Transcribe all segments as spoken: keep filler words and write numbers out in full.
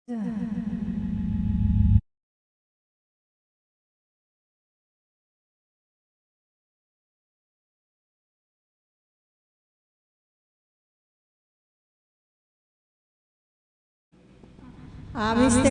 Ah, Mister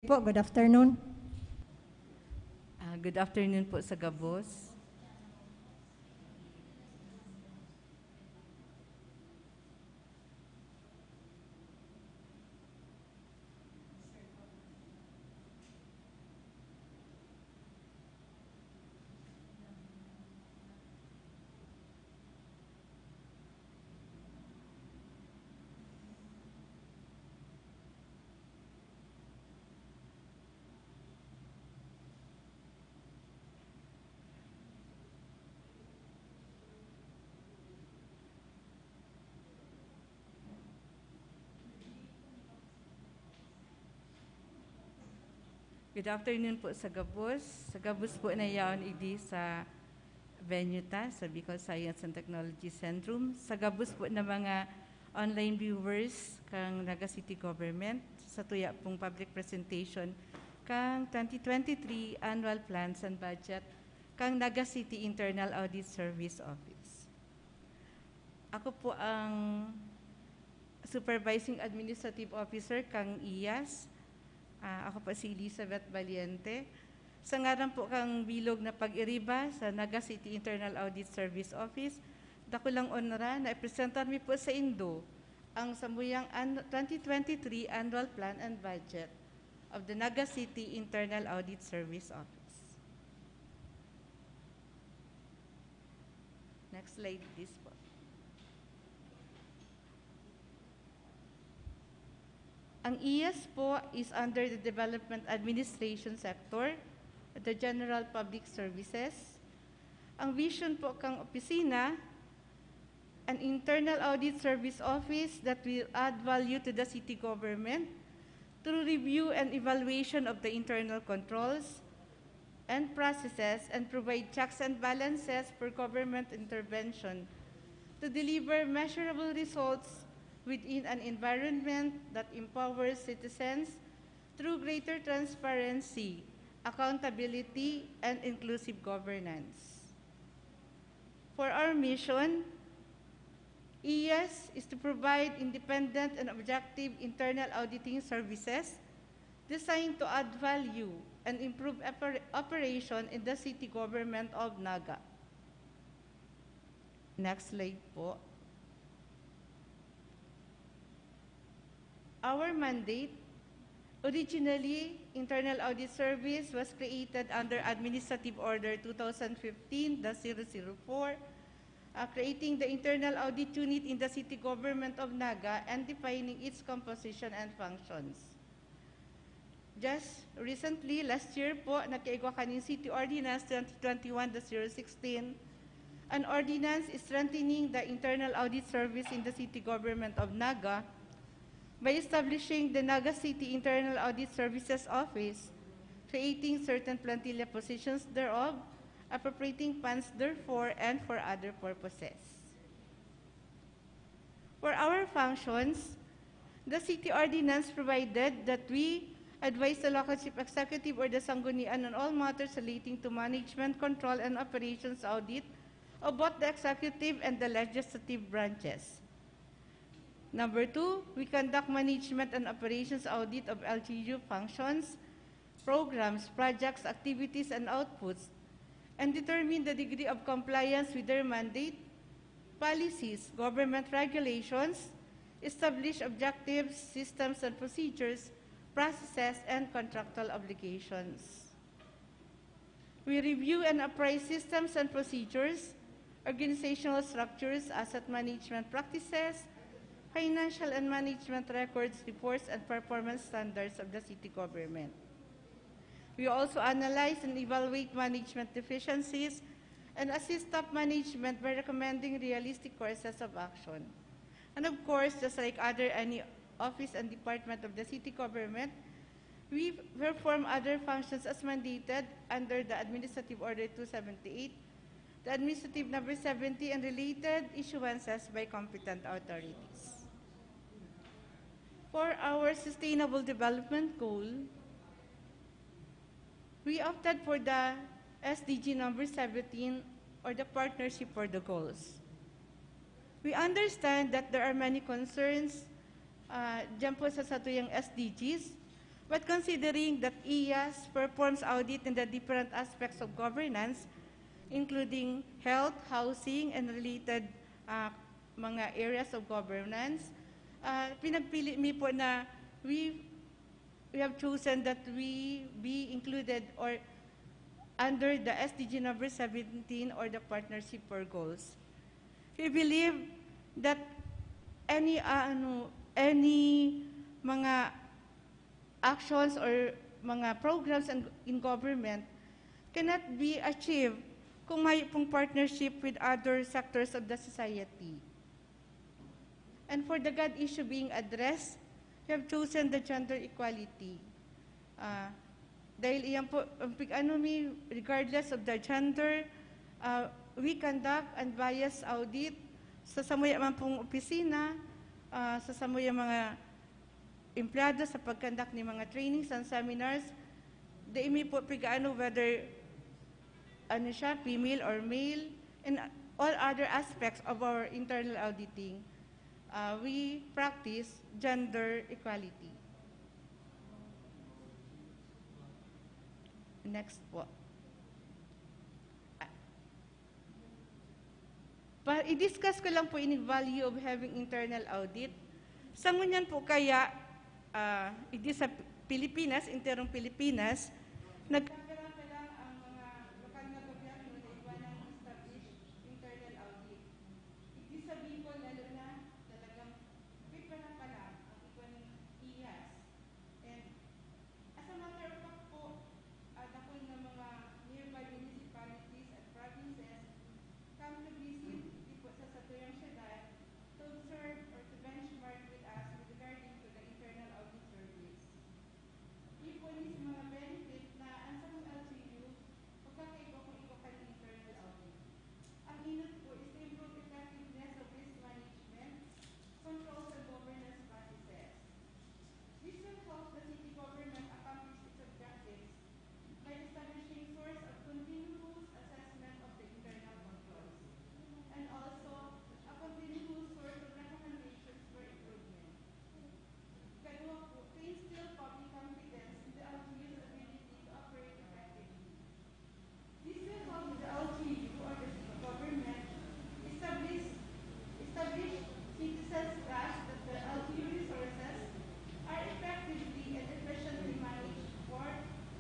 Po, good afternoon. Ah, good afternoon po sa gabos. Good afternoon po sa gabos. Sa gabos po na yaon idi sa venue ta, sa Bicol Science and Technology Centrum. Sa gabos po na mga online viewers kang Naga City Government, sa tuya pong public presentation kang twenty twenty-three Annual Plans and Budget kang Naga City Internal Audit Service Office. Ako po ang Supervising Administrative Officer kang iyas. Ah, ako po si Elizabeth Valiente. Sa ngaran po kang bilog na pag-iriba sa Naga City Internal Audit Service Office, dakulang onra na ipresentar mi po sa indo ang samuyang an-, twenty twenty-three Annual Plan and Budget of the Naga City Internal Audit Service Office. Next slide, please po. Ang iyas po is under the Development Administration Sector, the General Public Services. Ang vision po kang opisina, an internal audit service office that will add value to the city government through review and evaluation of the internal controls and processes and provide checks and balances for government intervention to deliver measurable results within an environment that empowers citizens through greater transparency, accountability, and inclusive governance. For our mission, iyas is to provide independent and objective internal auditing services designed to add value and improve oper-, operation in the city government of Naga. Next slide po. Our mandate, originally, Internal Audit Service was created under Administrative Order two thousand fifteen dash zero zero four, uh, creating the Internal Audit Unit in the City Government of Naga and defining its composition and functions. Just recently, last year po, nagkaigwa kaning City Ordinance twenty twenty-one dash zero sixteen, an ordinance strengthening the internal audit service in the city government of Naga by establishing the Naga City Internal Audit Services Office, creating certain plantilla positions thereof, appropriating funds therefore, and for other purposes. For our functions, the city ordinance provided that we advise the local chief executive or the sanggunian on all matters relating to management, control, and operations audit of both the executive and the legislative branches. Number two, we conduct management and operations audit of L G U functions programs, projects, activities, and outputs, and determine the degree of compliance with their mandate, policies, government regulations, establish objectives, systems and procedures, processes, and contractual obligations. We review and appraise systems and procedures, organizational structures, asset management practices, financial and management records, reports, and performance standards of the city government. We also analyze and evaluate management deficiencies and assist top management by recommending realistic courses of action. And of course, just like other any office and department of the city government, we perform other functions as mandated under the Administrative Order two seventy-eight, the Administrative Number seventy, and related issuances by competent authorities. For our sustainable development goal, we opted for the S D G number seventeen, or the Partnership for the Goals. We understand that there are many concerns, uh, dyan po sa satuyang S D Gs, but considering that I A S performs audit in the different aspects of governance, including health, housing, and related, uh, mga areas of governance, uh, pinagpili mi po na we, we have chosen that we be included or under the S D G number seventeen, or the Partnership for Goals. We believe that any, uh, ano, any mga actions or mga programs in, in government cannot be achieved kung may pong partnership with other sectors of the society. And for the God issue being addressed, we have chosen the gender equality. Ah, dahil iyan po, ang pig-ano mi, regardless of the gender, ah, we conduct unbiased audit sa samuya man pong opisina, ah, sa samuya mga empleyado sa pag-conduct ni mga trainings and seminars. Dai mi po pig-ano whether ano siya, female or male, in all other aspects of our internal auditing, uh, we practice gender equality. Next po. Pa, i-discuss ko lang po ini value of having internal audit. Sa ngunyan po kaya, ah, idi sa Pilipinas, enterong Pilipinas, nagkakaroon pa lang ang mga lokal na gobyerno na igwa ng established internal audit. Idi sa Bicol, lalo na, talagang pipara pa lang ang igwa ng I A S. And as a matter of fact po, ah, dakul na mga nearby municipalities and provinces come to visit, di po sa satuyang syudad, to observe or to benchmark with us with regarding to the internal audit service. Ipon ni sa mga benefit na an sarong L G U, magkakaiba kung iba kan internal audit. Ang inot po is to improve effectiveness of risk management, controls and governance practices. This will help the city government accomplish its objectives by establishing source of continuous assessment of the internal controls, and also a continuous source of recommendations for improvement. Kadua po, to instill public confidence in the L G U's ability to operate effectively. This will help the L G U or the city government establish, establish citizens' trust that the L G U resources are effectively and efficiently managed for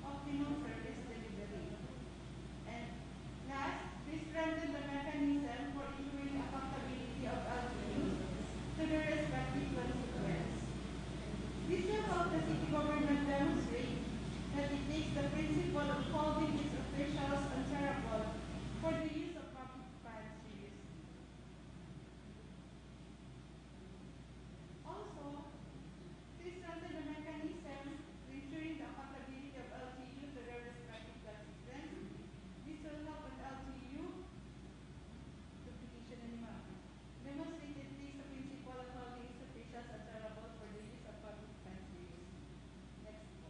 optimal service delivery. And last, we strengthen the mechanism for ensuring accountability of L G Us to their respective constituents. This will help the city government demonstrate that it takes the principle of holding its officials answerable for the use of public funds seriously. Also, to strengthen the mechanism to ensuring the accountability of L G U to their respective constituents, this will help an L G U, duplication na ni ma'am, demonstrate it takes the principle of holding its officials answerable for the use of public funds seriously. Next po.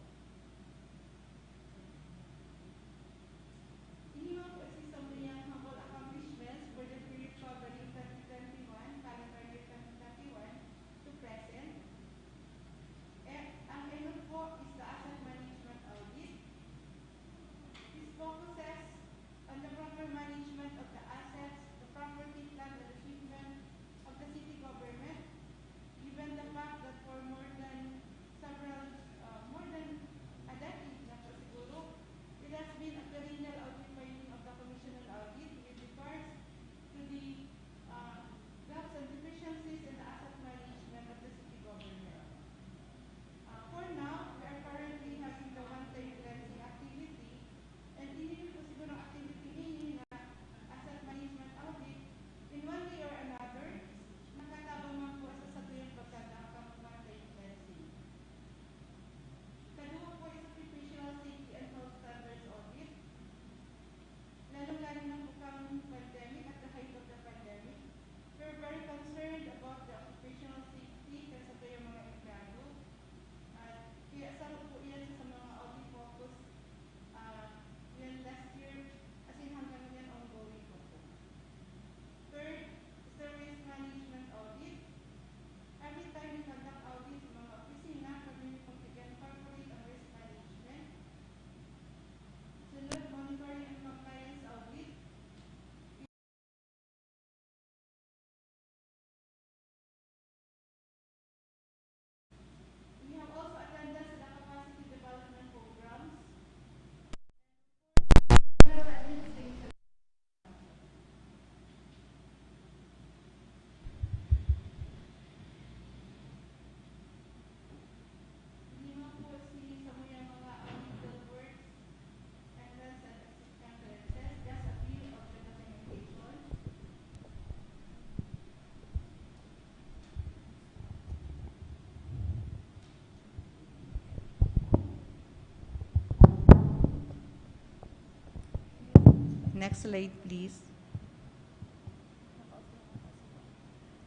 Next slide, please.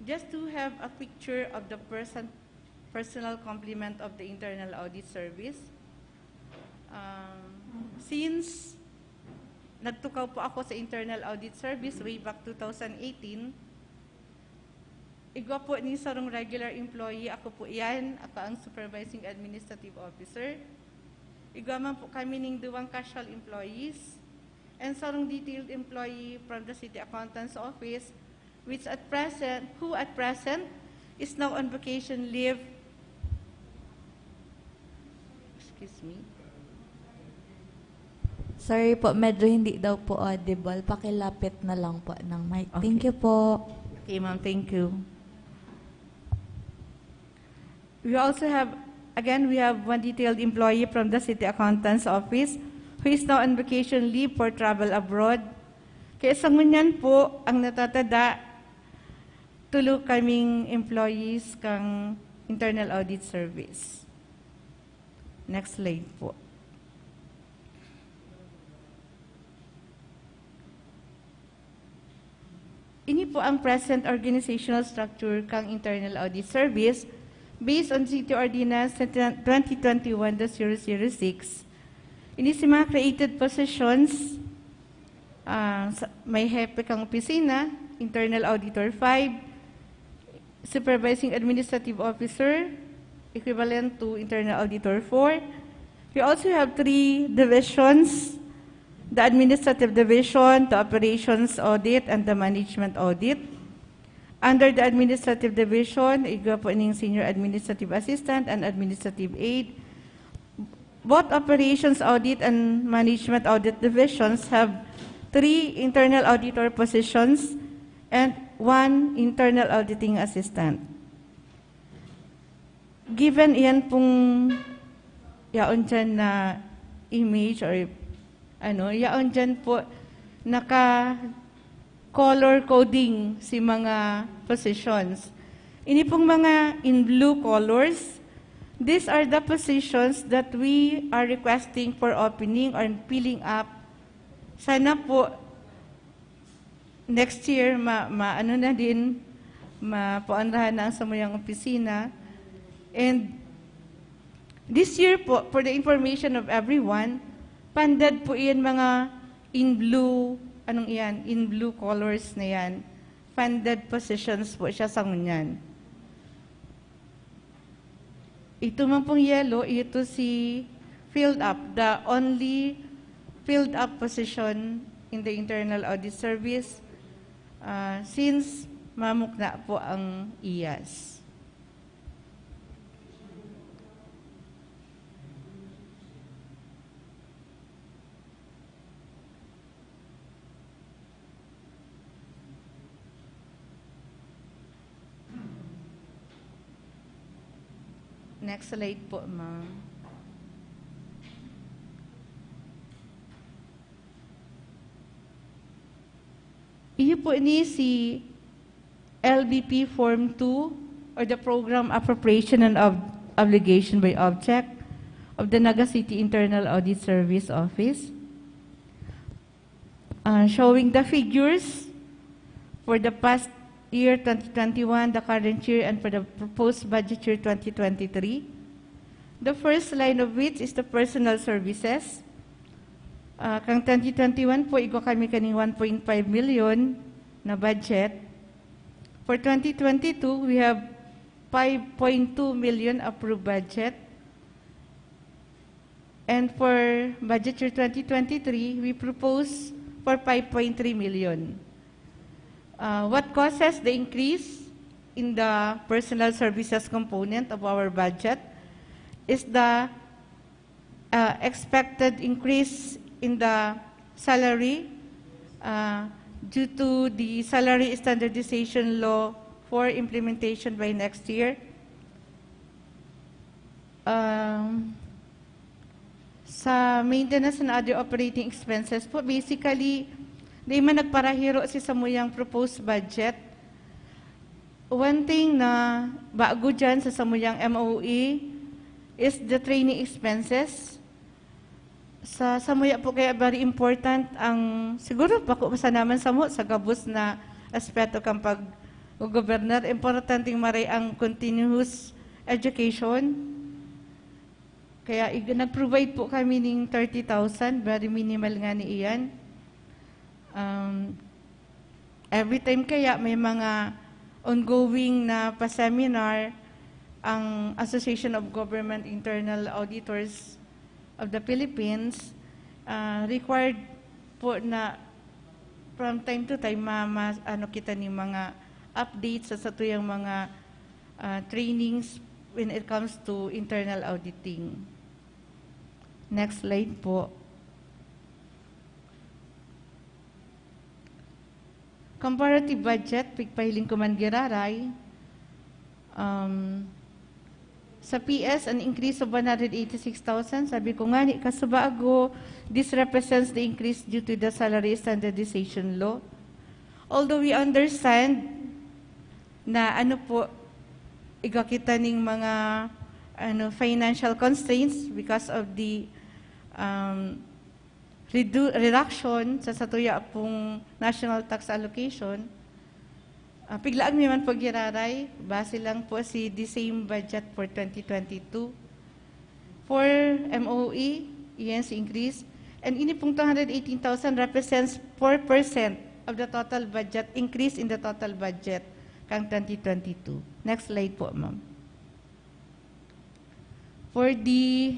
Just to have a picture of the person, personal complement of the Internal Audit Service. Um, since nagtukaw po ako sa Internal Audit Service way back two thousand eighteen, igwa po ni sarong regular employee, ako po iyan, ako ang supervising administrative officer. Igwa man po kami ning duwang casual employees and sarong detailed employee from the City Accountant's Office, which at present, who at present is now on vacation leave. Excuse me. Sorry po, medyo hindi daw po audible. Pakilapit na lang po ng mic. Thank Okay. you po. Okay, ma'am. Thank you. We also have, again, we have one detailed employee from the City Accountant's Office who is now on vacation leave for travel abroad. Kaya sa ngunyan po, ang natatada, tulo kaming employees kang Internal Audit Service. Next slide po. Ini po ang present organizational structure kang Internal Audit Service based on City Ordinance twenty twenty-one dash zero zero six. Ini si mga created positions, ah, sa, may hepe kang opisina, Internal Auditor five, Supervising Administrative Officer, equivalent to Internal Auditor four. We also have three divisions, the Administrative Division, the Operations Audit, and the Management Audit. Under the Administrative Division, igwa po ning Senior Administrative Assistant and Administrative Aid. Both Operations Audit and Management Audit Divisions have three internal auditor positions and one internal auditing assistant. Given iyan pong yaon dyan na image or ano, yaon dyan po naka color coding si mga positions. Ini pong mga in blue colors, these are the positions that we are requesting for opening or filling up. Sana po next year, ma, ma ano na din, mapuanrahan na ang samuyang opisina. And this year po, for the information of everyone, funded po iyan mga in blue, anong iyan? In blue colors na yan. Funded positions po siya sa ngunyan. Ito man pong yellow, ito si filled up, the only filled up position in the Internal Audit Service, ah, since mamukna po ang iyas. Next slide po, ma'am. Iyo po ini si L B P Form two or the Program Appropriation and Ob- Obligation by Object of the Naga City Internal Audit Service Office. Uh, showing the figures for the past year twenty twenty-one, the current year, and for the proposed budget year twenty twenty-three. The first line of which is the personal services. Uh, kang twenty twenty-one po, igwa kami kaning one point five million na budget. For twenty twenty-two, we have five point two million approved budget. And for budget year twenty twenty-three, we propose for five point three million. Uh, what causes the increase in the personal services component of our budget is the uh, expected increase in the salary uh, due to the salary standardization law for implementation by next year. Um, sa maintenance and other operating expenses po, basically, di man nagparahiro si samuyang proposed budget. One thing na bago dyan sa samuyang M O E is the training expenses. Sa samuya po kaya very important ang, siguro bako sana man samo sa gabos na aspeto kan pag-gobernar, importanteng maray ang continuous education. Kaya ig-, nag-provide po kami ning thirty thousand, very minimal nga ni iyan. Um, every time kaya may mga ongoing na pa-seminar ang Association of Government Internal Auditors of the Philippines, ah, required po na from time to time ma-, ma-, ano kita ni mga updates sa satuyang mga, ah, trainings when it comes to internal auditing. Next slide po. Comparative budget, pigpahiling ko man giraray. Um, sa P S, an increase of one hundred eighty-six thousand. Sabi ko nga ni, kasubago, this represents the increase due to the salary standardization law. Although we understand na ano po, igwa kita ning mga, ano, financial constraints because of the, um, redu-, reduction sa satuya pong national tax allocation. Ah, piglaag mi man po giraray, base lang po si the same budget for twenty twenty-two. For M O E, yes, increase. And ini pong two hundred eighteen thousand represents four percent of the total budget, increase in the total budget kang twenty twenty-two. Next slide po, ma'am. For the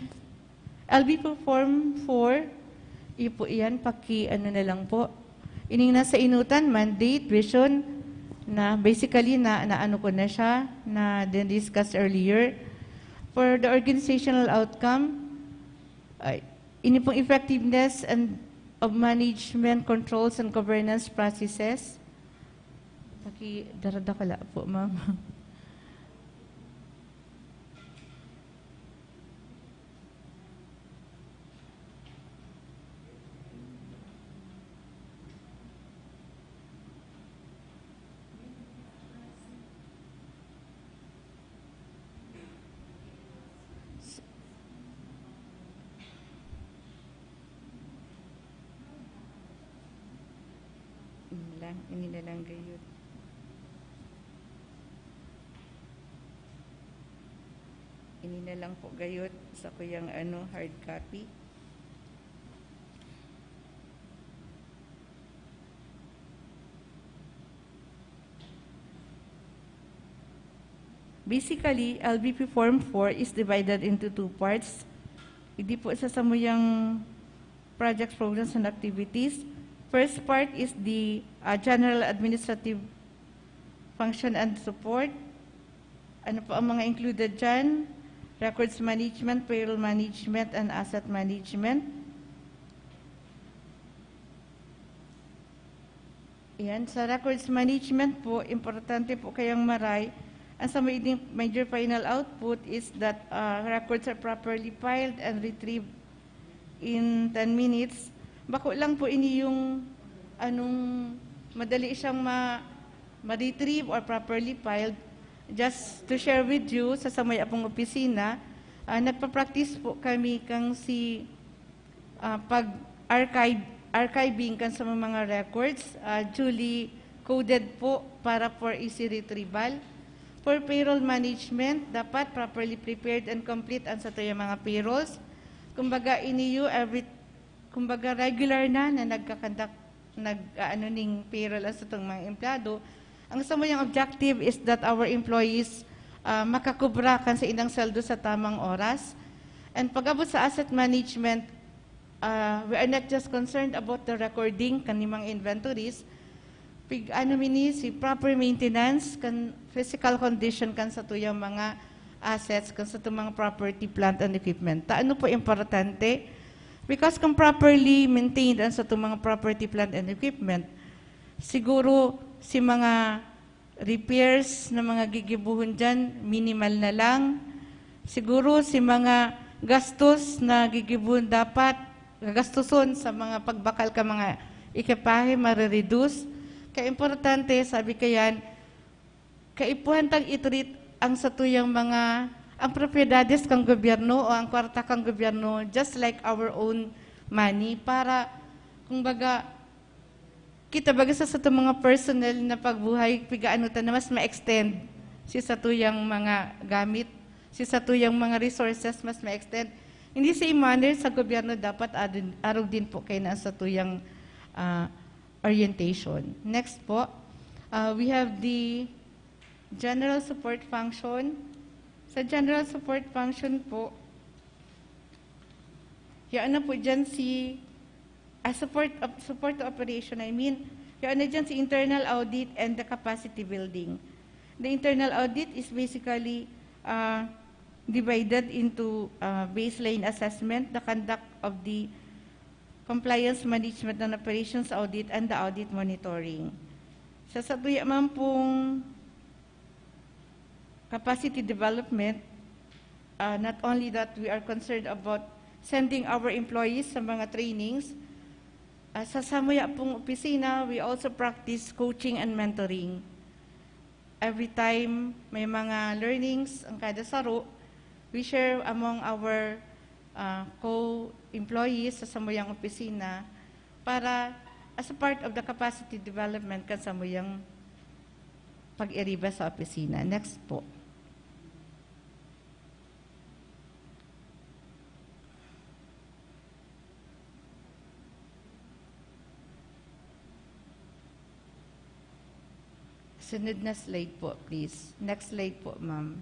L B P Form four, iyo po iyan, paki-ano na lang po. Ining nasa inutan, mandate, vision, na basically na, na ano ko na siya, na din-discuss earlier. For the organizational outcome, ay, ini pong effectiveness and of management controls and governance processes. Paki-, daradakala po, ma'am. Ini lang, ini na lang gayud. Ini na lang po gayud sa kuyang, ano, hard copy. Basically, L B P Form four is divided into two parts. Hindi po sa samuyang projects, programs, and activities. First part is the, uh, general administrative function and support. Ano po ang mga included dyan? Records management, payroll management, and asset management. Ayan, sa records management po, importante po kayang maray. Ang sa may-, major final output is that, uh, records are properly filed and retrieved in ten minutes. Bako lang po ini yung anong madali siyang ma-, ma-retrieve or properly filed. Just to share with you, sa samay apong opisina, ah, nagpa-practice po kami kang si, ah, pag-archive, archiving kan sa mga records, ah, duly coded po para for easy retrieval. For payroll management, dapat properly prepared and complete ang satuyang mga payrolls. Kumbaga, iniyo every, kumbaga, regular na, na nagkakandak-, nag-aano ning payroll ang satong mga empleyado. Ang samuyang objective is that our employees, ah, makakubra kan sa indang sweldo sa tamang oras. And pag-abot sa asset management, ah, we are not just concerned about the recording kan mga inventories, pig-ano mi ni si proper maintenance kan physical condition kan satuyang mga assets, kan satong mga property, plant, and equipment. Ta ano po importante? Because kung properly maintained ang satong mga property, plant, and equipment, siguro si mga repairs na mga gigibohon diyan, minimal na lang. Siguro si mga gastos na gigibohon dapat gagastoson sa mga pagbakal ka mga ekipahe, mare-reduce. Kaya importante, sabi kayan, kaipuhan tang i-treat ang satuyang mga, ang propiedades kang gobyerno o ang kwarta kang gobyerno, just like our own money para, kumbaga, kita baga sa satong mga personal na pagbuhay, pigaano ta na mas ma-extend si satuyang mga gamit, si satuyang mga resources, mas ma-extend. In the same manner, sa gobyerno dapat adun-, arog din po kayo na satuyang, ah, orientation. Next po, ah, we have the general support function. Sa general support function po, yaon na po dyan si, ah, support op-, support to operation, I mean, yaon na dyan si internal audit and the capacity building. The internal audit is basically, ah, divided into, ah, baseline assessment, the conduct of the compliance management and operations audit, and the audit monitoring. Sa satuya man pong capacity development, ah, not only that we are concerned about sending our employees sa mga trainings, ah, sa samuya pong opisina, we also practice coaching and mentoring. Every time may mga learnings ang kada saro, we share among our, ah, co-employees sa samuyang opisina para as a part of the capacity development kan samuyang pag-iriba sa opisina. Next po. Sunod na slide po, please. Next slide po, ma'am.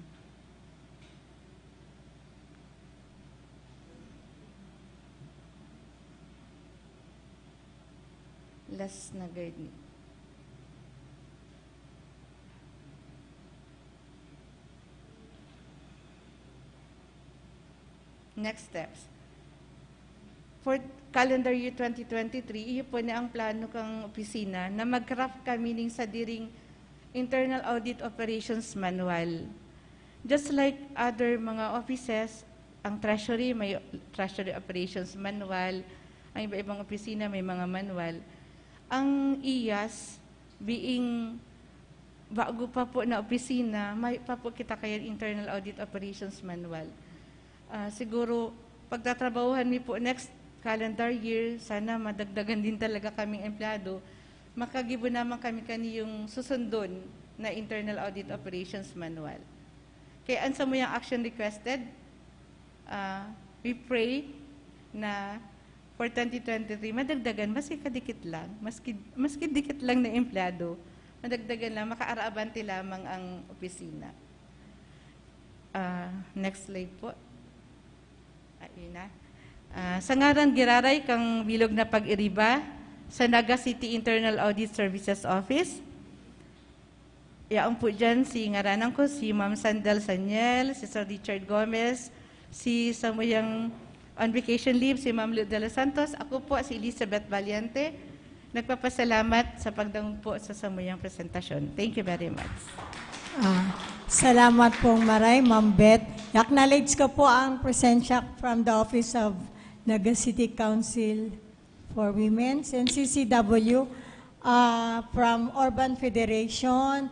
Last na guide. Next steps. For calendar year twenty twenty-three, iyo po na ang plano kang opisina na mag-craft kami ning sadiring Internal Audit Operations Manual. Just like other mga offices, ang Treasury may Treasury Operations Manual, ang iba-ibang opisina may mga manual. Ang I A S, being bago pa po na opisina, may pa po kita kaya Internal Audit Operations Manual. Ah, siguro, pagtatrabahuhan mi po next calendar year, sana madagdagan din talaga kaming empleyado. Makagibo naman kami kaniyong susundon na Internal Audit Operations Manual. Kaya an samuyang action requested, ah, we pray na for twenty twenty-three, madagdagan, maski kadikit lang, maski, maski dikit lang na empleyado, madagdagan lang, makaarabante lamang ang opisina. Ah, next slide po. Ayun na. Ah, sa ngaran giraray kang bilog na pag-iriba sa Naga City Internal Audit Services Office, yaon po dyan si ngaranan ko, si Ma'am Sandal Saniel, si Sir Richard Gomez, si samuyang on vacation leave, si Ma'am Lou de los Santos. Ako po, si Elizabeth Valiente. Nagpapasalamat sa pagdangog po sa samuyang presentasyon. Thank you very much. Ah, salamat pong maray, Ma'am Beth. I-acknowledge ko po ang presensya from the Office of Naga City Council for Women, N C C W, ah, from Urban Federation,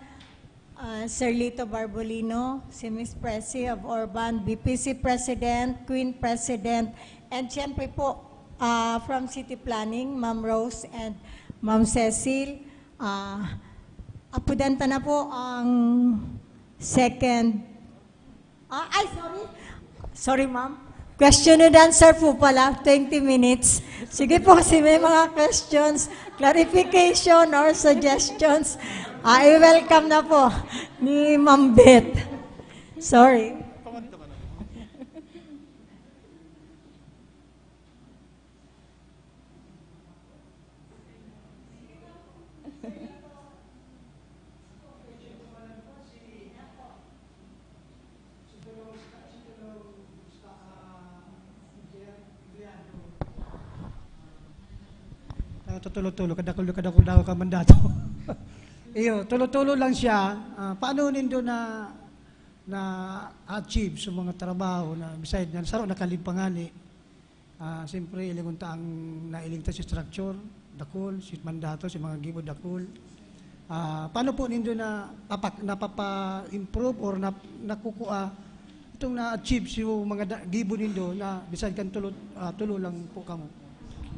ah, Sir Lito Barbolino, si Miss Presi of Urban, B P C President, Queen President, and siyempre po, ah, from City Planning, Ma'am Rose and Ma'am Cecil. Ah, apudan ta na po ang second. Ah, ay, sorry. Sorry, ma'am. Question and answer po pala, twenty minutes. Sige po, kasi may mga questions, clarification, or suggestions, ah, i-welcome na po ni Ma'am Beth. Sorry. Ah, tutulo-tulo, kadakul-kadakul daw ka mandato. Iyo, tulo-tulo lang siya. Ah, paano nindo na, na-achieve sa mga trabaho na beside na saro na kalimpangan ni Ah, siyempre, ilingon ta ang nailing ta si structure, dakul, si mandato, si mga gibo, dakul. Ah, paano po nindo na papak-, napapa-improve or nap-, nakukua itong na-achieve si mga da-, gibo nindo na bisan kan tulo, ah, tulo lang po kamo?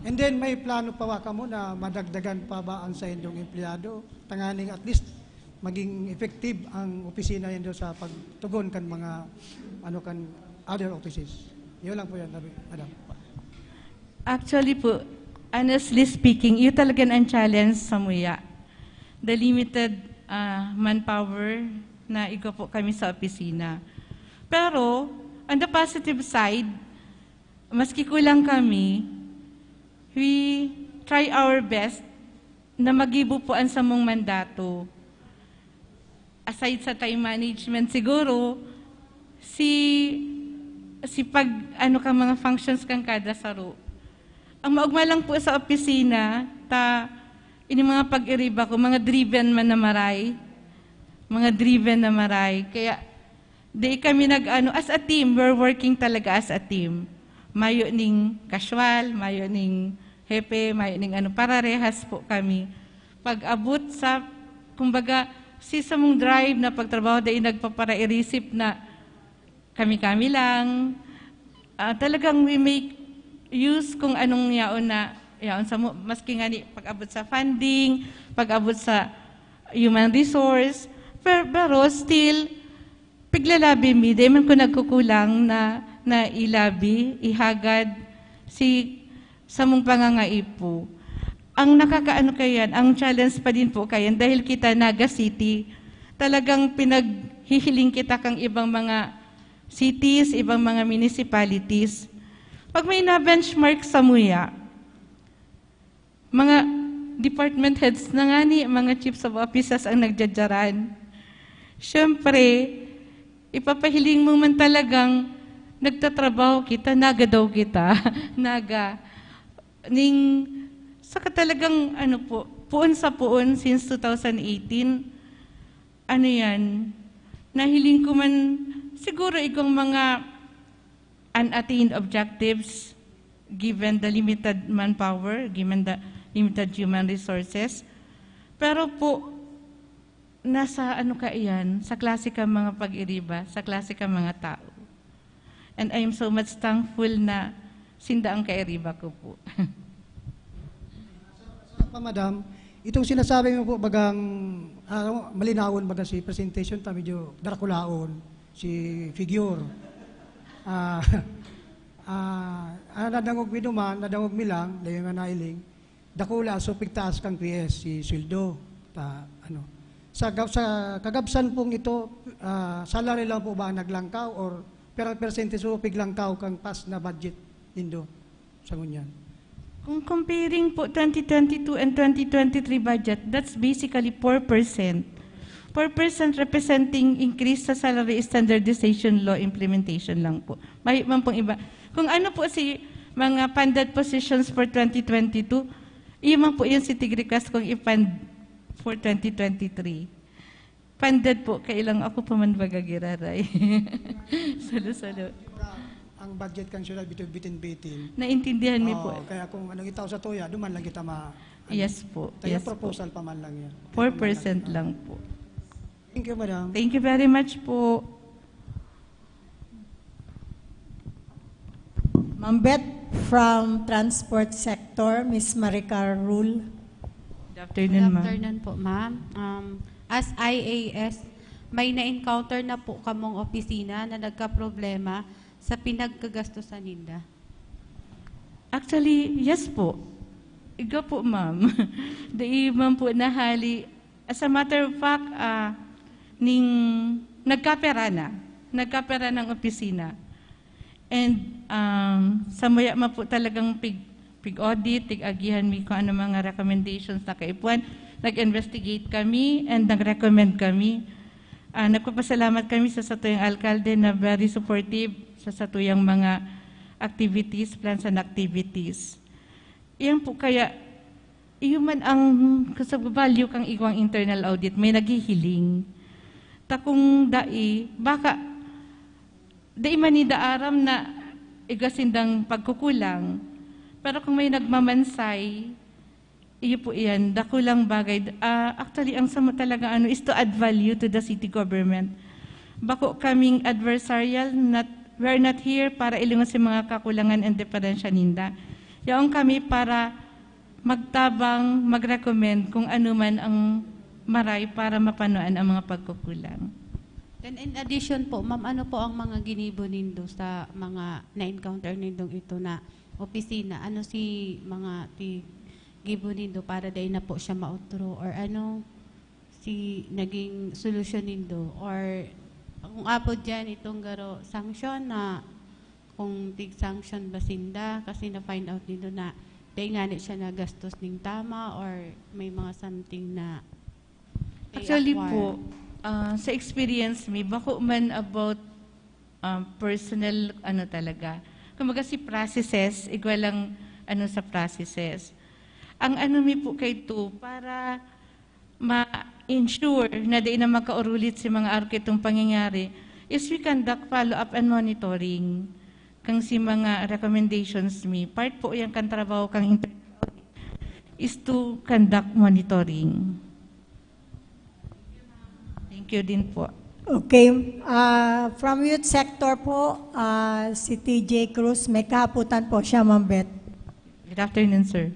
And then may plano pa ba kamo na madagdagan pa ba ang saindong empleyado? Tanganing at least maging effective ang opisina nindo sa pagtugon kan mga, ano, kan other offices. Yun lang po yan, Madam. Actually po, honestly speaking, yun talaga ang challenge sa muya. The limited ah, manpower na igwa po kami sa opisina. Pero, on the positive side, maski kulang kami, we try our best na magibo po ang samong mandato. Aside sa time management siguro, si si pag ano ka mga functions kan kada saro. Ang maugma lang po sa opisina, ta ini mga pag-iriba ko, mga driven man na maray. Mga driven na maray. Kaya di kami nag-ano, as a team, we're working talaga as a team. Mayo ning casual, mayo ning hepe, mayo ning ano, pararehas po kami. Pag-abot sa, kumbaga, si samong drive na pagtrabaho, dai nagpapara-irisip na kami-kami lang. Ah, talagang we make use kung anong yaon na, yaon sa mo, maski nga ni pag-abot sa funding, pag-abot sa human resource, pero, pero still, piglalabi mi, di man ko nagkukulang na, na ilabi, ihagad si samong pangangaipo. Ang nakakaano kayan, ang challenge pa din po kayan, dahil kita Naga City, talagang pinaghihiling kita kang ibang mga cities, ibang mga municipalities. Pag may na-benchmark sa muya, mga department heads na nga ni, mga chiefs of offices ang nagdadyaran. Siyempre, ipapahiling mo man talagang nagtatrabaho kita, naga daw kita, naga. Ning, saka talagang, ano po, puon sa puon since two thousand eighteen, ano yan, nahiling ko man, siguro igong mga unattained objectives, given the limited manpower, given the limited human resources. Pero po, nasa ano ka iyan, sa klase ka mga pag-iriba, sa klase ka mga tao. And I am so much thankful na sinda ang kairiba ko po. Sa pa, madam, itong sinasabi mo po bagang, ah, malinawon baga si presentation ta, medyo Draculaon, si figure. Ah, ah, ah, nadangog mi duman, nadangog mi lang, layo nga nailing, dakula, so pigtaas kang P S, si sweldo, ta, ano. Sa, gab- sa kagabsan pong ito, ah, salary lang po ba ang naglangkaw or per percentage po piglangkaw kang past na budget nindo sa ngunyan? Kung comparing po twenty twenty-two and twenty twenty-three budget, that's basically four percent. Four percent representing increase sa salary standardization law implementation lang po. May man pong iba. Kung ano po si mga funded positions for twenty twenty-two, iyo man po yung si Tigrikas kung i-fund for twenty twenty-three. Funded po, kailang ako pa man baga giraray. Salo-salo. Ang budget kan syudad, bitin-bitin. Naintindihan mi po. Oo, kaya kung anong itao sa tuya, duman lang kita ma... ano, Yes po. Tayo Yes po. Proposal pa man lang yan. Four percent lang po. Thank you, madam. Thank you very much po. Ma'am Beth from Transport Sector, Miss Maricar Rule. Good afternoon, Good ma'am. afternoon po, ma'am. Um, as I A S, may na-encounter na po kamong opisina na nagkaproblema sa pinagkagastosan ninda? Actually, yes po. Iga po, ma'am. Dai man po nahali. As a matter of fact, ah, ning nagkapera na. Nagkapera ng opisina. And um, sa maya man po talagang pig, pig-audit, tig-agihan mi kung ano mga recommendations na kaipuhan. Nag-investigate kami and nag-recommend kami. Ah, nagpapasalamat kami sa satuyang alkalde na very supportive sa satuyang mga activities, plans and activities. Iyan po kaya, iyo man ang sa value kang igwang internal audit, may naghihiling. Ta kung dai, baka dai man nida aram na iga sindang pagkukulang. Pero kung may nagmamansay, iyo po iyan, dakulang bagay. Ah, actually, ang samo talaga ano is to add value to the city government. Bako kaming adversarial, not, we're not here para ilingon sa mga kakulangan and diferensya ninda. Yaon kami para magtabang, mag-recommend kung ano man ang maray para mapanuan ang mga pagkukulang. Then in addition po, ma'am, ano po ang mga ginibo nindo sa mga na-encounter nindong ito na opisina? Ano si mga ti-, gibo nindo para dai na po siya mautro? Or ano si naging solusyon nindo? Or kung apod dyan, itong garo sanction na kung tig-sanction ba sinda kasi na-find out nindo na dai ngani siya nagastos ning tama or may mga something na they Actually acquire? Po, ah, sa experience mi, bako man about ah, personal ano talaga. Kumbaga si processes, igwa lang ano sa processes. Ang ano mi po kay to, para ma-ensure na di na makaurulit si mga arkitong pangyayari, is we conduct follow-up and monitoring kang si mga recommendations mi. Part po yan kang trabaho kang inter-, is to conduct monitoring. Thank you din po. Okay. Ah, from youth sector po, ah, si T J Cruz. May kahaputan po siya, Ma'am Beth. Good afternoon, sir.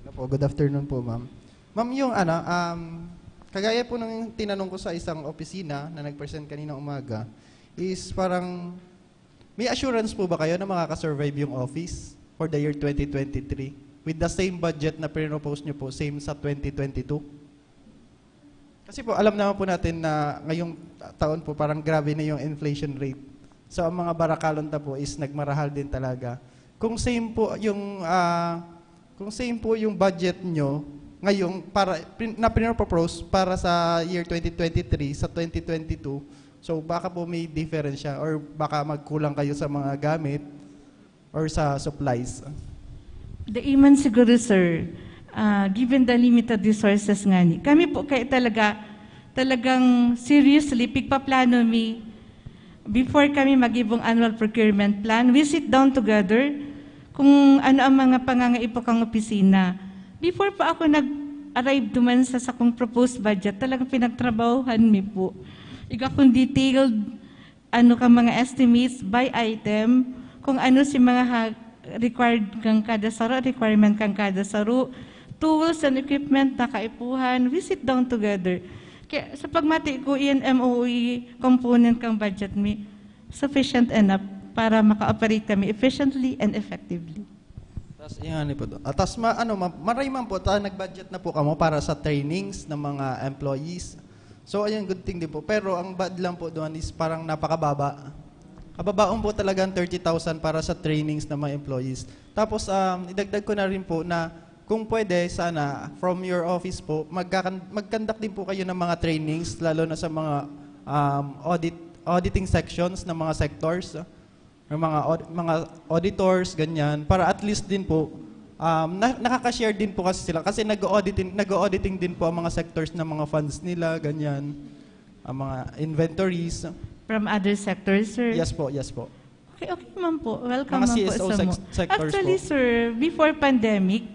Hello po, good afternoon po, ma'am. Ma'am, yung ano, um, kagaya po ng tinanong ko sa isang opisina na nag-present kanina umaga, is parang may assurance po ba kayo na makaka-survive yung office for the year twenty twenty-three with the same budget na pinropose nyo po, same sa twenty twenty-two? Kasi po, alam naman po natin na ngayong taon po, parang grabe na yung inflation rate. So, ang mga barakalon ta po is nagmarahal din talaga. Kung same po yung, ah, kung same po yung budget nyo ngayong para, pin-, na pinapropose para sa year twenty twenty-three sa twenty twenty-two, so baka po may difference siya or baka magkulang kayo sa mga gamit or sa supplies. Dai man siguro, sir, ah, given the limited resources ngani. Kami po kaya talaga, talagang seriously, pigpaplano mi before kami magibong annual procurement plan. We sit down together kung ano ang mga pangangaipo kang opisina. Before pa ako nag-arrive duman sa sakong proposed budget, talagang pinagtrabahuhan mi po. Igwa kong detailed ano ka mga estimates by item, kung ano si mga ha-, required kang kada saro, requirement kang kada saro, tools and equipment na kaipuhan, we sit down together. Kaya sa pagmati ko, iyan M O E component kang budget mi, sufficient enough para maka-operate kami efficiently and effectively. Tas, yan, ano po to. Atas ma, ano, ma, maray man po, ta, nag-budget na po kamo para sa trainings ng mga employees. So, ayun, good thing din po. Pero ang bad lang po doon is parang napakababa. Kababaon po talaga ang thirty thousand para sa trainings ng mga employees. Tapos, um, idagdag ko na rin po na kung pwede, sana, from your office po, magkakan-, mag-conduct din po kayo ng mga trainings, lalo na sa mga um, audit, auditing sections ng mga sectors. May mga aud-, mga auditors, ganyan, para at least din po, um, na, nakaka-share din po kasi sila kasi nag-auditing, nag-auditing din po ang mga sectors ng mga funds nila, ganyan, ang mga inventories. From other sectors, sir? Yes po, yes po. Okay, okay man po. Welcome Mga man po C S O sa sec-, mo. sectors Actually, po. Sir, before pandemic,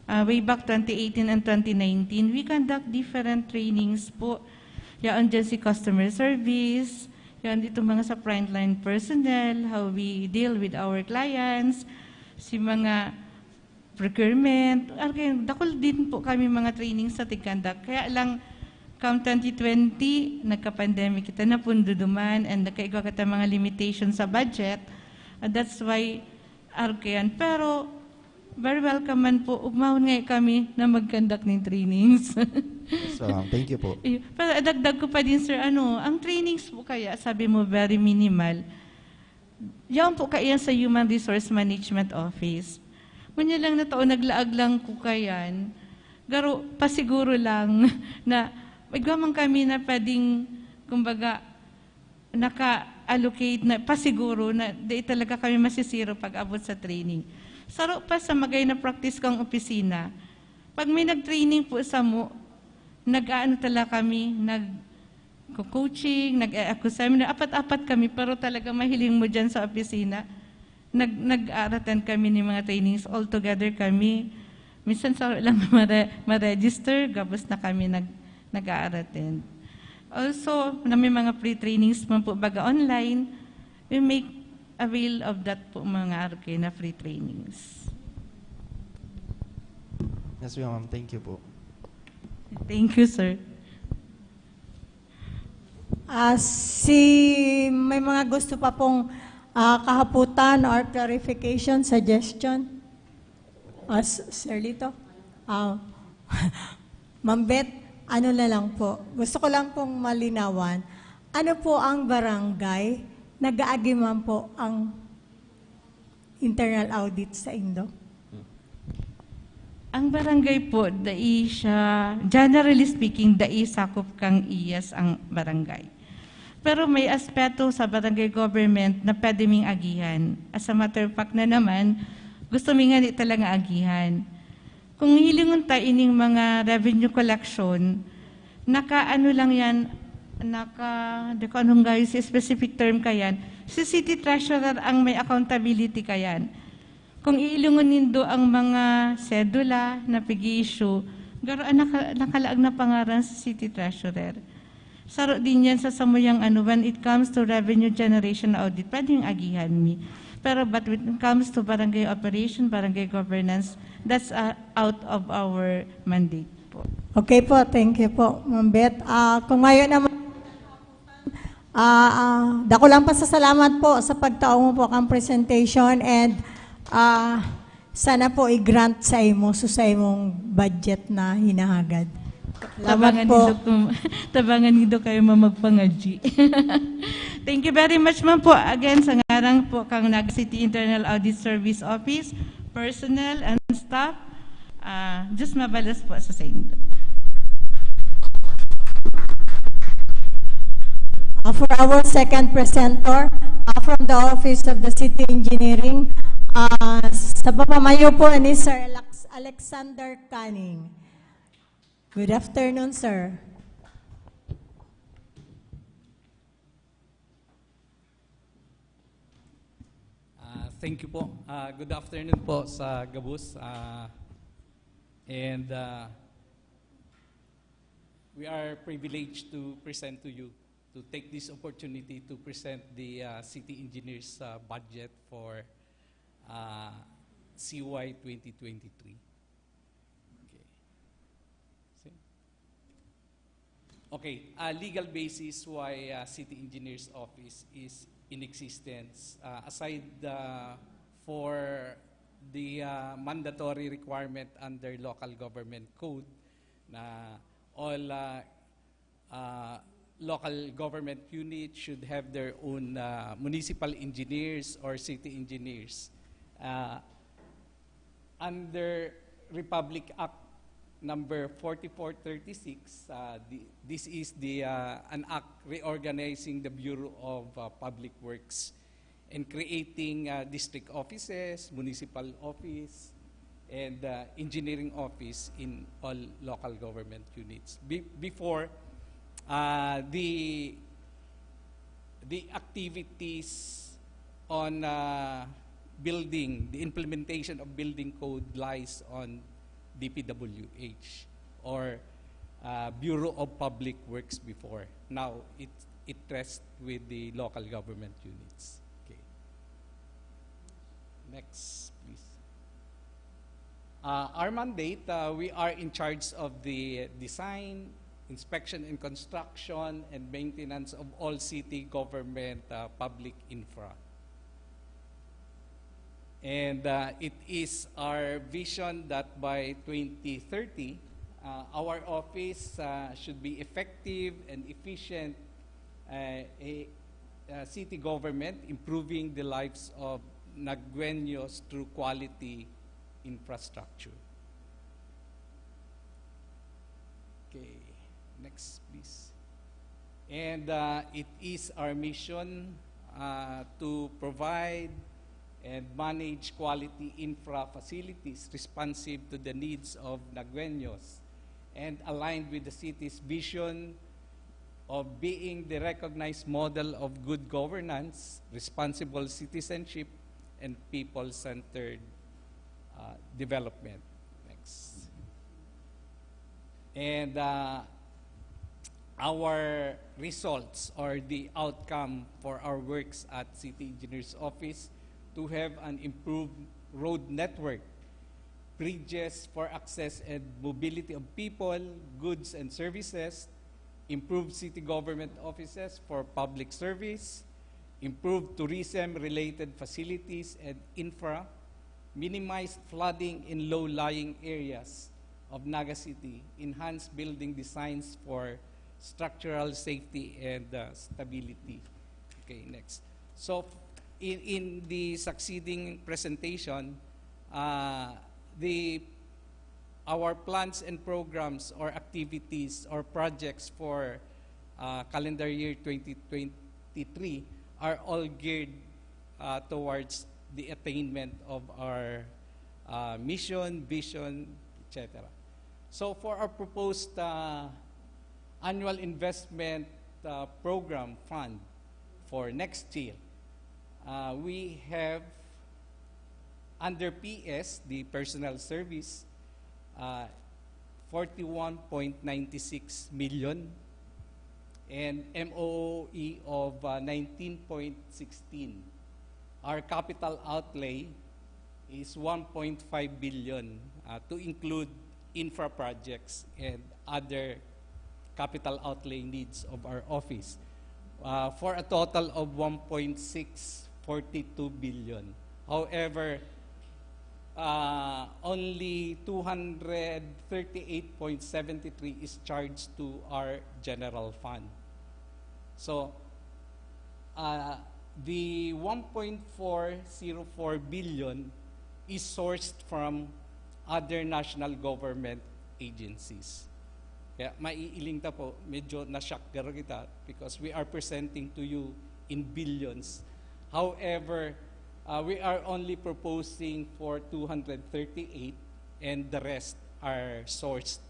uh, way back twenty eighteen and twenty nineteen, we conduct different trainings po. Yaon dyan si customer service, yaon dito mga sa frontline personnel, how we deal with our clients, si mga procurement. Okay, dakul din po kami mga trainings sa tig-conduct. Kaya lang, come twenty twenty, nagka-pandemic kita, napundo duman, and nagkaigwa kita mga limitations sa budget. And that's why, okay yan. Pero, very welcome man po. Ugmahon nga kami na mag-conduct ng trainings. So, um, thank you po. Eh, pero dagdag ko pa din, sir, ano, ang trainings po kaya, sabi mo, very minimal. Yaon po kaiyan sa Human Resource Management Office. Ngunyan lang na taon, naglaag lang ko kayan. Garo, pasiguro lang na igwa man kami na pwedeng, kumbaga, naka-allocate na pasiguro na di talaga kami masisiro pag abot sa training. Saro pa sa magay na practice kang opisina, pag may nag-training po sa mo, nag-aano talaga kami, nag coaching, nag-eco seminar, apat-apat kami, pero talaga mahiling mo dyan sa opisina. Nag, nag-attend kami ni mga trainings, all together kami. Minsan sa lang mare, ma-register, gabos na kami nag, nag-attend. Also, na may mga free trainings man po, baga online, we make avail of that po mga R K na free trainings. Yes, ma'am. Thank you po. Thank you, sir. Ah, si may mga gusto pa pong ah, kahaputan or clarification, suggestion? Ah, S- Sir Lito? Ah, Ma'am Beth, ano na lang po. Gusto ko lang pong malinawan. Ano po ang barangay? Nag-aagiman po ang internal audit sa indo? Ang barangay po, dai siya, generally speaking, dai sakop kan iyas ang barangay. Pero may aspeto sa barangay government na pwede ming agihan. As a matter of fact na naman, gusto mi ngani talaga agihan. Kung hilingon ta ining mga revenue collection, naka ano lang yan, naka, di ko anong gayo si specific term ka yan, si city treasurer ang may accountability ka yan. Kung iilungon nindo ang mga sedula na pig-i-issue, garo ang naka, nakalaag na pangaran sa city treasurer. Saro din yan sa samuyang ano, when it comes to revenue generation audit, pwedeng agihan mi. Pero but when it comes to barangay operation, barangay governance, that's uh, out of our mandate po. Okay po, thank you po, Ma'am Beth. Ah, kung ngayon naman, ah, ah, dako lang pasasalamat po sa pagtao mo po kang presentation and ah, sana po i-grant sa imo so sa imong budget na hinahagad. Salamat Tabangan po. Nindo, kum- tabangan nindo kayo mamagpangadji. Thank you very much man po. Again, sa ngarang po kang Naga City Internal Audit Service Office, personnel and staff, ah, Diyos mabalas po sa saindo. Uh, for our second presenter, uh, from the Office of the City Engineering, uh, sa pamamayo po ni Sir Alex- Alexander Canning. Good afternoon, sir. Ah, thank you po. Ah, good afternoon po sa gabos. Ah, and ah, we are privileged to present to you, to take this opportunity to present the ah, city engineers ah, budget for ah, C Y twenty twenty-three. Okay. See? Okay, uh, legal basis why uh, City Engineer's Office is in existence. Uh, aside uh, for the uh, mandatory requirement under local government code na all uh, uh, local government units should have their own uh, municipal engineers or city engineers. Uh, under Republic Act number forty-four thirty-six, uh, the, this is the uh, an act reorganizing the Bureau of uh, Public Works and creating uh, district offices, municipal office, and uh, engineering office in all local government units. Be- before, uh, the the activities on uh, building, the implementation of building code lies on D P W H or uh, Bureau of Public Works before. Now, it, it rests with the local government units. Okay. Next, please. Uh, our mandate, uh, we are in charge of the design, inspection and construction, and maintenance of all city government uh, public infra. And uh, it is our vision that by twenty thirty, uh, our office uh, should be effective and efficient uh, a, uh, city government, improving the lives of Nagueños through quality infrastructure. Okay, next, please. And uh, it is our mission uh, to provide and manage quality infra facilities responsive to the needs of Nagueños and aligned with the city's vision of being the recognized model of good governance, responsible citizenship, and people-centered uh, development. Next. And uh, our results or the outcome for our works at City Engineer's Office to have an improved road network, bridges for access and mobility of people, goods, and services, improved city government offices for public service, improved tourism-related facilities and infra, minimized flooding in low-lying areas of Naga City, enhanced building designs for structural safety and uh, stability. Okay, next. So, in, in the succeeding presentation, uh, the our plans and programs or activities or projects for uh, calendar year twenty twenty-three are all geared uh, towards the attainment of our uh, mission, vision, et cetera. So for our proposed uh, annual investment uh, program fund for next year, uh, we have under P S, the personnel service, uh, forty-one point nine six million and M O O E of uh, nineteen point sixteen. Our capital outlay is one point five billion uh, to include infra projects and other capital outlay needs of our office uh, for a total of one point six forty-two billion. However, uh, only two hundred thirty-eight point seven three is charged to our general fund. So, uh, the one point four zero four billion is sourced from other national government agencies. Kaya maiiling ta po, medyo na-shock garo kita because we are presenting to you in billions. However, uh, we are only proposing for two hundred thirty-eight and the rest are sourced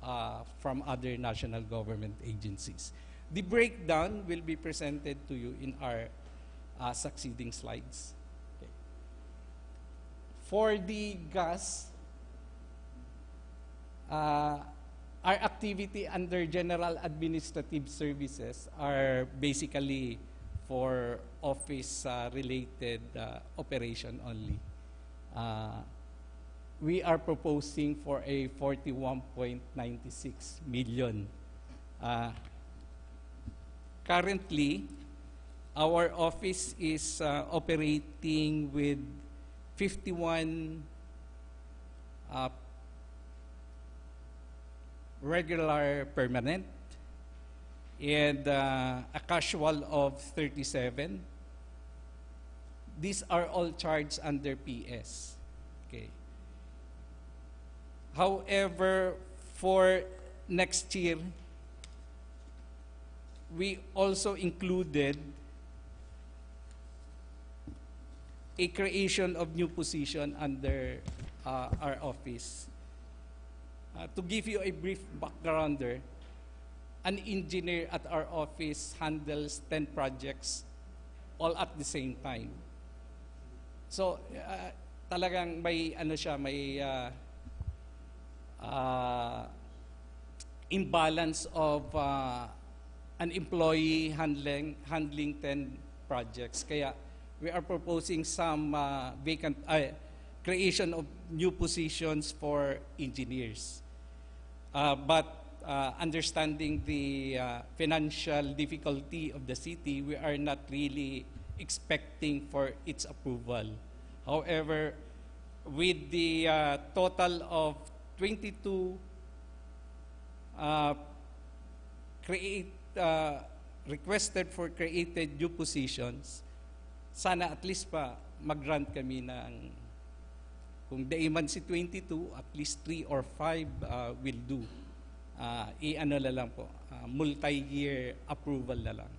uh, from other national government agencies. The breakdown will be presented to you in our uh, succeeding slides. Okay. For the gas, uh, our activity under general administrative services are basically for office uh, related uh, operation only. Uh, we are proposing for a forty-one point nine six million. Uh, currently, our office is uh, operating with fifty-one uh, regular permanent and uh, a casual of thirty-seven. These are all charged under P S. Okay. However, for next year, we also included a creation of new position under uh, our office. Uh, to give you a brief backgrounder, an engineer at our office handles ten projects all at the same time. So, uh, talagang may ano siya, may uh, uh, imbalance of uh, an employee handling handling ten projects. Kaya we are proposing some uh, vacant uh, creation of new positions for engineers. Uh, but uh, understanding the uh, financial difficulty of the city, we are not really expecting for its approval. However, with the uh, total of twenty-two uh, create uh, requested for created new positions, sana at least pa mag-grant kami ng, kung dai man si twenty-two, at least three or five uh, will do. Uh, i-ano na lang po, uh, multi-year approval na lang.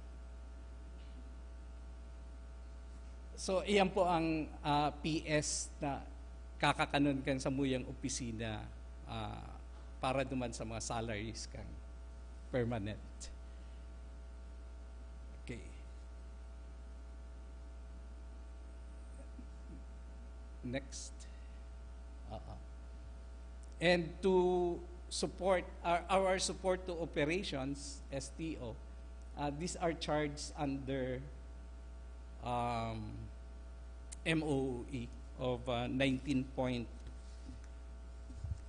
So, iyan po ang uh, P S na kakakanon kan samuyang opisina uh, para duman sa mga salaries kan permanent. Okay. Next. Uh-uh. And to support, our, our support to operations, S T O, uh, these are charged under, um, M O O E of, uh, nineteen point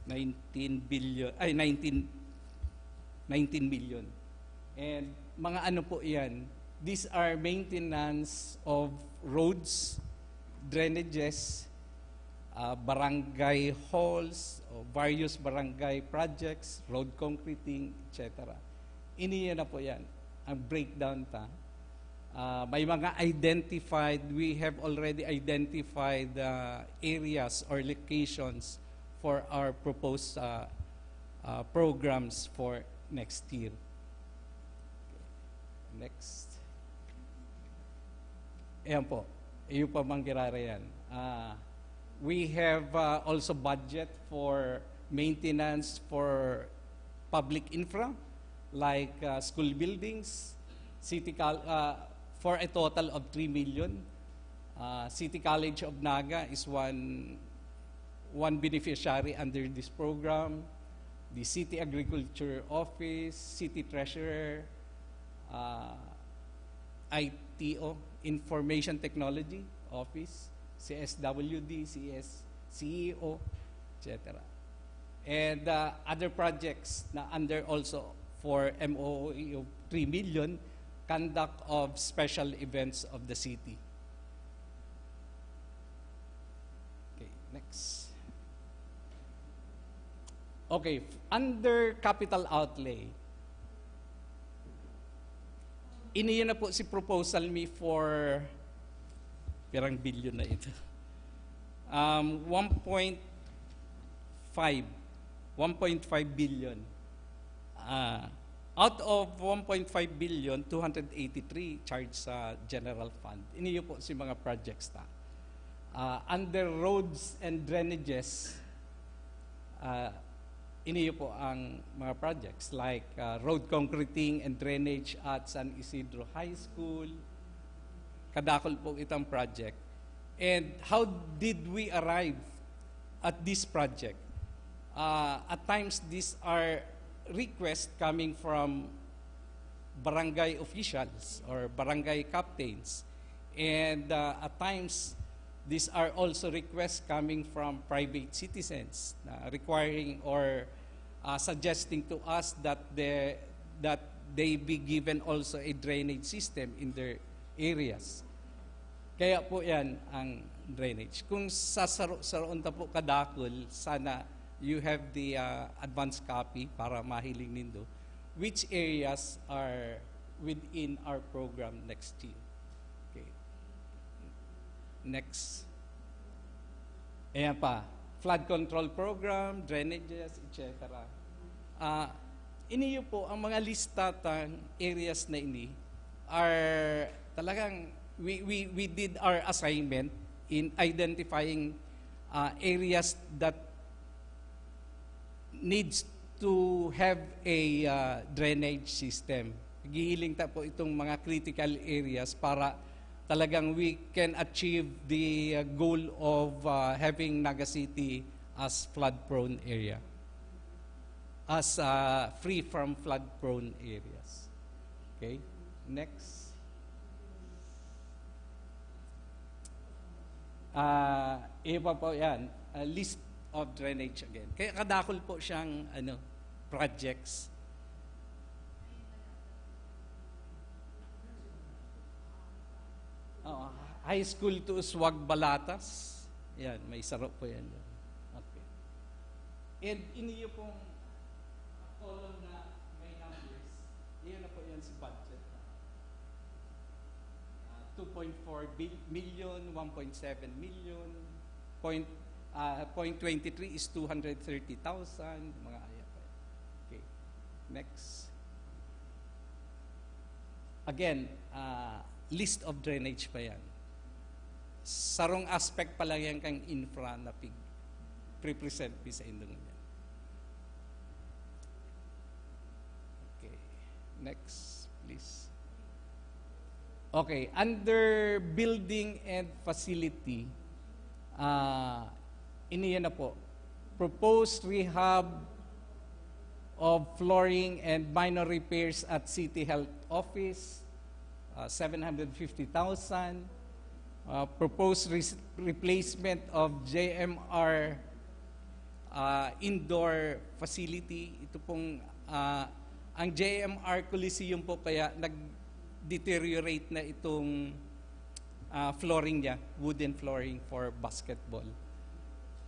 nineteen billion, ay, nineteen, nineteen million. And mga ano po yan, these are maintenance of roads, drainages, uh, barangay halls, o various barangay projects, road concreting, et cetera. Iniyan na po yan, ang breakdown ta. Uh, may mga identified, we have already identified, uh, areas or locations for our proposed, uh, uh, programs for next year. Next. Ayan po. Iyo pa mang girara yan. Ah, we have, uh, also budget for maintenance for public infra, like, uh, school buildings, city col-, uh, for a total of three million. Uh, City College of Naga is one, one beneficiary under this program. The City Agriculture Office, City Treasurer, uh, I T O, Information Technology Office, C S W D, C S, C E O, et cetera. And, uh, other projects na under also for M O O E of three million, conduct of special events of the city. Okay, next. Okay, f-, under capital outlay, iniyan na po si proposal mi for, pirang bilyon na ito? Um, one point five, one point five billion. Ah, out of one point five billion, two hundred eighty-three charge sa general fund. Iniyo po si mga projects ta. Ah, under roads and drainages, ah, iniyo po ang mga projects like, ah, road concreting and drainage at San Isidro High School. Kadakol po itang project. And how did we arrive at this project? Ah, at times, these are requests coming from barangay officials or barangay captains. And, uh, at times, these are also requests coming from private citizens na requiring or, uh, suggesting to us that the, that they be given also a drainage system in their areas. Kaya po yan ang drainage. Kung sasaro-saroon ta po kadakol, sana you have the, uh, advance copy para mahiling nindo which areas are within our program next year. Okay. Next. Ayan pa. Flood control program, drainages, et cetera. Ah, iniyo po, ang mga lista tang areas na ini are talagang, we, we, we did our assignment in identifying, ah, areas that needs to have a, uh, drainage system. Gihiling ta po itong mga critical areas para talagang we can achieve the, uh, goal of, uh, having Naga City as flood-prone area, as, uh, free from flood-prone areas. Okay? Next. Ah, iba po yan. Ah, list of drainage again. Kaya kadakol po siyang, ano, projects. Oo, high school to Uswag Balatas. Yan, may saro po yan. Okay. And iniyo pong column na may numbers, iyon na po yan si budget. Ah, two point four bil-, million, one point seven million, point, ah, point twenty-three is two hundred thirty thousand, mga aya pa yan. Okay. Next. Again, ah, list of drainage pa yan. Sarong aspect pa lang yan kang infra na pig-, pre-present mi sa indong yan. Okay. Next, please. Okay, under building and facility, ah, iniyan na po. Proposed rehab of flooring and minor repairs at City Health Office, uh, seven hundred fifty thousand. Uh, proposed res-, replacement of J M R, uh, indoor facility. Ito pong, uh, ang J M R Coliseum po kaya nag-deteriorate na itong, uh, flooring niya, wooden flooring for basketball.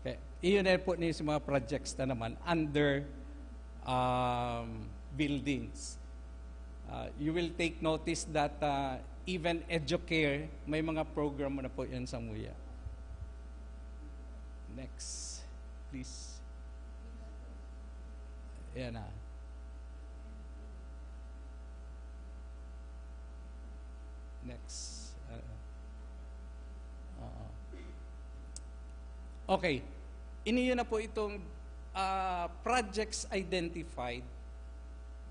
Okay. Iyon na po niyo sa mga projects na naman under, um, buildings. Uh, you will take notice that, uh, even Educare, may mga program na po yan sa Muya. Next, please. Ayan na. Next. Uh, oo. Okay. Iniyon na po itong, ah, projects identified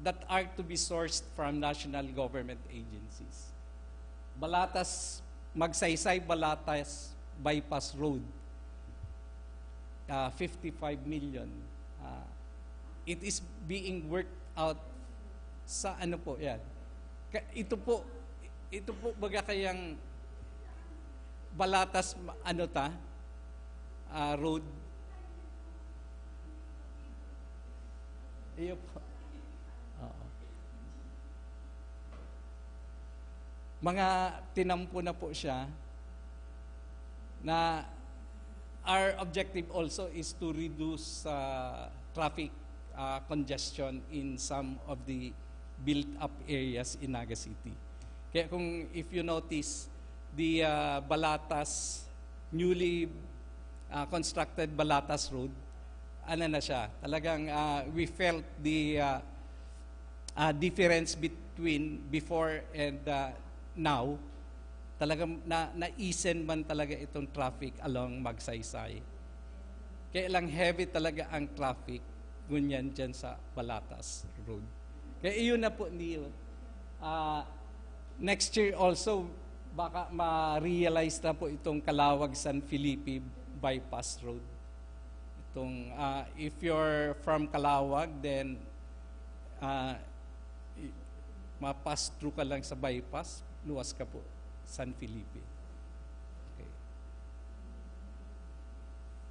that are to be sourced from national government agencies. Balatas, Magsaysay, Balatas Bypass Road, ah, fifty-five million. Ah, it is being worked out sa ano po yan. Ka-, ito po, ito po baga kayang Balatas, ma-, ano ta? Ah, road. Iyo po. Oo. Mga tinampo na po siya na our objective also is to reduce, uh, traffic, uh, congestion in some of the built-up areas in Naga City. Kaya kung, if you notice, the, uh, Balatas, newly, uh, constructed Balatas Road, ano na siya, talagang, uh, we felt the, uh, uh, difference between before and, uh, now. Talagang na, naisen man talaga itong traffic along Magsaysay. Kaya lang heavy talaga ang traffic ngunyan dyan sa Balatas Road. Kaya iyon na po, Neil. Ah, next year also, baka ma-realize na po itong Calauag San Felipe Bypass Road. Itong, ah, if you're from Calauag, then, ah, i-, ma-pass through ka lang sa bypass, luwas ka po, San Felipe. Okay.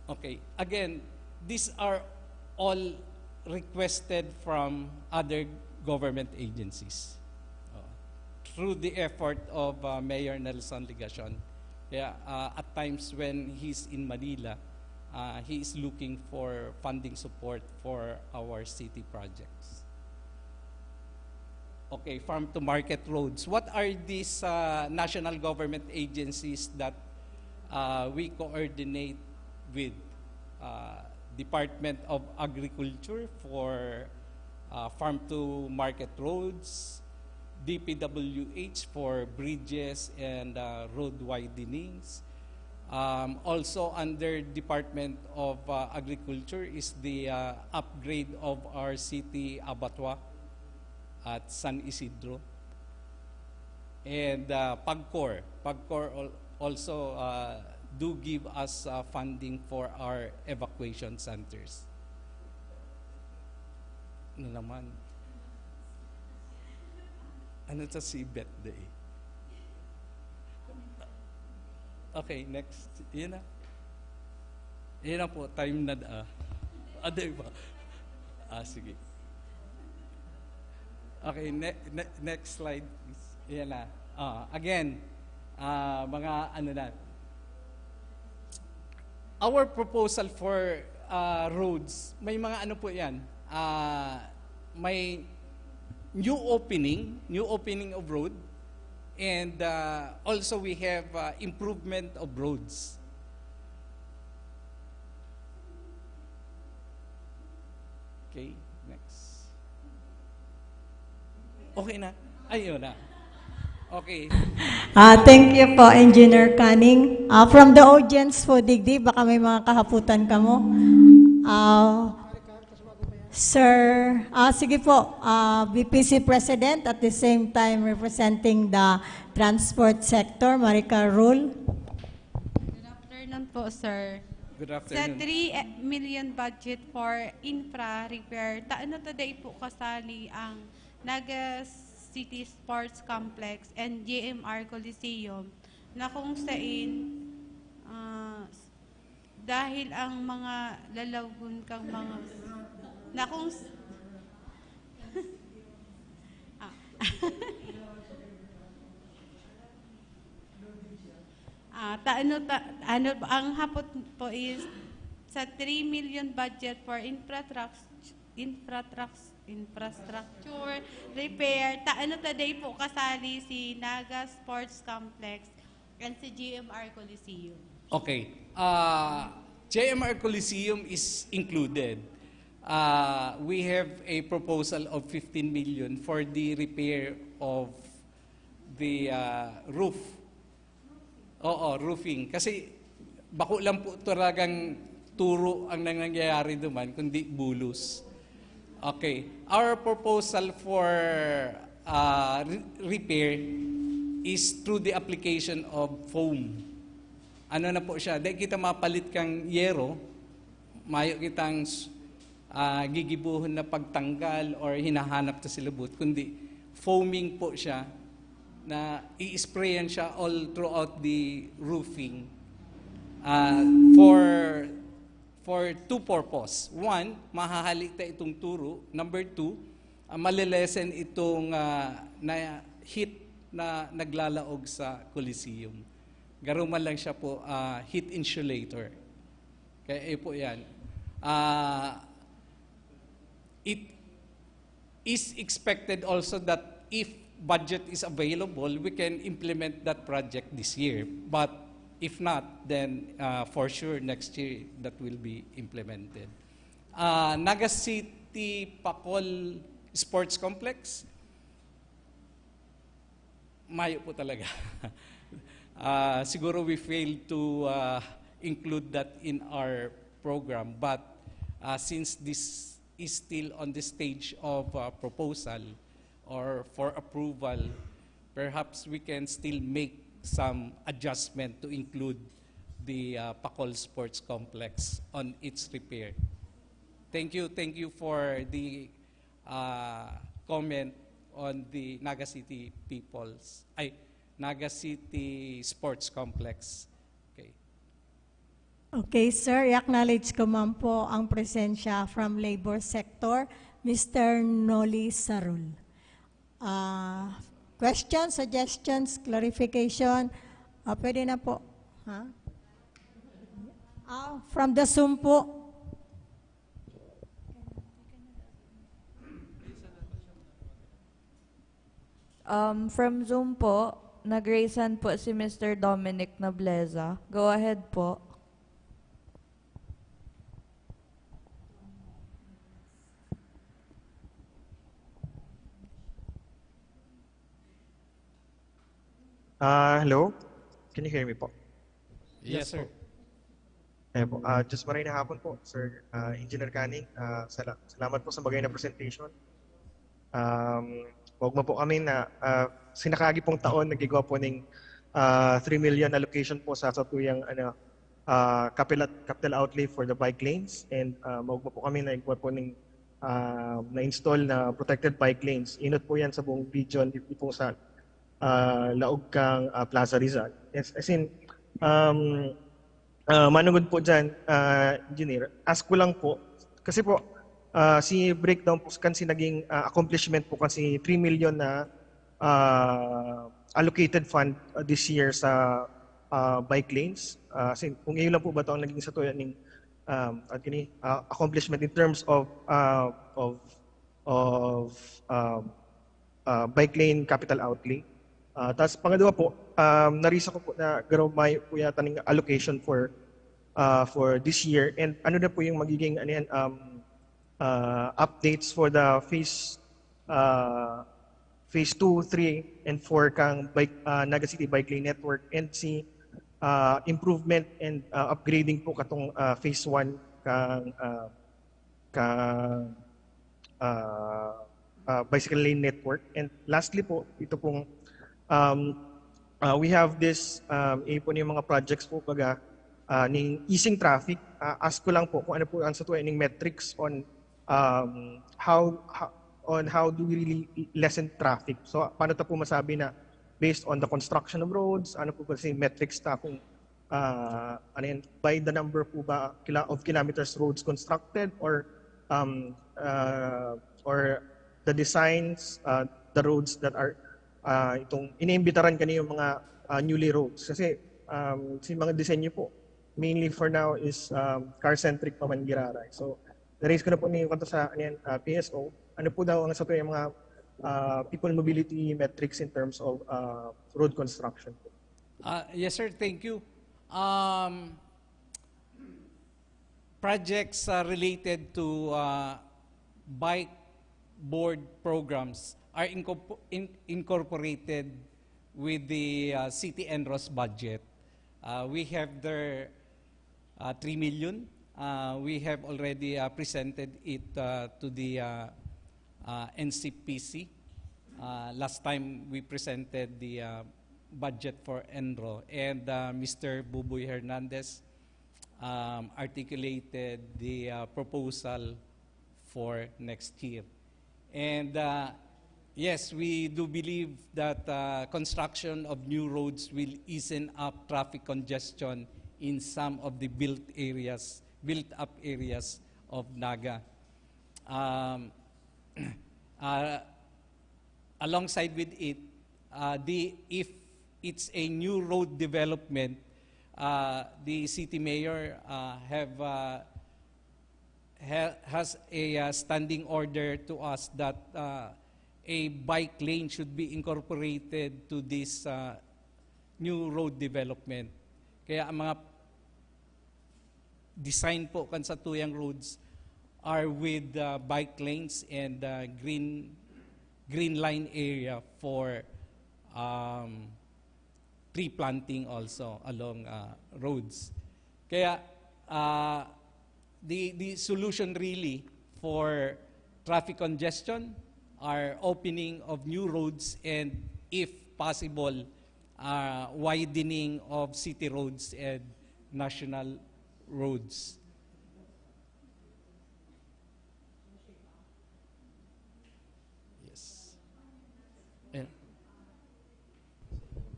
Okay. Again, these are all requested from other government agencies. Oh. Through the effort of, uh, Mayor Nelson Legacion. Kaya, uh, at times when he's in Manila, uh, he is looking for funding support for our city projects. Okay, farm to market roads. What are these, uh, national government agencies that, uh, we coordinate with? Uh, Department of Agriculture for, uh, farm to market roads, D P W H for bridges and, uh, road widenings. Um, also under Department of, uh, Agriculture is the, uh, upgrade of our city abattoir at San Isidro. And, uh, PAGCOR. PAGCOR al-, also, uh, do give us, uh, funding for our evacuation centers. Ano naman? Ano to si Beth Day? Okay, next. Yun na. Yun na po, time na da-, ah. Ah, di ba? Ah, sige. Okay, ne-, ne-, next slide, please. Ayan na. Ah, again, ah, mga ano na. Our proposal for, ah, roads, may mga ano po yan. Ah, may new opening, new opening of road, and, ah, also we have, ah, improvement of roads. Okay, next. Okay na. Ayun na. Okay. Ah, thank you po, Engineer Canning. Ah, from the audience po, digdi, baka may mga kahaputan kamo. Ah, Sir, ah, sige po, ah, V P C President, at the same time representing the transport sector, Maricar Rule. Good afternoon po, sir. Good afternoon. Sa three million budget for infra repair, ta ano ta dai po kasali ang Naga City Sports Complex and G M R Coliseum na kung sain, ah, dahil ang mga lalawgon kang mga, na kung s- ah. Ah, ta, ano, ta, ano, ang hapot po is sa three million budget for infrastructure, infrastructure, infrastructure repair, ta, ano, ta, dai po kasali si Naga Sports Complex and si G M R Coliseum. Okay. Uh, G M R Coliseum is included. Uh, we have a proposal of fifteen million for the repair of the uh, roof. Oo, roofing. Kasi bako lang po talagang turo ang nangyayari duman, kundi bulos. Okay. Our proposal for uh, re- repair is through the application of foam. Ano na po siya? Dahil kita mapalit kang yero, mayo kitang s- ah, gigibuhon na pagtanggal or hinahanap ta sa lubot, kundi foaming po siya na i-sprayan siya all throughout the roofing ah, for for two purpose. One, mahahali ta itong turo. Number two, ah, malilesen itong ah, na heat na naglalaog sa Coliseum. Garo man lang siya po ah, heat insulator. Kaya eh po yan. Ah, it is expected also that if budget is available, we can implement that project this year. But if not, then uh, for sure next year that will be implemented. Uh, Naga City Pacol Sports Complex, mayo po talaga. Ah, siguro we failed to ah, include that in our program, but ah, since this is still on the stage of ah, proposal or for approval, perhaps we can still make some adjustment to include the ah, Pacol Sports Complex on its repair. Thank you, thank you for the uh, comment on the Naga City people's, ay, Naga City Sports Complex. Okay. Okay, sir. I-acknowledge ko man po ang presensya from labor sector, Mister Noli Sarul. Ah, questions, suggestions, clarification? Ah, pwede na po. Ha? Ah, from the Zoom po. Um, from Zoom po, nag-raise hand po si Mister Dominic Nobleza. Go ahead po. Ah, hello? Can you hear me po? Yes, sir. Ayan po. Ah, just maray na hapon po, Sir ah, Engineer Canning. Ah, sala- salamat po sa bagay na presentation. Um, Maugma po kami na ah, sinakagi pong taon nagigwa po ning ah, three million allocation po sa satuyang ano, ah, capital, capital outlay for the bike lanes. And ah, maugma po kami na igwa po ning ah, na-install na protected bike lanes. Inot po yan sa buong region, di po sa ah, laog kang ah, Plaza Rizal. Yes, as in, um, ah, manungod po dyan, ah, Engineer, ask ko lang po, kasi po, ah, si breakdown po kan si naging ah, accomplishment po kasi three million na ah, allocated fund ah, this year sa ah, bike lanes. Ah, as in, kung iyo lang po ba ito ang naging satuya ning um, at kini, ah, accomplishment in terms of ah, of of um, ah, bike lane capital outlay. Ah, tas pangadwa po, um, narisa ko po na garo mayo po yata ning allocation for ah, for this year, and ano na po yung magiging ano yan, um, ah, updates for the phase ah, phase two, three, and four kang bike ah, Naga City Bike Lane Network, and si ah, improvement and ah, upgrading po katong ah, phase one kang ah, kang ah, ah, bicycle lane network. And lastly po, ito pong um, ah, we have this um, ipon yung mga projects po baga ah, ning easing traffic. Ah, ask ko lang po kung ano po ang satuya ning metrics on, um, how, ho-, on how do we really lessen traffic. So, paano ta po masabi na based on the construction of roads, ano po kasi metrics ta kung, ah, ano yan, by the number po ba kila-, of kilometers roads constructed or, um, ah, or the designs, ah, the roads that are, ah, itong iniimbitaran kaniyo mga, ah, newly roads. Kasi, um, si mga disenyo po, mainly for now is, um, car-centric pa man giraray. So, na-raise ko na po ni kanto sa, ano yan, ah, P S O. Ano po daw ang satuya mga, ah, people mobility metrics in terms of, ah, road construction po? Uh, yes, sir. Thank you. Um, projects uh, related to uh, bike board programs are incorpor- in- incorporated with the uh, City ENRO's budget. Uh, we have their uh, three million. Uh, we have already uh, presented it uh, to the uh, uh, N C P C. Uh, last time we presented the uh, budget for ENRO, and uh, Mister Buboy Hernandez um, articulated the uh, proposal for next year. And uh, yes, we do believe that uh, construction of new roads will easen up traffic congestion in some of the built areas, built-up areas of Naga. Um, uh, alongside with it, uh, the if it's a new road development, uh, the city mayor uh, have uh, ha- has a uh, standing order to us that uh, a bike lane should be incorporated to this uh, new road development. Kaya ang mga design po kan satuyang roads are with uh, bike lanes and uh, green green line area for um, tree planting also along uh, roads. Kaya uh, the the solution really for traffic congestion are opening of new roads and, if possible, uh, widening of city roads and national roads. Yes. And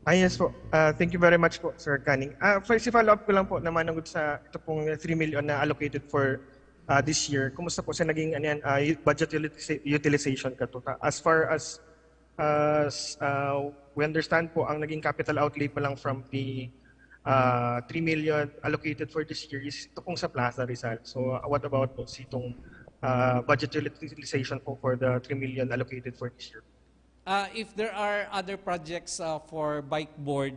Ah, yes po. Ah, thank you very much po, Sir Canning. Ah, first, follow-up ko lang po na manungod sa ito pong three million na allocated for ah, this year. Kumusta po sa naging, ano yan, ah, u- budget utilisa- utilization kato? Ta- As far as, as ah, we understand po, ang naging capital outlay pa lang from the ah, three million allocated for this year is ito pong sa Plaza Rizal. So, ah, what about po si itong ah, budget utilization po for the three million allocated for this year? Uh, if there are other projects uh, for bike board,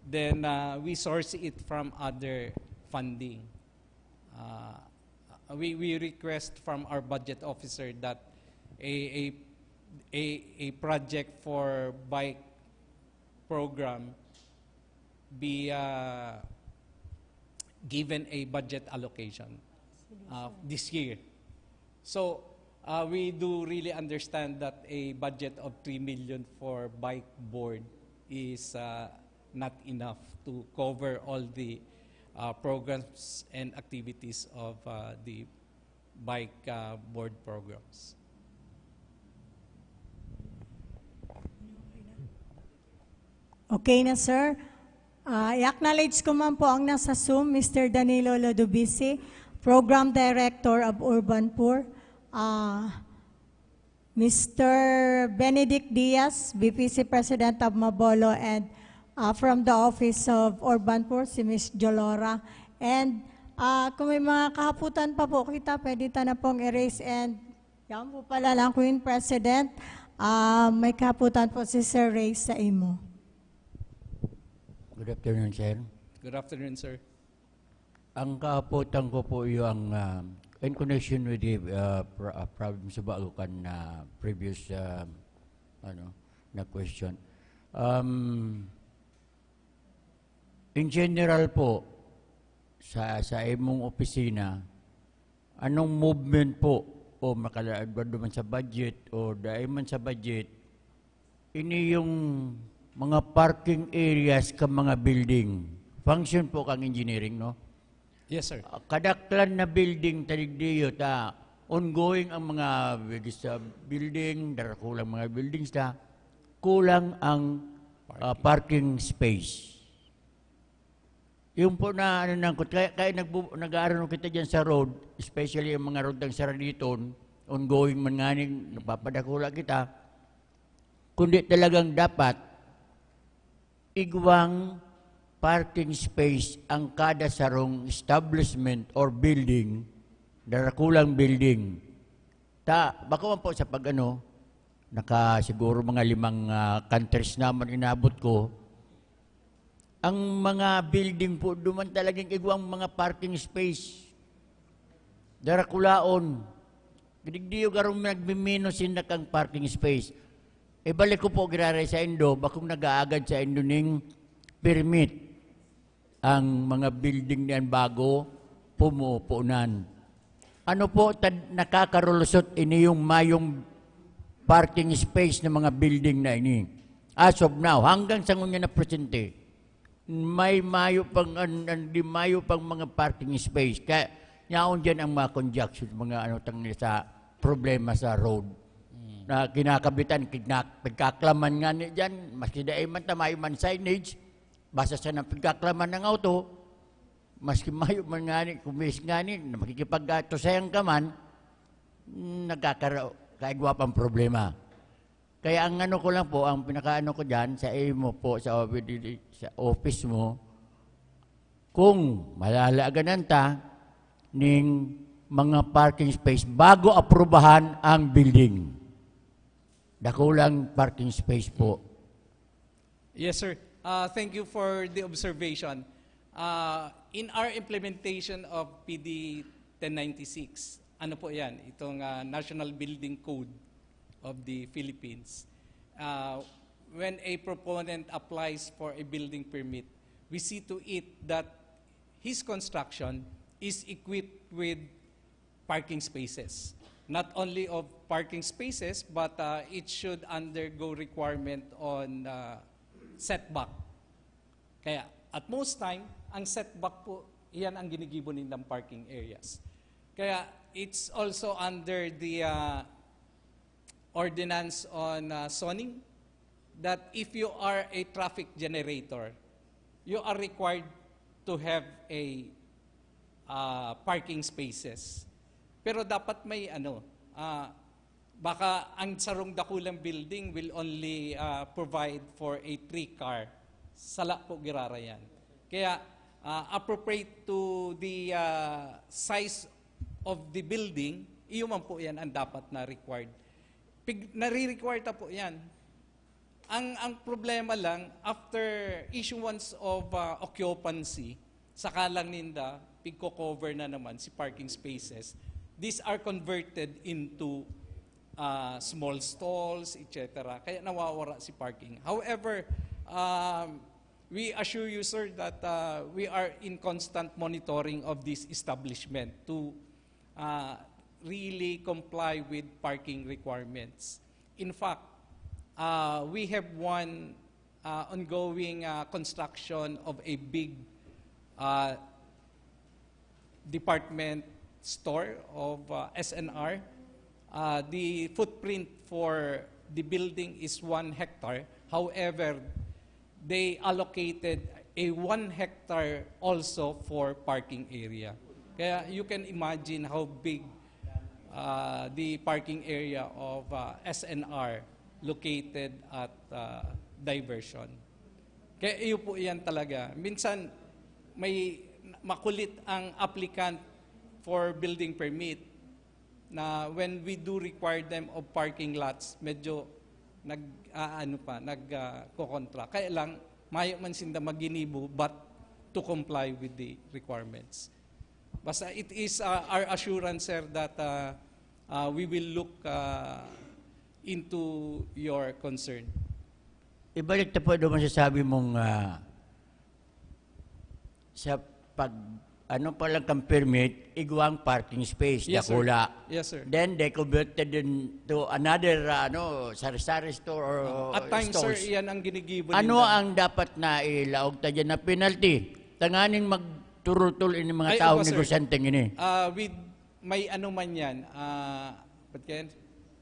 then uh, we source it from other funding. Uh, we, we request from our budget officer that a, a, a, a project for bike program be uh, given a budget allocation uh, this year. So uh, we do really understand that a budget of three million for bike board is uh, not enough to cover all the uh, programs and activities of uh, the bike uh, board programs. Okay na, sir. Ah, i-acknowledge ko man po ang nasa Zoom, Mister Danilo Lodubisi, Program Director of Urban Poor, ah, Mister Benedict Diaz, B P C President of Mabolo, and ah, from the Office of Urban Poor, si Miss Jolora. And ah, kung may mga kahaputan pa po kita, pwede ta na pong erase. And yan po pala lang, Queen President. Ah, may kahaputan po si Sir Ray sa imo. Good afternoon, sir. Good afternoon, sir. Ang kahapotan ko po yung ah, in connection with the uh, pro- uh, problems sa bago kan na previous uh, ano na question. Um, in general po, sa sa imong opisina, anong movement po o makalaad ba duman sa budget o dai man sa budget, ini yung mga parking areas ka mga building. Function po kang engineering, no? Yes, sir. Ah, kadaklan na building ta digdiyo ta ongoing ang mga big sa building, darakulang mga buildings ta, kulang ang ah, parking space. Yung po na ano nang kaya, kaya nagbu, nag-aano kita diyan sa road, especially ang mga road ng Saraditon, ongoing man ngani, nagpapadakula kita. Kundi talagang dapat igwang parking space ang kada sarong establishment or building, darakulang building. Ta, bako man po sa pag-ano, naka siguro mga limang ah, countries naman inabot ko. Ang mga building po, duman talagang igwang mga parking space. Darakulaon. Gidigdiyo garong nagmimino sinda kang parking space. Ibalik ko po giraray sa indo, bakong nag-aagad sa indo ning permit ang mga building niyan bago pumupunan. Ano po, tad, nakakarulusot ini yung mayong parking space ng mga building na ini? As of now, hanggang sa ngunyan na presente, may mayo pang, an, an, di mayo pang mga parking space. Kaya, yaon dyan ang mga conjecture, mga ano, tanggal sa problema sa road. Na kinakabitan, kidnak, pagkaklaman nga ni dyan, maski dai man ta, mayo man signage, basta sa nang pagkaklaman ng auto, maski mayo man nga ni, kumis nga ni, na makikipagkatusayan ka man, nagkakara, kaigwa pang problema. Kaya ang ano ko lang po, ang pinakaano ko dyan, sa imo po, sa, O P D, sa office mo, kung malalaaganan ta ning mga parking space bago aprubahan ang building. Dakulang parking space po. Yes, sir. Uh, thank you for the observation. Uh, in our implementation of P D ten ninety-six, ano po yan? Itong uh, National Building Code of the Philippines. Uh, when a proponent applies for a building permit, we see to it that his construction is equipped with parking spaces. Not only of parking spaces, but uh, it should undergo requirement on uh, setback. Kaya at most time, ang setback po, iyan ang ginigibo nindang parking areas. Kaya it's also under the uh, ordinance on uh, zoning that if you are a traffic generator, you are required to have a uh, parking spaces. Pero dapat may ano, uh, baka ang sarong dakulang building will only uh, provide for a three car. Sala po girara yan. Kaya uh, appropriate to the uh, size of the building, iyo man po yan ang dapat na required. Pig, nare-require ta po yan. Ang, ang problema lang, after issuance of uh, occupancy, saka lang ninda, pigko-cover na naman si parking spaces. These are converted into uh, small stalls, et cetera. Kaya nawawara si parking. However, um, we assure you, sir, that uh, we are in constant monitoring of this establishment to uh, really comply with parking requirements. In fact, uh, we have one uh, ongoing uh, construction of a big uh, department store of uh, S N R. Uh, the footprint for the building is one hectare. However, they allocated a one hectare also for parking area. Kaya you can imagine how big uh, the parking area of uh, S N R located at uh, Diversion. Kaya iyo po yan talaga. Minsan, may makulit ang applicant for building permit na when we do require them of parking lots, medyo nag, ah, ano pa, nag, ah, kokontra. Kaya lang, mayo man sinda maginibo, but to comply with the requirements. Basta it is uh, our assurance, sir, that uh, uh, we will look uh, into your concern. Ibalik ta po doon sa sabi mong ah, sa pag ano pa lang kang permit, igwang parking space, Yes, sir. dakula. Yes, sir. Then they converted into another ah, ano, sari-sari store or At times, sir, stores. Iyan ang ginigibo Ano ninda. Ang dapat na ilaog ta dyan na penalty? Tanganing mag Turutol ini mga Ay, taong opo, sir. negosyanteng ini. Uh, with, may ano man yan, uh, what can,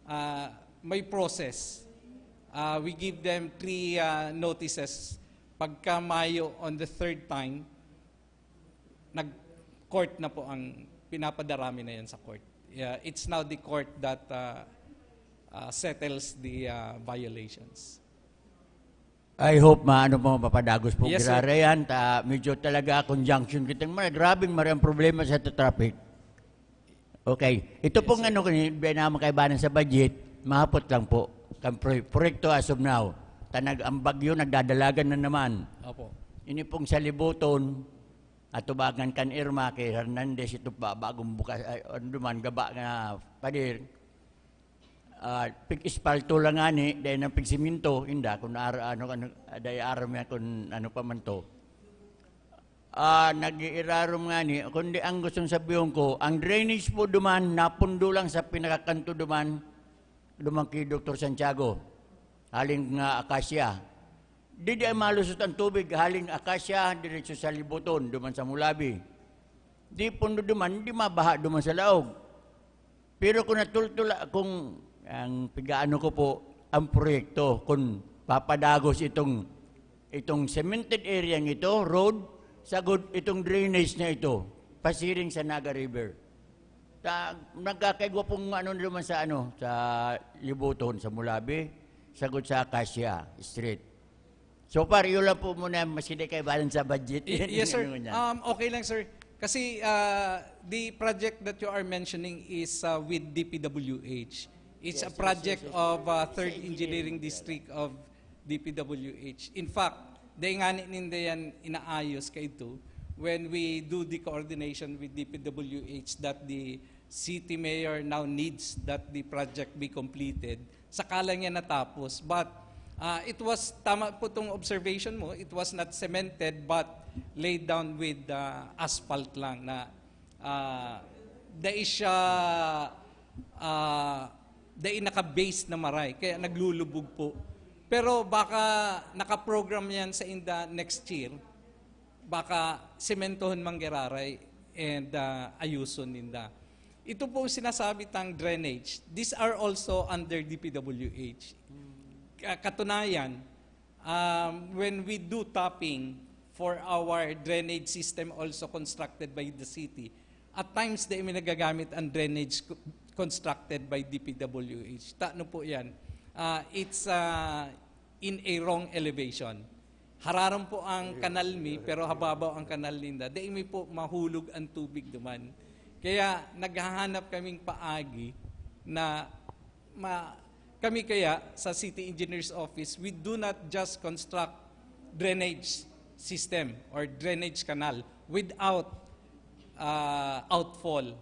uh, may process. Uh, we give them three uh, notices. Pagka Mayo on the third time, nag-court na po ang pinapadarami na yan sa court. Yeah, it's now the court that uh, uh, settles the uh, violations. I hope maano po, mapadagos po Yes, sir. Giraray yan. Ta, medyo talaga conjunction kitang mga grabing mari ang problema sa traffic. Okay. Ito pong ano, kani, naman kaibanan sa budget, mahapot lang po. Kan pro- proyekto as of now, tanag ang bagyo, nagdadalagan na naman. Opo. Ini pong sa Libuton, atubangan kan Irma, kay Hernandez, ito pa, bagong bukas, ay, ano duman, gaba na pader. Ah, pig-espalto lang ngani, dahil ng pigsiminto, inda, kung ar, ano, ano, dahil aram yan kung ano pa man to. Ah, nag-iirarom ngani, kundi ang gustong sabihin ko, ang drainage po duman, napundo lang sa pinakakanto duman, duman kay Doktor Santiago, haling nga Acacia. Di di ay malusot ang tubig, haling Acacia, diretso sa Libuton, duman sa Mulabi. Di pundo duman, di mabaha duman sa laog. Pero kung natultula, kung ang pigaano ko po, ang proyekto, kung papadagos itong, itong cemented area ito, road, sagod itong drainage na ito, pasiring sa Naga River. Ta, nagkakaigwa pong ano naman sa ano, sa Libuton, sa Mulabi, sagod sa Acacia Street. So far, yun lang po muna, maski di kaibanan sa budget. Y- yes, sir. Ano niya. Um, okay lang, sir. Kasi uh, the project that you are mentioning is uh, with D P W H. It's Yes, a yes, project yes, yes. of uh, Sa Third engineering Engineering talaga. District of D P W H. In fact, dahil nga ni- ninda yan inaayos kayo ito, when we do the coordination with D P W H that the city mayor now needs that the project be completed, saka lang yan natapos. But uh, it was, tama po itong observation mo, it was not cemented but laid down with uh, asphalt lang na uh, dai siya uh, dai naka-base na maray, kaya naglulubog po. Pero baka naka-program yan sa inda next year, baka sementohon man giraray and uh, ayuson ninda. Ito po sinasabi tang drainage. These are also under D P W H. Ka- Katunayan, um, when we do topping for our drainage system also constructed by the city, at times dai mi nagagamit ang drainage co- constructed by D P W H. Tano po yan. Uh, it's uh, in a wrong elevation. Hararom po ang kanal mi, pero hababaw ang kanal ninda. Dai mi po mahulog ang tubig duman. Kaya naghahanap kaming paagi na ma, kami kaya sa City Engineer's Office, we do not just construct drainage system or drainage canal without uh, outfall.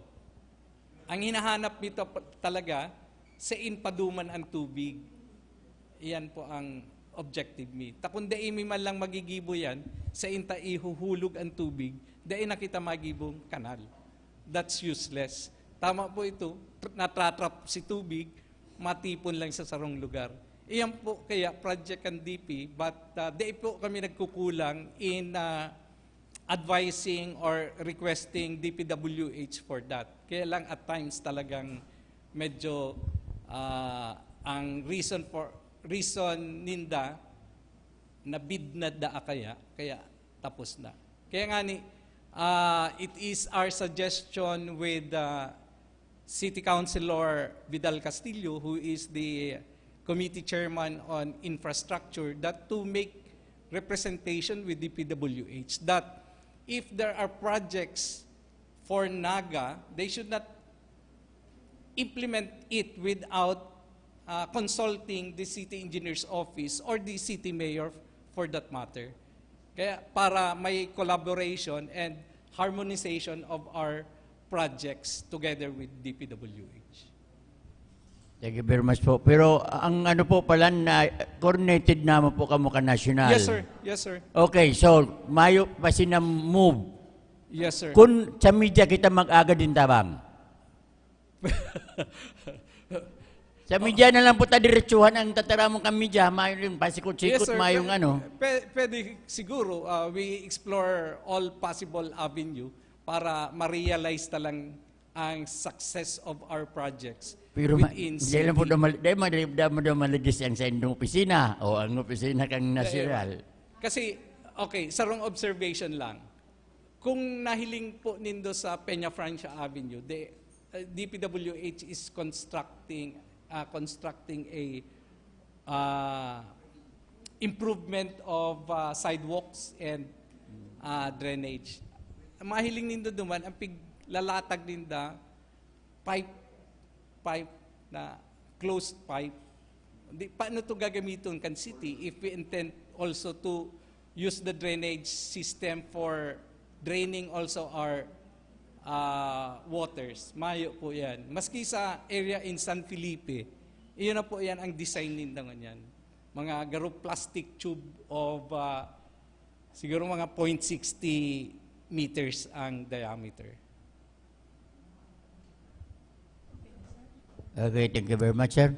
Ang hinahanap nito pa- talaga, sain paduman ang tubig. Iyan po ang objective mi. Ta kung dai mi man lang magigibo yan, sain ta ihuhulog ang tubig, dai na kita magibong kanal. That's useless. Tama po ito, natratrap si tubig, matipon lang sa sarong lugar. Iyan po kaya project kan D P, but uh, dai po kami nagkukulang in uh, advising or requesting D P W H for that. Kaya lang at times talagang medyo uh, ang reason for reason ninda na bid na daa kaya, kaya tapos na. Kaya nga ni, uh, it is our suggestion with uh, City Councilor Vidal Castillo, who is the committee chairman on infrastructure, that to make representation with D P W H that if there are projects for Naga, they should not implement it without uh, consulting the city engineer's office or the city mayor for that matter. Kaya para may collaboration and harmonization of our projects together with D P W H. Thank you very much po. Pero ang ano po pala, na coordinated naman po kamo ka national. Yes, sir. Yes, sir. Okay, so mayo pa sina move. Yes, sir. Kung sa media kita mag-agad din tabang. Sa media na lang po ta diretsuhan ang tataramon kan media, mayo yung pasikot-sikot, Yes, sir. mayo yung Pwede, ano. pwe- pwede siguro, uh, we explore all possible avenue para ma-realize na lang ang success of our projects Pero ma- within di lang po city. daw mal- di ma- di daw maligis ang sa indong opisina o ang opisina kang nasyonal. Kasi, okay, sarong observation lang. Kung nahiling po nindo sa Peña Francia Avenue, the uh, D P W H is constructing uh, constructing a uh, improvement of uh, sidewalks and uh, drainage. Mahiling nindo duman, ang piglalatag ninda, pipe, pipe na closed pipe. Di, paano to gagamiton kan city if we intend also to use the drainage system for draining also our uh, waters? Mayo po yan. Maski sa area in San Felipe, iyon na po yan ang design ninda ngunyan. Mga garo plastic tube of uh, siguro mga zero point six zero meters ang diameter. Okay, thank you very much, sir.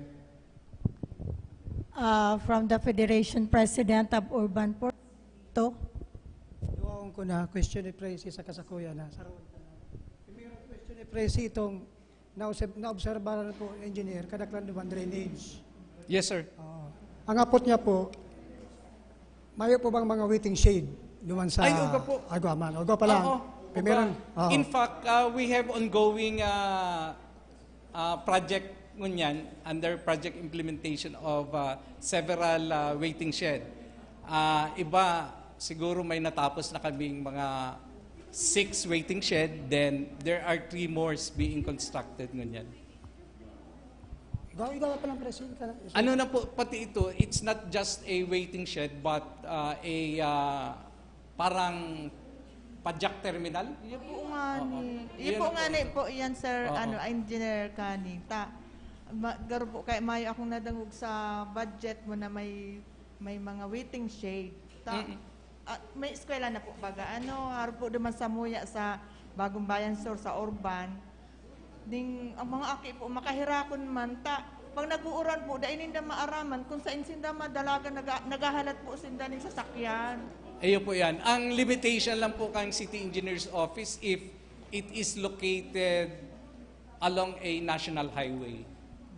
Uh, from the Federation President of Urban Poor, to. Duwaon ko na question ni Presi sa kasakuyan na. Sa Primero question ni Presi itong nauseb- naobserbaran po, engineer, kadaklan duman drainage. Yes, sir. Oo. Ang apot niya po, mayo po bang mga waiting shed duman sa Ay, uga po. Agwa man? Uga pa lang. Oo, Primero, uga. Oo. In fact, uh, we have ongoing uh, uh, project ngunyan under project implementation of uh, several uh, waiting shed. Uh, iba, siguro may natapos na kaming mga six waiting shed, then there are three more being constructed ngunyan. Ikaw, ikaw pa lang, Presi. Ka lang. Ano na po, pati ito, it's not just a waiting shed, but uh, a uh, parang padyak terminal. Iyo po nga Oo. ni, iyo Iyan po na nga po. ni po iyan, sir, Oo. ano, engineer kani. Ta, ma, garo po kay mayo akong nadangog sa budget mo na may may mga waiting shed. Ta, Mm-mm. ah, may eskwela na po baga. Ano, haro po duman sa Muya sa Bagong Bayan Sur sa Urban. Ding ang mga aki po makahirakon man ta pag nag-uuran po, dai ninda maaraman kung sain sinda madalagan, naga, naghahalat po sinda ning sasakyan. Iyo po yan. Ang limitation lang po kang City Engineer's Office if it is located along a national highway.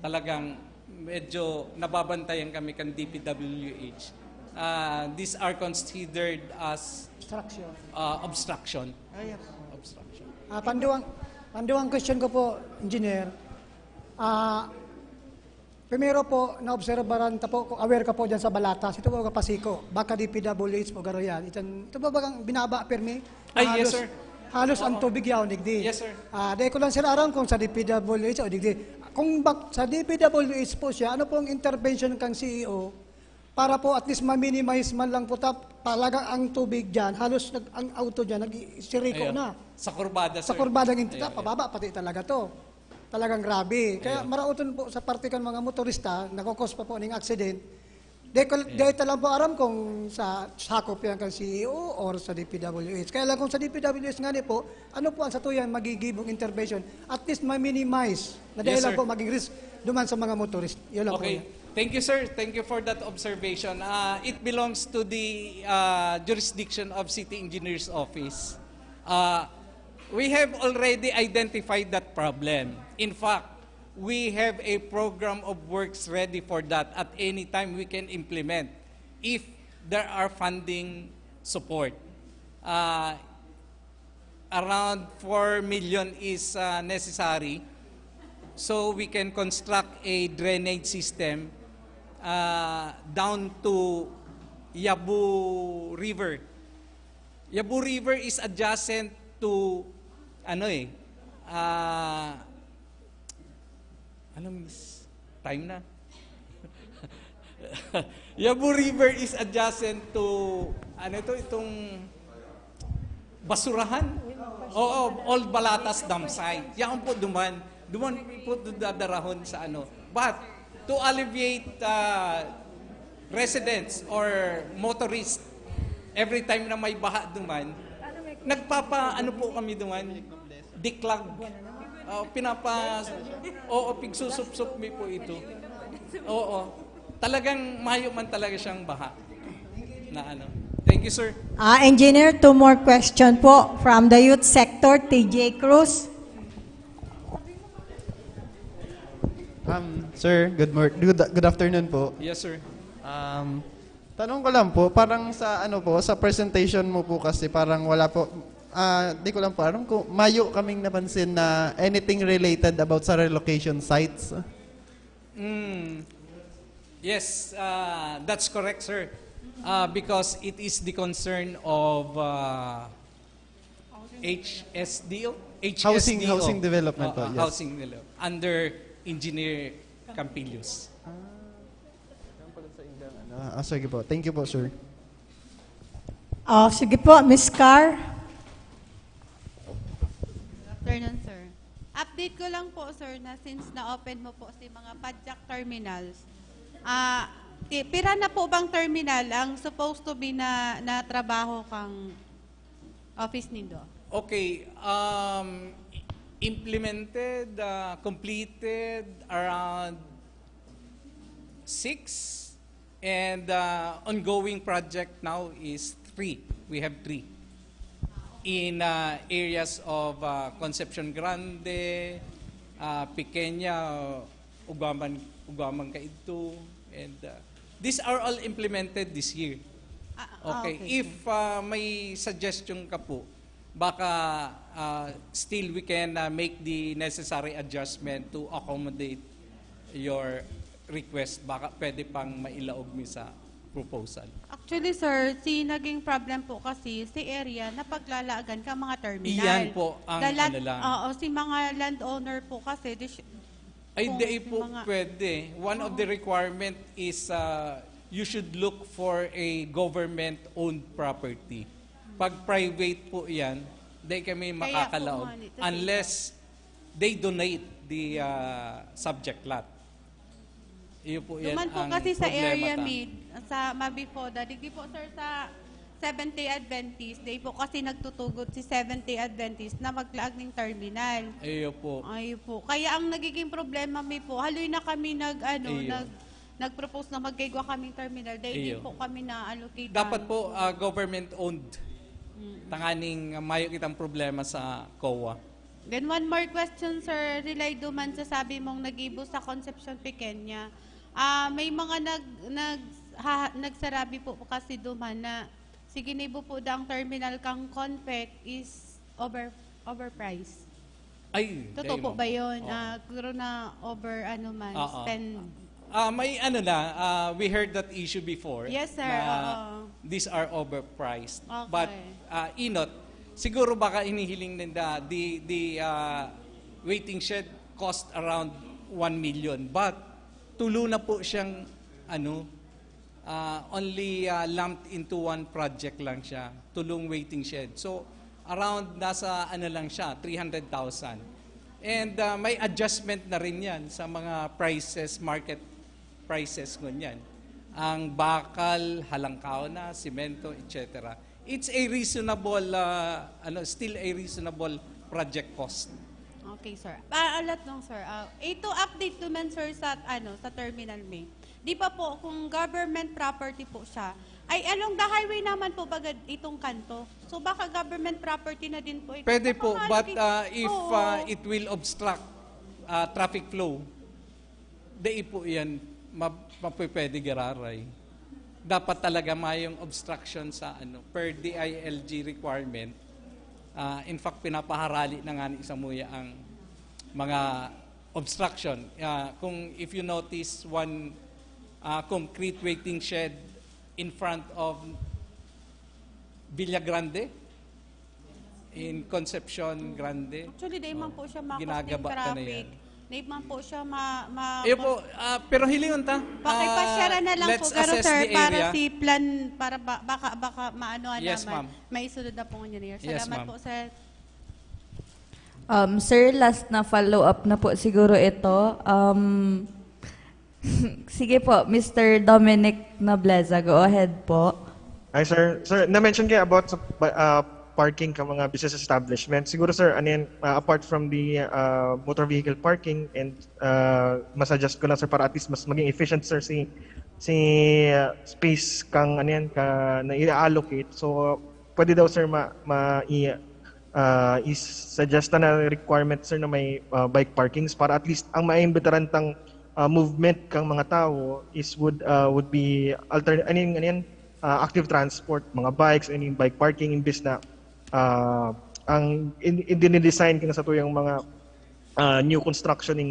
Talagang medyo nababantayan kami kan D P W H. Ah, these are considered as Obstruction. ah, obstruction. Ayan. Obstruction. Ah, panduang, panduang question ko po, engineer. Ah, primero po, naobserbaran ta po, kung aware ka po dyan sa Balatas, ito po kapasiko, baka D P W H po garo yan. Ito, ito po bagang binaba permi? Ay, halos, yes, sir. Halos ang Oo. Tubig yaw, digdi. Yes, sir. Ah, di ko lang, sir, aram kung sa D P W H o digdi. Kung bak, sa D P W H po siya, ano pong intervention kang C E O para po at least ma-minimize man lang po ta, talaga ang tubig dyan, halos nag, ang auto dyan, nag-siriko Ayun. na. Sa kurbada, Sa sir. kurbadang ito, Ayun, ayun. pababa pati talaga to. Talagang grabe. Kaya Ayun. maraoton po sa parte kan mga motorista, nakukos pa po ning accident. Di, ko, di ta lang po aram kung sa sakop yan kan C E O or sa D P W H. Kaya lang kung sa D P W H nga ni po, ano po ang satuyang magigibong intervention? At least ma-minimize na dahil Yes, lang sir. po maging risk duman sa mga motorist. Yun lang po Okay. yan. Thank you, sir. Thank you for that observation. Uh, it belongs to the uh, jurisdiction of City Engineer's Office. Uh, we have already identified that problem. In fact, we have a program of works ready for that. At any time, we can implement if there are funding support. Uh, around four million is uh, necessary so we can construct a drainage system uh, down to Yabu River. Yabu River is adjacent to, ano eh, uh, ano, miss? Time na. Yabu River is adjacent to, ano ito, itong basurahan? Oo, Old Balatas dump site. Yan po duman. Duman po dadarahon sa ano. But to alleviate uh, residents or motorists, every time na may baha duman, nagpapa, ano po kami duman? Diklag. Oh, pinapa... Oo, pigsusupsup mi po ito. Oo. Talagang mayo man talaga siyang baha. Na ano. Thank you, sir. Ah, Engineer, two more question po from the youth sector, T J Cruz. Um, sir, good, mor- good, good afternoon po. Yes, sir. Um, tanong ko lang po, parang sa ano po, sa presentation mo po kasi parang wala po, ah, di ko lang po alam kung mayo kaming napansin na anything related about sa relocation sites. Mm. Yes, uh, that's correct, sir. Uh, because it is the concern of uh, H S D O? Housing, H S D O. Housing Development po, Uh, yes. Housing Development. Under Engineer Campillos. Ah, sige po. Thank you po, sir. Oh, sige po, Miss Car. Good afternoon, sir. Update ko lang po, sir, na since na-open mo po si mga padjak terminals, ah, ti- pira na po bang terminal ang supposed to be na, na trabaho kang office nindo? Okay, um, implemented, uh, completed around six, and uh, ongoing project now is three. We have three in uh, areas of uh, Concepcion Grande, uh, Pequeña, Ugaman, Ugaman Kaidto, and uh, these are all implemented this year. Ah, ah, Okay, okay, if uh, may suggestion ka po, baka uh, still we can uh, make the necessary adjustment to accommodate your request. Baka pwede pang mailaog mi sa proposal. Actually, sir, si naging problem po kasi si area na paglalaagan ka mga terminal. Iyan po ang Dalat- ano lang. Oo, si mga landowner po kasi, dis- Ay, kung di si po mga- pwede. One of the requirement is uh, you should look for a government-owned property. Pag private po yan, di kami Kaya po makakalaog nga, ito, unless they donate the uh, subject lot. Iyo po yan Duman po ang kasi sa problema area ta. mid, sa Mabifoda, digdi po, sir, sa Seventh-day Adventist, di po kasi nagtutugod si Seventh-day Adventist na maglaag ning terminal. Iyo po. Ay po. Kaya ang nagiging problema mi po, haloy na kami nag, ano, Iyo. nag, nag-propose na magkaigwa kaming terminal, dahil di Iyo. po kami na-allocate. Dapat po uh, government-owned. Tanganing uh, mayo kitang problema sa COA. Then one more question, sir. Relay duman sa sabi mong nagibo sa Concepcion Pequeña. Ah, may mga nag, nag, ha, nagsarabi po kasi duman na si ginibo po daang terminal kang Confec is over, overpriced. Ay, Totoo dai po man ba po. yun? Oo. Ah, siguro na over ano man, Oo. spend. Ah, may ano na, ah, we heard that issue before. Yes, sir. Na Oo. These are overpriced. Okay. But uh, inot, siguro baka inihiling ninda, the, the uh, waiting shed cost around one million. But tulo na po siyang, ano, uh, only uh, lumped into one project lang siya. Tulong waiting shed. So, around nasa ano lang siya, three hundred thousand. And uh, may adjustment na rin yan sa mga prices, market prices ngunyan. Ang bakal, halangkaw na, simento, et cetera. It's a reasonable, uh, ano, still a reasonable project cost. Okay, sir. Ah, alat nung, sir. Ah, ito update naman, sir, sa, ano, sa terminal may. Di ba po, kung government property po siya, ay along the highway naman po bagad itong kanto. So baka government property na din po ito. Pwede Baka po, but ma-allocate- uh, if Oo. uh, it will obstruct uh, traffic flow, di po yan ma- mapwede giraray. Dapat talaga mayong obstruction sa ano, per D I L G requirement. Uh, in fact, pinapaharali na nga ni Samuya ang mga obstruction. Uh, kung if you notice one uh, concrete waiting shed in front of Villa Grande, in Concepcion Grande. Actually, dahil man po siya Oh, makos ning ginagaba ka na traffic. yan. Dahil man po siya ma... ma Iyo po, ah, pero hilingon ta. Pakipasyara Ah, na lang let's po, garo, assess sir, the para area. Si plan, para ba, baka, baka maano Yes, naman. ma'am. Maisunod na po ninyo, sir. Yes, Salamat ma'am. po, sir. Um, sir, last na follow-up na po siguro ito. Um, sige po, Mister Dominic Nobleza, go ahead po. Hi, sir. Sir, na-mention kayo about sa uh, parking kan mga business establishment. Siguro, sir, ano yan, ah, apart from the, ah, motor vehicle parking, and, ah, masuggest ko lang, sir, para at least mas maging efficient, sir, si, si, ah, space kang, ano yan, ka, na i-allocate. So, pwede daw, sir, ma-, ma-, i-, ah, i-suggest na requirement, sir, na may, ah, bike parkings para at least ang maimbitaran tang, ah, movement kang mga tao is would, ah, would be alter-, ano yun, ano yan, ah, active transport, mga bikes, I mean, bike parking, imbes na, ah, ang in, in, dinidesign kan satuyang mga, ah, new construction in,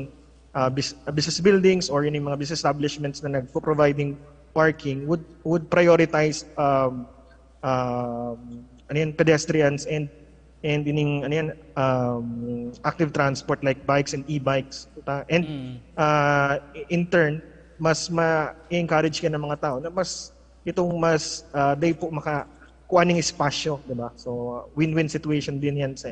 ah, bus-, business buildings or in mga business establishments na nagpo-providing parking would, would prioritize, um, um, ano yan, pedestrians and, and ining, ano yan, um, active transport like bikes and e-bikes. Ta-, and, Mm. ah, in turn, mas ma-encourage ka ng mga tao na mas, itong mas, ah, they po maka-, kuha ning espasyo, di ba? So, win-win situation din yan sa,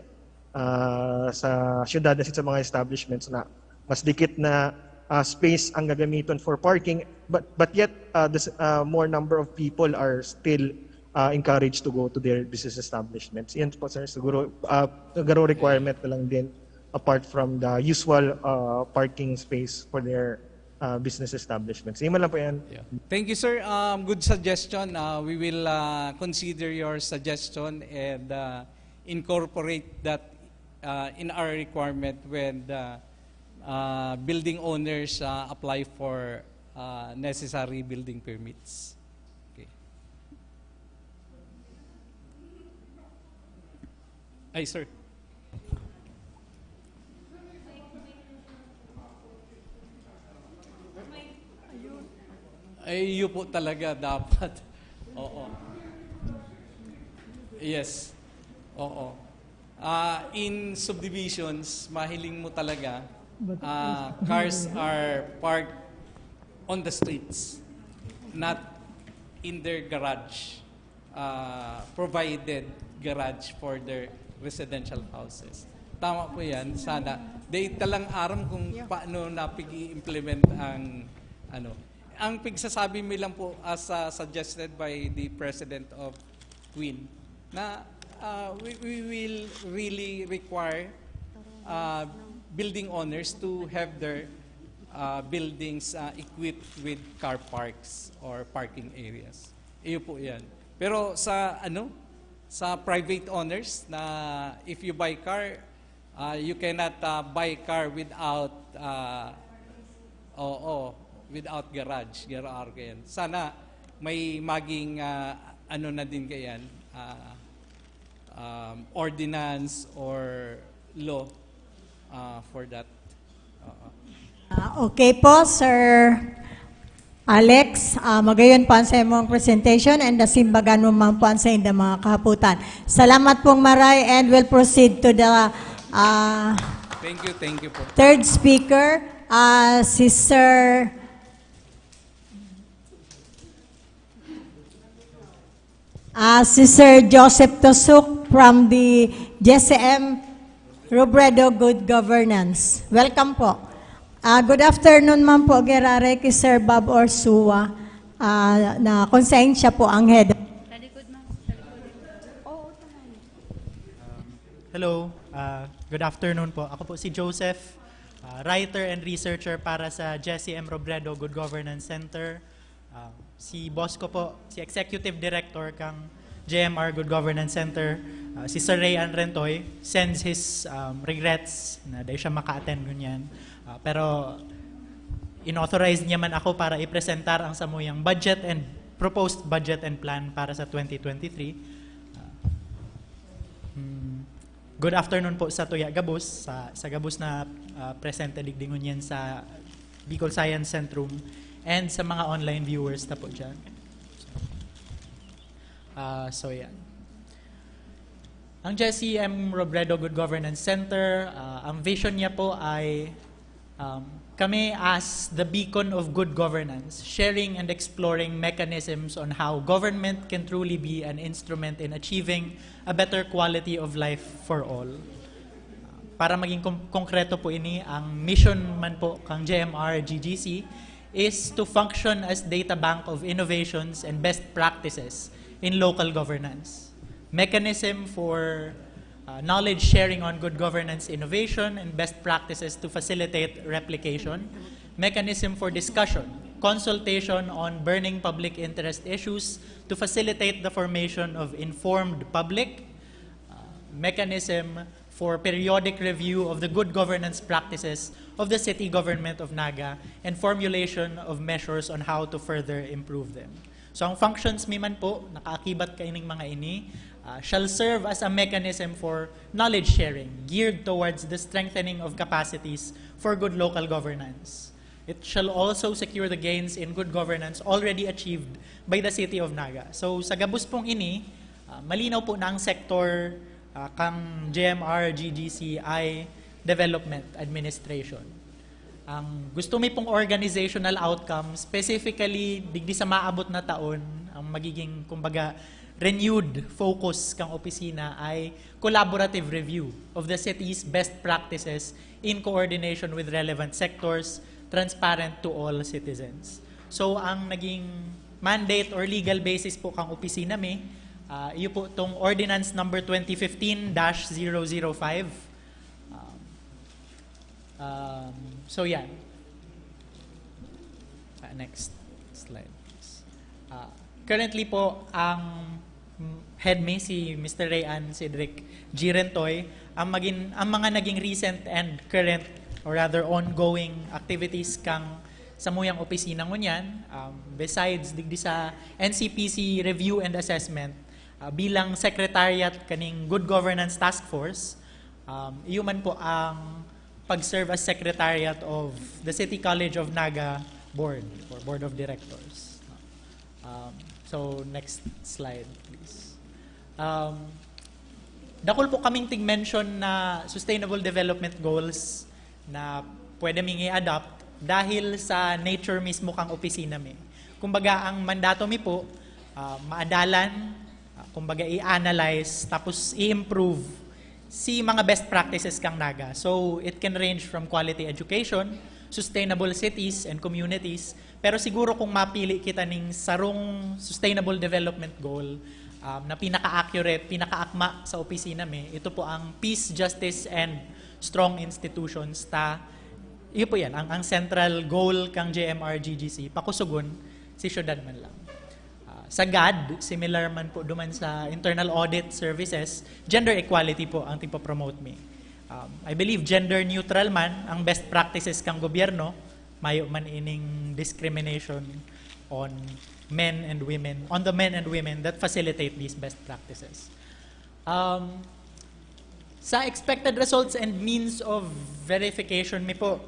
ah, sa syudad at sa mga establishments na mas dikit na, ah, space ang gagamiton for parking, but, but yet, ah, the s-, ah, more number of people are still, ah, encouraged to go to their business establishments. Yan po, sir. Siguro, ah, siguro requirement na lang din apart from the usual, ah, parking space for their, ah, business establishments. Yun man lang po yan. Yeah. Thank you, sir. Um, good suggestion. Uh, we will, uh, consider your suggestion and, uh, incorporate that, uh, in our requirement when the, uh, building owners, uh, apply for, uh, necessary building permits. Okay. Ay, sir. Ay, iyo po talaga dapat. Oo. Yes. Oo. Ah, in subdivisions, mahiling mo talaga, ah, cars are parked on the streets, not in their garage, ah, provided garage for their residential houses. Tama po yan, sana. Dai ta lang aram kung paano napig-i-implement ang, ano. Ang pigsasabi mi lang po, as, ah, suggested by the President of Queen, na, ah, we, we will really require, ah, building owners to have their, ah, buildings, ah, equipped with car parks or parking areas. Iyo po yan. Pero sa, ano, sa private owners na if you buy car, ah, you cannot, ah, buy car without, ah, oo, without garage, garage yan. Sana may maging, ah, ano na din kayan, ah, um, ordinance or law, ah, for that. Oo. Ah, okay po, Sir Alex. Ah, magayon po ang sa imong presentation and nasimbagan mo man po ang sa indang mga kahapotan. Salamat pong maray and we'll proceed to the ah, Thank you, thank you po. third speaker, ah, si Sir ah, si Sir Joseph Tosuk from the G C M Robredo Good Governance. Welcome po. Ah, good afternoon man po, Gerare, kay Sir Bob Orsua, ah, na konsensya po ang head. Hello, ah, good afternoon po. Ako po si Joseph, ah, writer and researcher para sa G C M Robredo Good Governance Center. Ah, si boss ko po, si Executive Director kang G M R Good Governance Center, ah, si Sir Ray Anrentoy, sends his, um, regrets na dahil siya maka-attend ngunyan. Ah, pero inauthorize niya man ako para ipresentar ang samuyang budget and proposed budget and plan para sa twenty twenty-three. Ah, hmm, good afternoon po sa tuya gabos, sa, sa gabos na, ah, presente digdi ngunyan sa Bicol Science Centrum and sa mga online viewers na po dyan. Ah, so, yan. Ang G C M Robredo Good Governance Center, ah, ang vision niya po ay, um, kami as the beacon of good governance, sharing and exploring mechanisms on how government can truly be an instrument in achieving a better quality of life for all. Para maging kom-, konkreto po ini, ang mission man po kang G M R G G C is to function as data bank of innovations and best practices in local governance. mechanism for uh, knowledge sharing on good governance innovation and best practices to facilitate replication, mechanism for discussion, consultation on burning public interest issues to facilitate the formation of informed public, uh, mechanism for periodic review of the good governance practices of the city government of Naga and formulation of measures on how to further improve them. So ang functions mi man po, nakaakibat kaining mga ini, uh, shall serve as a mechanism for knowledge sharing geared towards the strengthening of capacities for good local governance. It shall also secure the gains in good governance already achieved by the City of Naga. So sa gabos pong ini, uh, malinaw po na ang sektor uh, kang G M R G G C ay development administration. Ang gusto mi pong organizational outcome, specifically digdi sa maabot na taon, ang magiging, kumbaga, renewed focus kang opisina ay collaborative review of the city's best practices in coordination with relevant sectors, transparent to all citizens. So ang naging mandate or legal basis po kang opisina mi, uh, iyo po tong Ordinance Number twenty fifteen dash zero zero five. Um, um, so yan. Uh, next slide, please. Uh, currently po, ang head mi, si Mister Rayan Cedric Girentoy, ang, magin, ang mga naging recent and current, or rather ongoing activities kang samuyang opisina ngunyan, um, besides digdi sa N C P C review and assessment, uh, bilang secretariat kaning Good Governance Task Force, um, iyo man po ang pag-serve as secretariat of the City College of Naga Board or Board of Directors. Um, so, next slide, please. Um, dakul po kaming tig-mention na sustainable development goals na pwede ming i-adopt dahil sa nature mismo kang opisina mi. Kumbaga, ang mandato mi po, uh, maadalan, uh, kumbaga, i-analyze, tapos i-improve si mga best practices kang Naga. So, it can range from quality education, sustainable cities and communities, pero siguro kung mapili kita ning sarong sustainable development goal, um, na pinaka-accurate, pinaka-akma sa opisina mi, ito po ang peace, justice, and strong institutions. Ta, iyo po yan, ang, ang central goal kang G M R G G C, pakusugon si syudad man lang. Uh, sa gad, similar man po duman sa internal audit services, gender equality po ang tigpo-promote mi. Um, I believe gender neutral man ang best practices kang gobyerno, mayo man ining discrimination on men and women, on the men and women that facilitate these best practices. Um, sa expected results and means of verification mi po,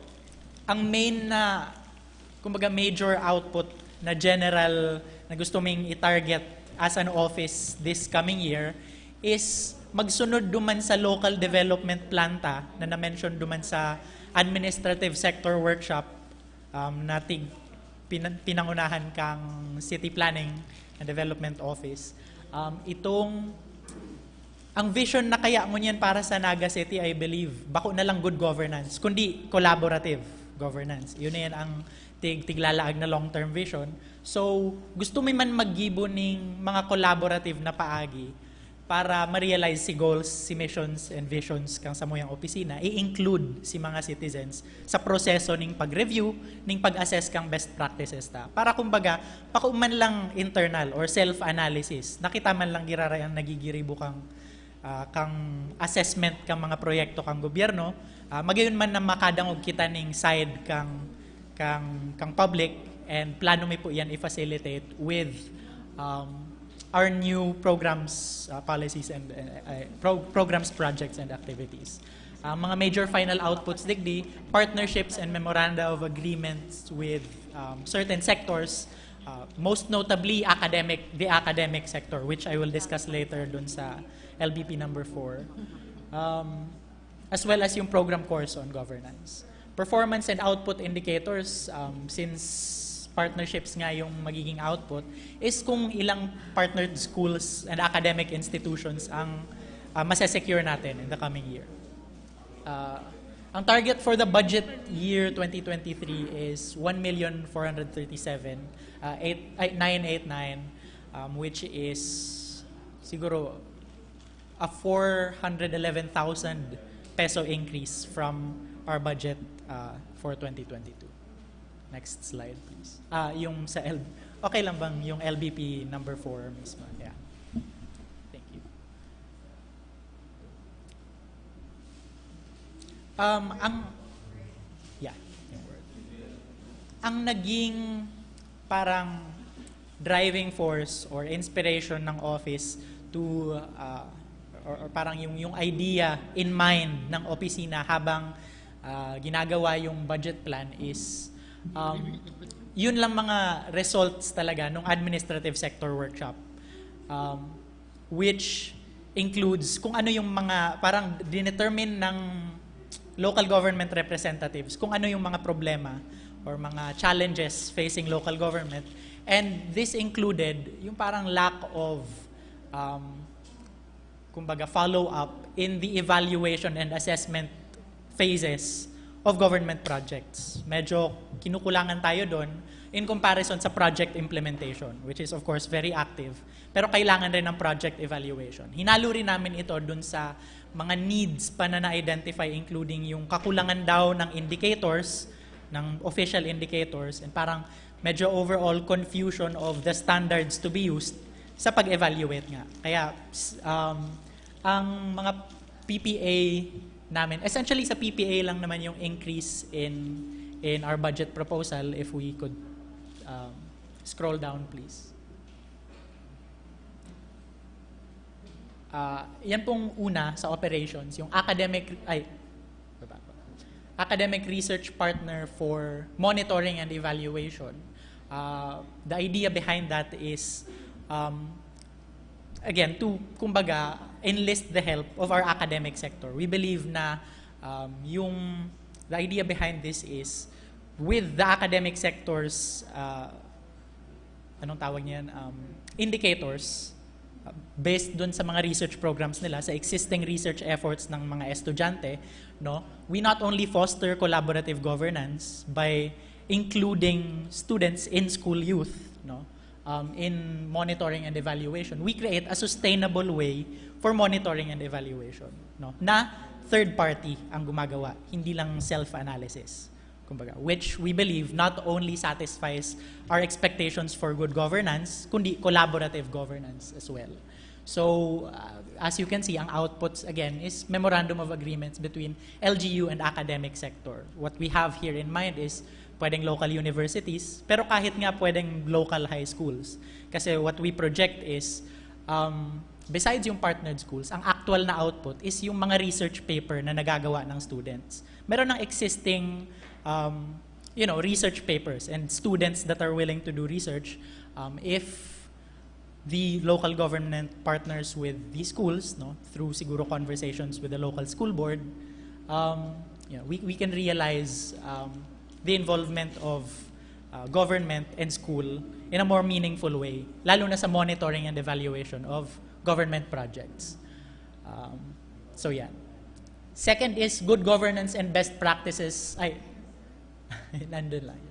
ang main na, kumbaga, major output na general na gusto ming i-target as an office this coming year is magsunod duman sa local development plan ta na na-mention duman sa administrative sector workshop, um, na tig-, pina-, pinangunahan kang City Planning and Development Office. Um, itong, ang vision na kaya ngunyan para sa Naga City, I believe, bako na lang good governance, kundi collaborative governance. Yun na yan ang tig-, tiglalaag na long-term vision. So, gusto mi man maggibo ning mga collaborative na paagi para ma-realize si goals, si missions and visions kang samuyang opisina, i-include si mga citizens sa proseso ning pag-review, ning pag-assess kang best practices ta. Para, kumbaga, bako man lang internal or self-analysis, na kita man lang giraray ang nagigiribo kang, ah, kang assessment kang mga proyekto kang gobyerno, ah, magayon man na makadangog kita ning side kang, kang, kang public, and plano mi po yan i-facilitate with, um, our new programs, uh, policies and, uh, uh, pro-, programs, projects and activities. Ang mga major final outputs digdi, partnerships and memoranda of agreements with, um, certain sectors, uh, most notably academic, the academic sector, which I will discuss later dun sa L B P number four. Um, as well as yung program course on governance. Performance and output indicators, um, since partnerships nga yung magiging output, is kung ilang partnered schools and academic institutions ang, uh, masesecure natin in the coming year. Uh, ang target for the budget year twenty twenty-three is one million four hundred thirty-seven, uh, eight, ay, nine eight nine, um, which is siguro a four hundred eleven thousand peso increase from our budget uh, for twenty twenty-two. Next slide, please. Ah, yung sa L, okay lang bang yung L B P number four mismo? Yeah. Thank you. Um, ang, yeah, yung word. Ang naging parang driving force or inspiration ng office to, uh, or, or parang yung, yung idea in mind ng opisina habang uh, ginagawa yung budget plan is, um, yun lang mga results talaga nung administrative sector workshop, um, which includes kung ano yung mga parang dinetermine ng local government representatives kung ano yung mga problema or mga challenges facing local government. And this included yung parang lack of, um, kumbaga, follow-up in the evaluation and assessment phases of government projects. Medyo kinukulangan tayo doon in comparison sa project implementation, which is, of course, very active. Pero kailangan rin ng project evaluation. Hinalo rin namin ito doon sa mga needs pa na na-identify, including yung kakulangan daw ng indicators, ng official indicators, and parang medyo overall confusion of the standards to be used sa pag-evaluate nga. Kaya, s- um, ang mga P P A namin, essentially sa P P A lang naman yung increase in in our budget proposal, if we could um, scroll down, please. Ah, yan pong una sa operations, yung academic, ay, baba po. Academic research partner for monitoring and evaluation. Ah, the idea behind that is, um, again, to, kumbaga, enlist the help of our academic sector. We believe na, um, yung, the idea behind this is, with the academic sector's, uh, anong tawag niyan, um, indicators, uh, based dun sa mga research programs nila, sa existing research efforts ng mga estudyante, no, we not only foster collaborative governance by including students in school youth, no, um, in monitoring and evaluation, we create a sustainable way for monitoring and evaluation, no, na third party ang gumagawa, hindi lang self-analysis. Kumbaga, which we believe not only satisfies our expectations for good governance, kundi collaborative governance as well. So, uh, as you can see, ang outputs, again, is memorandum of agreements between L G U and academic sector. What we have here in mind is pwedeng local universities, pero kahit nga pwedeng local high schools. Kasi what we project is, um, besides yung partnered schools, ang actual na output is yung mga research paper na nagagawa ng students. Meron ng existing, um, you know, research papers and students that are willing to do research. Um, if the local government partners with the schools, no, through siguro conversations with the local school board, um, you know, we, we can realize, um, the involvement of uh, government and school in a more meaningful way, lalo na sa monitoring and evaluation of government projects. Um, so, yan. Second is good governance and best practices. Ay, nandun lang.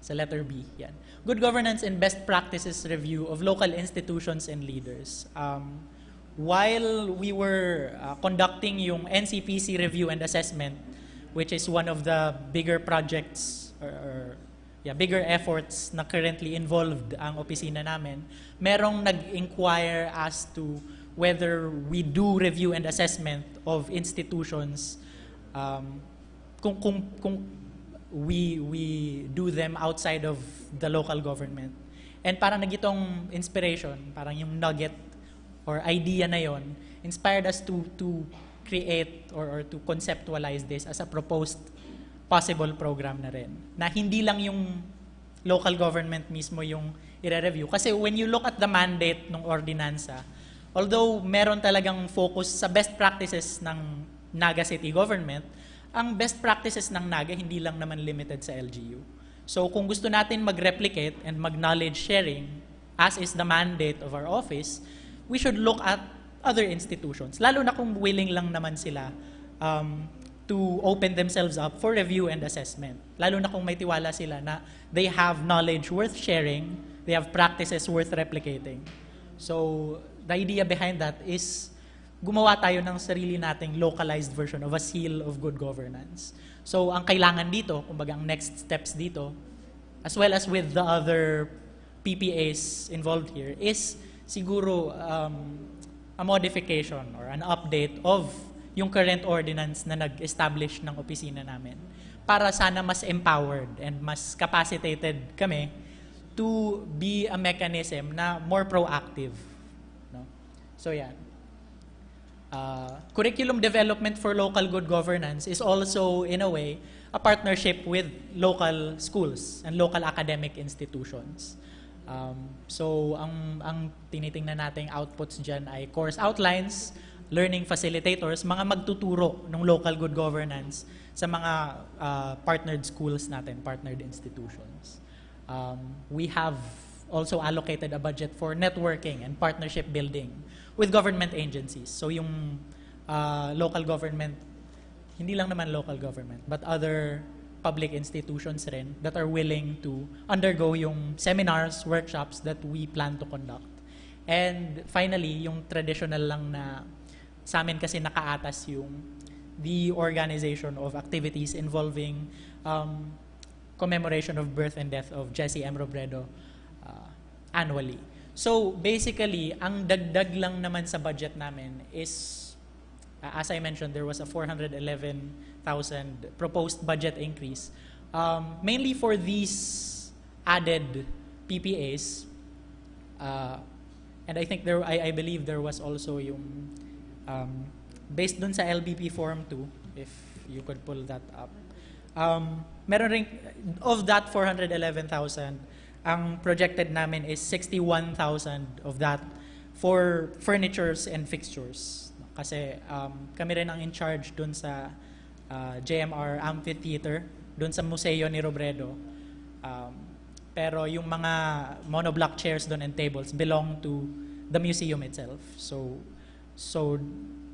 Sa letter B, yan. Good governance and best practices review of local institutions and leaders. Um, while we were uh, conducting yung N C P C review and assessment, which is one of the bigger projects or, or yeah, bigger efforts na currently involved ang opisina namin, merong nag-inquire as to whether we do review and assessment of institutions, um, kung, kung, kung we, we do them outside of the local government. And parang nagitong inspiration, parang yung nugget or idea na yon inspired us to, to create or, or to conceptualize this as a proposed possible program na rin. Na hindi lang yung local government mismo yung ire-review. Kasi when you look at the mandate ng ordinansa, although meron talagang focus sa best practices ng Naga City Government, ang best practices ng Naga hindi lang naman limited sa L G U. So kung gusto natin mag-replicate and mag-knowledge sharing, as is the mandate of our office, we should look at other institutions, lalo na kung willing lang naman sila, um, to open themselves up for review and assessment. Lalo na kung may tiwala sila na they have knowledge worth sharing, they have practices worth replicating. So, the idea behind that is gumawa tayo ng sarili nating localized version of a seal of good governance. So, ang kailangan dito, kumbaga ang next steps dito, as well as with the other P P As involved here, is siguro um, a modification or an update of yung current ordinance na nag-establish ng opisina namin para sana mas empowered and mas capacitated kami to be a mechanism na more proactive. No? So yan. Uh, curriculum development for local good governance is also, in a way, a partnership with local schools and local academic institutions. Um, so, ang, ang tinitingnan nating outputs dyan ay course outlines, learning facilitators, mga magtuturo ng local good governance sa mga uh, partnered schools natin, partnered institutions. Um, we have also allocated a budget for networking and partnership building with government agencies. So yung uh, local government, hindi lang naman local government, but other public institutions rin that are willing to undergo yung seminars, workshops that we plan to conduct. And finally, yung traditional lang na sa amin kasi nakaatas yung the organization of activities involving um, commemoration of birth and death of Jesse M. Robredo uh, annually. So basically, ang dagdag lang naman sa budget namin is, uh, as I mentioned, there was a four hundred eleven thousand proposed budget increase, um, mainly for these added P P As. Uh, and I think there, I, I believe there was also yung, um, based dun sa L B P Form two, if you could pull that up. Um, meron rin, of that four hundred eleven thousand, ang projected namin is sixty-one thousand of that for furnitures and fixtures. Kasi um, kami rin ang in charge dun sa uh, J M R Amphitheater, dun sa museo ni Robredo. Um, pero yung mga monoblock chairs dun and tables belong to the museum itself. So, so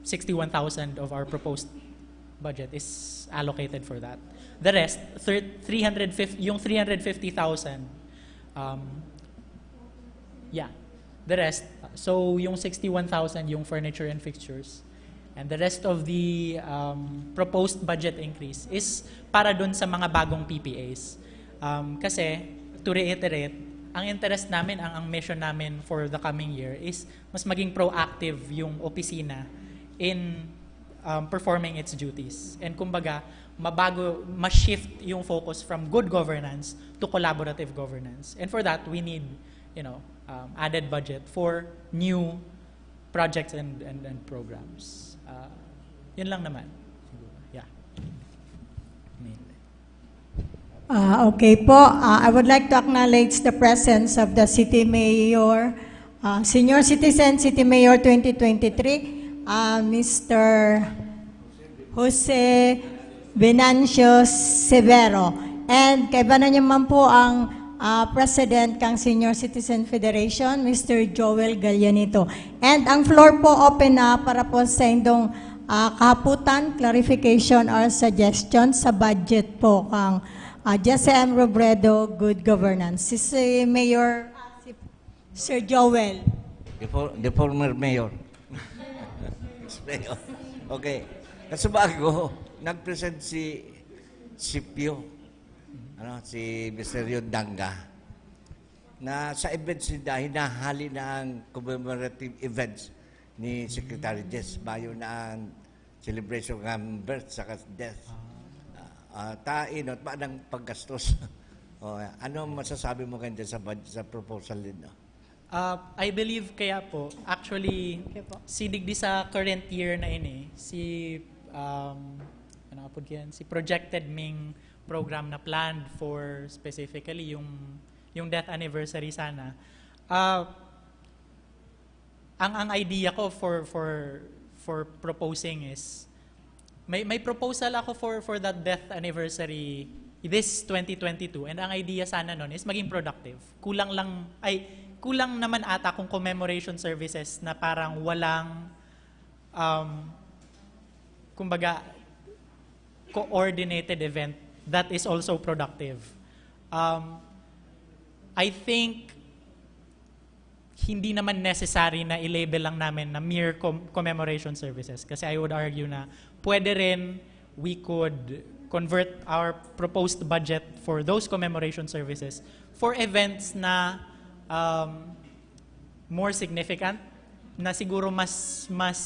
sixty-one thousand of our proposed budget is allocated for that. The rest, thir- three hundred fifty, yung three hundred fifty thousand, um, yeah, the rest, so yung sixty-one thousand yung furniture and fixtures, and the rest of the um, proposed budget increase is para dun sa mga bagong P P As. Um, kasi, to reiterate, ang interest namin, ang, ang mission namin for the coming year is mas maging proactive yung opisina in um, performing its duties. And kumbaga, mabago, ma-shift yung focus from good governance to collaborative governance. And for that, we need, you know, um, added budget for new projects and, and, and programs. Uh, yun lang naman. Siguro. Yeah. Mainly. Ah, okay po. Ah, I would like to acknowledge the presence of the City Mayor, ah, Senior Citizen City Mayor twenty twenty-three, ah, Mister Jose Venancio Severo. And kaiba na niya man po ang ah, President kang Senior Citizen Federation, Mister Joel Gallanito. And ang floor po open na para po sa indong ah, kahaputan, clarification or suggestion sa budget po kang ah, Jesse M. Robredo, Good Governance. Si, si Mayor, ah, si Sir Joel. The, for, the former mayor. Mayor. Okay. Kasubago, nag-present si Sipio, ano, si Mister Yondanga, na sa events nila, hinahali na ang commemorative events ni Secretary Jess. Mayo na ang celebration ng birth saka death. Ah, ah, ta inot, ba nang paggastos? O, ano masasabi mo kanyan sa, bud- sa proposal ninyo? Uh, I believe kaya po, actually, Okay po. si digdi sa current year na ini, si, um, ano nga po yan, si projected ming program na planned for specifically yung, yung death anniversary sana. Uh, ang, ang idea ko for, for, for proposing is, may, may proposal ako for, for that death anniversary this twenty twenty-two, and ang idea sana nun is maging productive. Kulang lang, ay, kulang naman ata kung commemoration services na parang walang, um, kumbaga, coordinated event that is also productive. Um, I think hindi naman necessary na i-label lang namin na mere com- commemoration services. Kasi I would argue na pwede rin, we could convert our proposed budget for those commemoration services for events na um, more significant, na siguro mas mas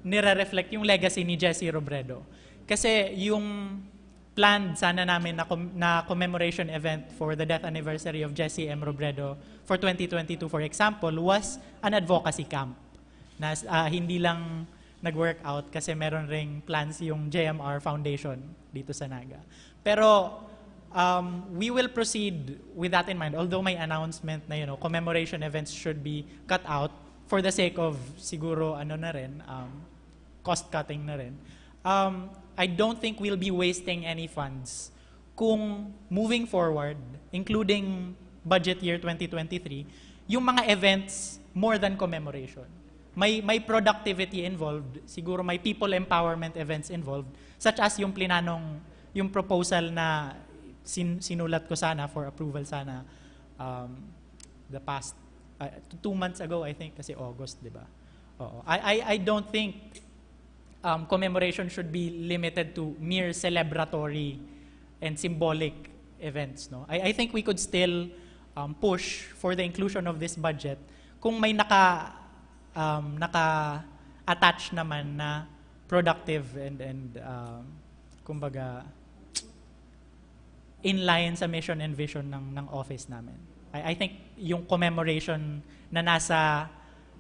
nire-reflect yung legacy ni Jesse Robredo. Kasi yung planned sana namin na, com- na commemoration event for the death anniversary of Jesse M. Robredo for twenty twenty-two, for example, was an advocacy camp. Na ah, hindi lang nag-work out kasi meron ring plans yung J M R Foundation dito sa Naga. Pero um, we will proceed with that in mind. Although may announcement na, you know, commemoration events should be cut out for the sake of siguro ano na rin, um, cost cutting na rin. Um, I don't think we'll be wasting any funds kung moving forward, including budget year twenty twenty-three, yung mga events more than commemoration. May may productivity involved, siguro may people empowerment events involved, such as yung plinanong, yung proposal na sin- sinulat ko sana for approval sana um, the past uh, two months ago, I think, kasi August, di ba? Oo. I, I, I don't think um, commemoration should be limited to mere celebratory and symbolic events. No, I, I think we could still um, push for the inclusion of this budget kung may naka um, naka-attach naman na productive and and um, kumbaga in line sa mission and vision ng ng office namin. I, I think yung commemoration na nasa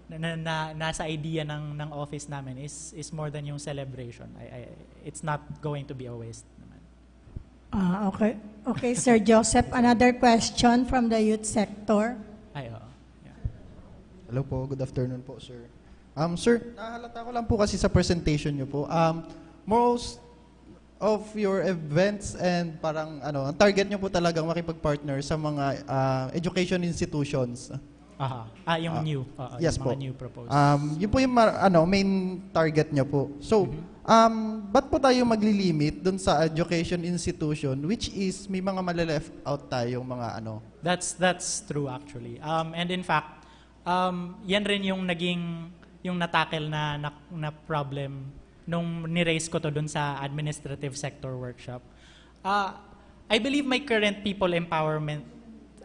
na, na, na nasa idea ng ng office namin is is more than yung celebration. I, I it's not going to be a waste naman. Ah, okay. Okay, Sir Joseph, another question from the youth sector. Ay, oo. Yeah. Hello po, good afternoon po, sir. Um, sir, nahalata ko lang po kasi sa presentation nyo po, um, most of your events and parang ano, ang target nyo po talagang makipag-partner sa mga ah, education institutions. Aha. Ah, yung Ah, new. Oo, yes yung po. Mga new proposed. Um, yun po yung mar- ano, main target nyo po. So, um, ba't po tayo maglilimit dun sa education institution, which is may mga male-left out tayong mga ano? That's that's true actually. Um, and in fact, um, yan rin yung naging yung natackle na, na, na problem nung ni-raise ko to dun sa administrative sector workshop. Uh, I believe may current people empowerment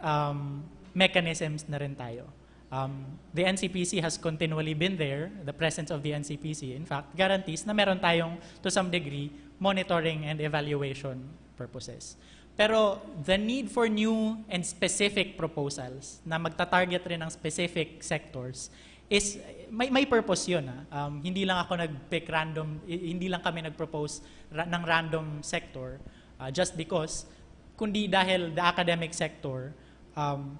um, mechanisms na rin tayo. Um, the N C P C has continually been there. The presence of the N C P C, in fact, guarantees na meron tayong, to some degree, monitoring and evaluation purposes. Pero the need for new and specific proposals na magta-target rin ng specific sectors is may may purpose 'yun. Ah. Um, hindi lang ako nag-pick random, hindi lang kami nag-propose ra- ng random sector uh, just because, kundi dahil the academic sector um,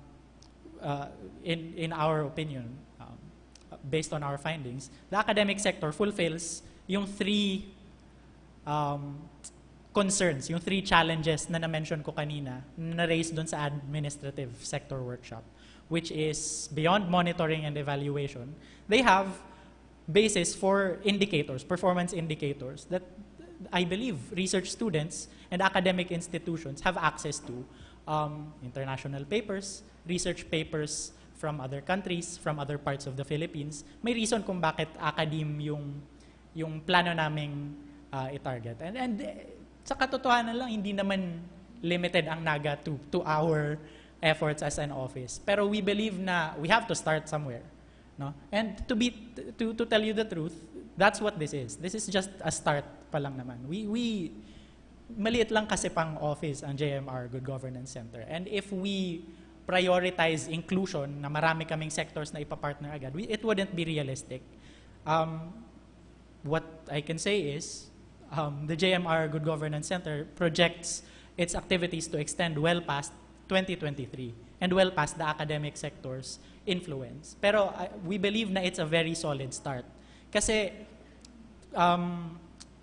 uh, in in our opinion, um, based on our findings, the academic sector fulfills yung three um, concerns, yung three challenges na na-mention ko kanina, na raised doon sa administrative sector workshop, which is beyond monitoring and evaluation. They have basis for indicators, performance indicators that I believe research students and academic institutions have access to, um, international papers, research papers from other countries, from other parts of the Philippines. May reason kung bakit academe yung yung plano naming uh, i-target. And, and uh, sa katotohanan lang, hindi naman limited ang Naga to, to our efforts as an office. Pero we believe na we have to start somewhere. No? And to be to, to tell you the truth, that's what this is. This is just a start pa lang naman. We we maliit lang kasi pang office ang J M R Good Governance Center. And if we prioritize inclusion na marami kaming sectors na ipapartner agad, we, it wouldn't be realistic. Um, what I can say is um, the J M R Good Governance Center projects its activities to extend well past twenty twenty-three and well past the academic sector's influence. Pero uh, we believe na it's a very solid start. Kasi um,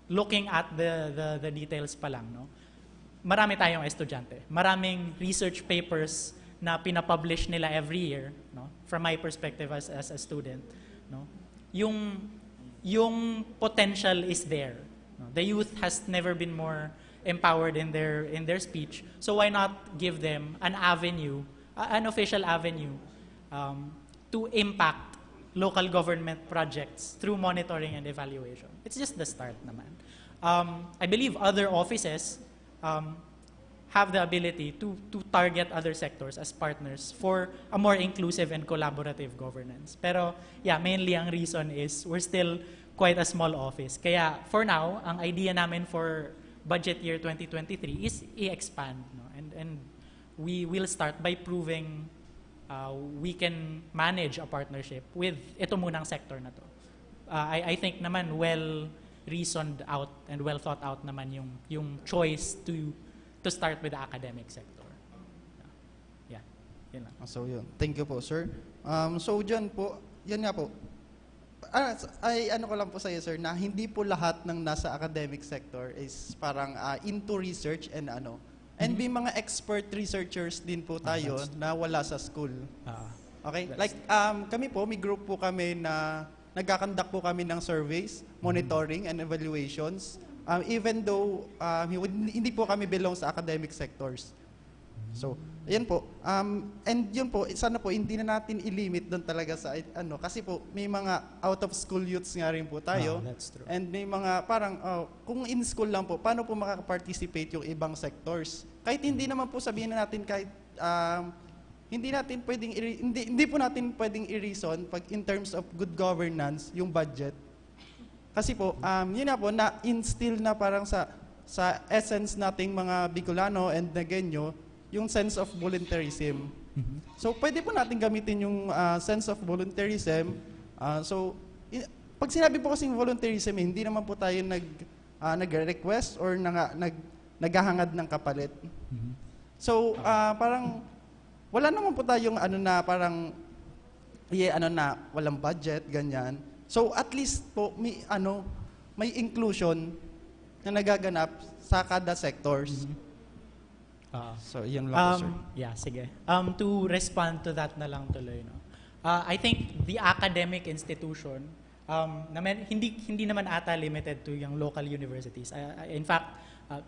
looking at the, the, the details pa lang, no? Marami tayong estudyante. Maraming research papers na pinapublish nila every year, no? From my perspective as, as a student, no? Yung yung potential is there. No? The youth has never been more empowered in their in their speech. So why not give them an avenue, uh, an official avenue, um, to impact local government projects through monitoring and evaluation. It's just the start naman. Um, I believe other offices um, have the ability to to target other sectors as partners for a more inclusive and collaborative governance. Pero yeah, mainly ang reason is we're still quite a small office. Kaya for now, ang idea namin for budget year twenty twenty-three is i-expand, no? And and we will start by proving uh, we can manage a partnership with ito munang sector na to. Uh, I, I think naman well reasoned out and well thought out naman yung yung choice to to start with the academic sector. Yeah. Yun lang. So yun. Thank you po, sir. Um, so dyan po, yan nga po. Ah, s- ay ano ko lang po sa iyo, sir, na hindi po lahat ng nasa academic sector is parang ah, into research and ano. And may mga expert researchers din po tayo that's- na wala sa school. Ah, Okay? That's- Like um, kami po, may group po kami na nagkakandak po kami ng surveys, monitoring and evaluations. Um, even though um, hindi po kami belong sa academic sectors. So, ayan po. Um, and yun po, sana po hindi na natin i-limit doon talaga sa ano kasi po may mga out of school youths nga rin po tayo. Ah, that's true. And may mga parang oh, kung in school lang po, paano po makaka-participate yung ibang sectors? Kahit hindi naman po sabihin na natin kahit um, hindi natin pwedeng i- hindi hindi po natin pwedeng i-reason pag in terms of good governance yung budget. Kasi po, um, yun nga po, na-instill na parang sa sa essence nating mga Bicolano and Nagueño, yung sense of volunteerism. So, pwede po natin gamitin yung ah, sense of volunteerism. Ah, so, i- pag sinabi po kasing volunteerism, eh, hindi naman po tayo nag ah, nagre-request or nanga, nag naghahangad ng kapalit. So, ah, parang wala naman po tayong ano na parang ye, ano na walang budget ganyan. So, at least po may ano may inclusion na nagaganap sa kada sectors. Ah. So, yun lang po, sir. Um, yeah, sige. Um, to respond to that na lang tuloy, no? Uh, I think the academic institution, um, na men- hindi, hindi naman ata limited to yung local universities. Uh, in fact, uh,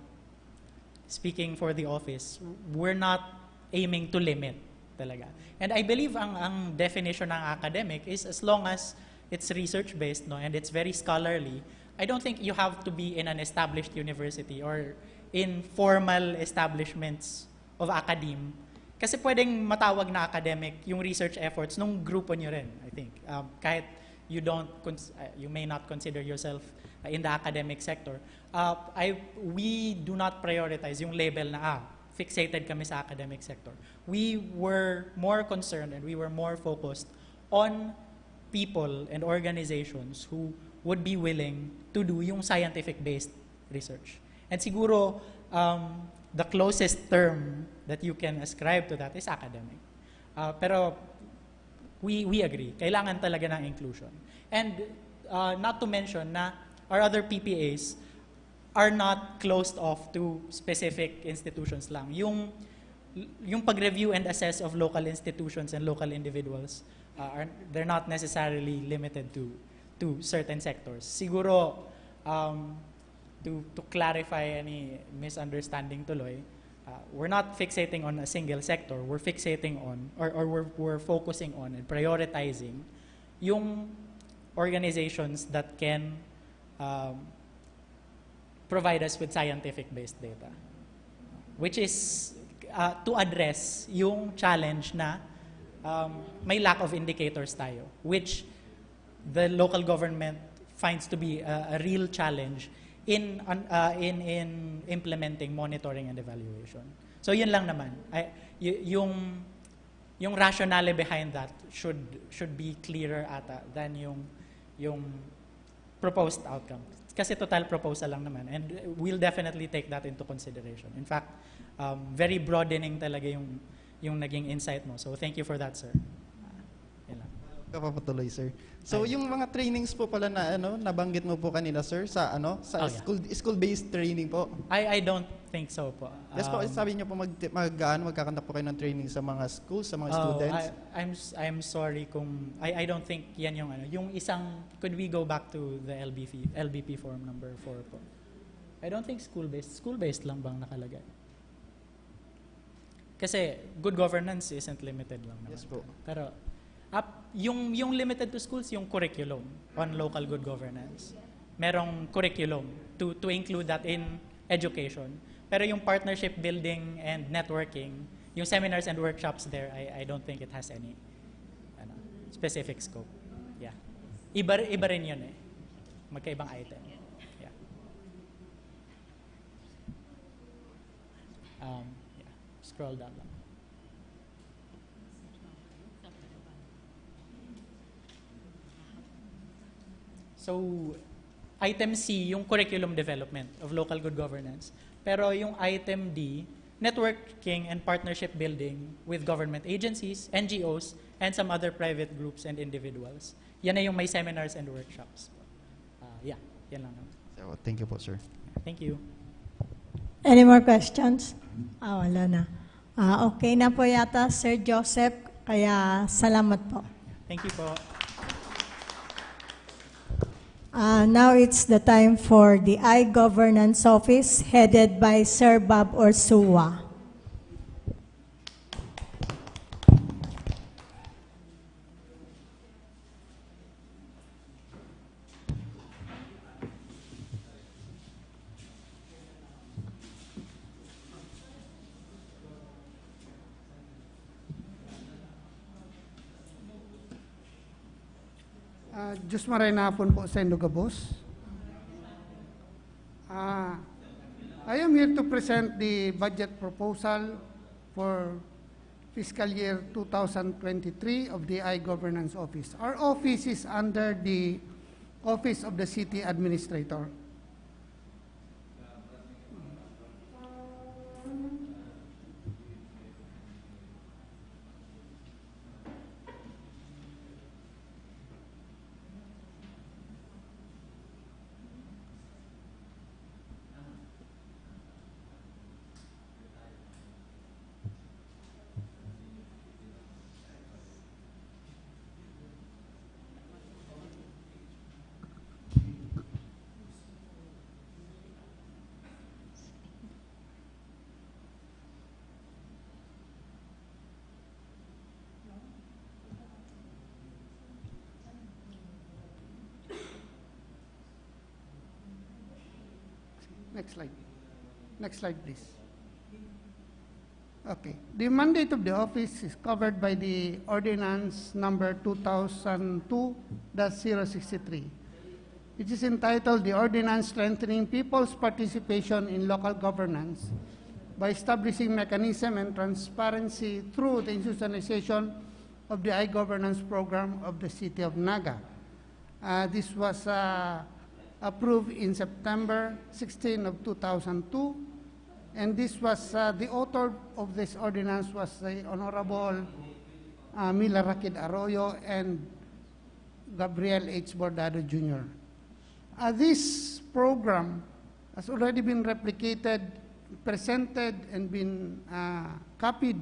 speaking for the office, we're not aiming to limit talaga. And I believe ang, ang definition ng academic is as long as it's research-based, no, and it's very scholarly, I don't think you have to be in an established university or in formal establishments of academe. Kasi pwedeng matawag na academic yung research efforts nung grupo nyo rin, I think. Um, kahit you don't cons- uh, you may not consider yourself uh, in the academic sector. Uh, I we do not prioritize yung label na ah, fixated kami sa academic sector. We were more concerned and we were more focused on people and organizations who would be willing to do yung scientific-based research. And siguro, um, the closest term that you can ascribe to that is academic. Uh, pero we, we agree, kailangan talaga ng inclusion. And uh, not to mention na our other P P As are not closed off to specific institutions lang. Yung, yung pag-review and assess of local institutions and local individuals, uh, are, they're not necessarily limited to to certain sectors. Siguro, um, to, to clarify any misunderstanding tuloy, uh, we're not fixating on a single sector. We're fixating on, or, or we're, we're focusing on and prioritizing yung organizations that can um, provide us with scientific-based data, which is uh, to address yung challenge na um, may lack of indicators tayo, which the local government finds to be a, a real challenge in, uh, in, in implementing monitoring and evaluation. So yun lang naman. Ay, y- yung yung rationale behind that should should be clearer ata than yung yung proposed outcome. Kasi total proposal lang naman, and we'll definitely take that into consideration. In fact, um, very broadening talaga yung yung naging insight mo. So thank you for that, sir. Yan lang. Kapapatuloy, sir. So, yung mga trainings po pala na ano, nabanggit mo po kanina, sir, sa ano, sa Oh, yeah. school school-based training po. I I don't think so po. Yes po, Um, sabi niyo po mag, mag ano, magkakandak po kayo ng training sa mga schools, sa mga Oh, students. I, I'm s- I'm sorry kung I I don't think yan yung ano, yung isang, could we go back to the L B P L B P form number four po? I don't think school-based. School-based lang bang nakalagay? Kasi good governance isn't limited lang naman. Yes po. Pero Up, yung, yung limited to schools, yung curriculum on local good governance. Merong curriculum to, to include that in education. Pero yung partnership building and networking, yung seminars and workshops there, I, I don't think it has any ano, specific scope. Yeah. Iba, iba rin yun eh. Magkaibang item. Yeah. Um, yeah. Scroll down lang. So, item C, yung curriculum development of local good governance. Pero yung item D, networking and partnership building with government agencies, N G Os, and some other private groups and individuals. Yan na yung may seminars and workshops. Ah, yeah, yan lang naman. So, thank you po, sir. Thank you. Any more questions? Ah, wala na. Ah, okay na po yata, Sir Joseph. Kaya salamat po. Thank you po. Uh, now it's the time for the iGovernance Office headed by Sir Bob Ursua. Uh, Diyos maray na hapon po sa indo gabos. Uh, I am here to present the budget proposal for fiscal year two thousand twenty-three of the iGovernance Office. Our office is under the Office of the City Administrator. Next slide. Next slide, please. Okay. The mandate of the office is covered by the Ordinance Number two thousand two dash zero sixty-three, which is entitled the Ordinance Strengthening People's Participation in Local Governance by Establishing Mechanism and Transparency Through the Institutionalization of the iGovernance Program of the City of Naga. Uh, this was uh, approved in September sixteen of two thousand two, and this was uh, the author of this ordinance was the Honorable uh, Mila Rakid Arroyo and Gabriel H. Bordado Junior. Uh, this program has already been replicated, presented, and been uh, copied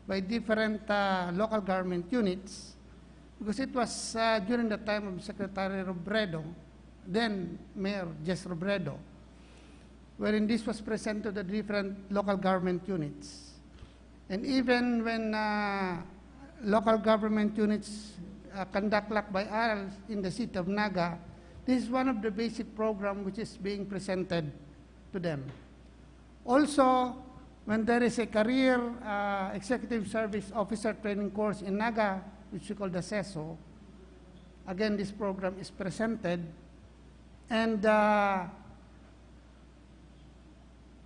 by different uh, local government units because it was uh, during the time of Secretary Robredo, then Mayor Jess Robredo, wherein this was presented to the different local government units. And even when uh, local government units uh, conduct lakbay aral in the city of Naga, this is one of the basic program which is being presented to them. Also, when there is a career uh, executive service officer training course in Naga, which we call the CESO, again, this program is presented. And uh,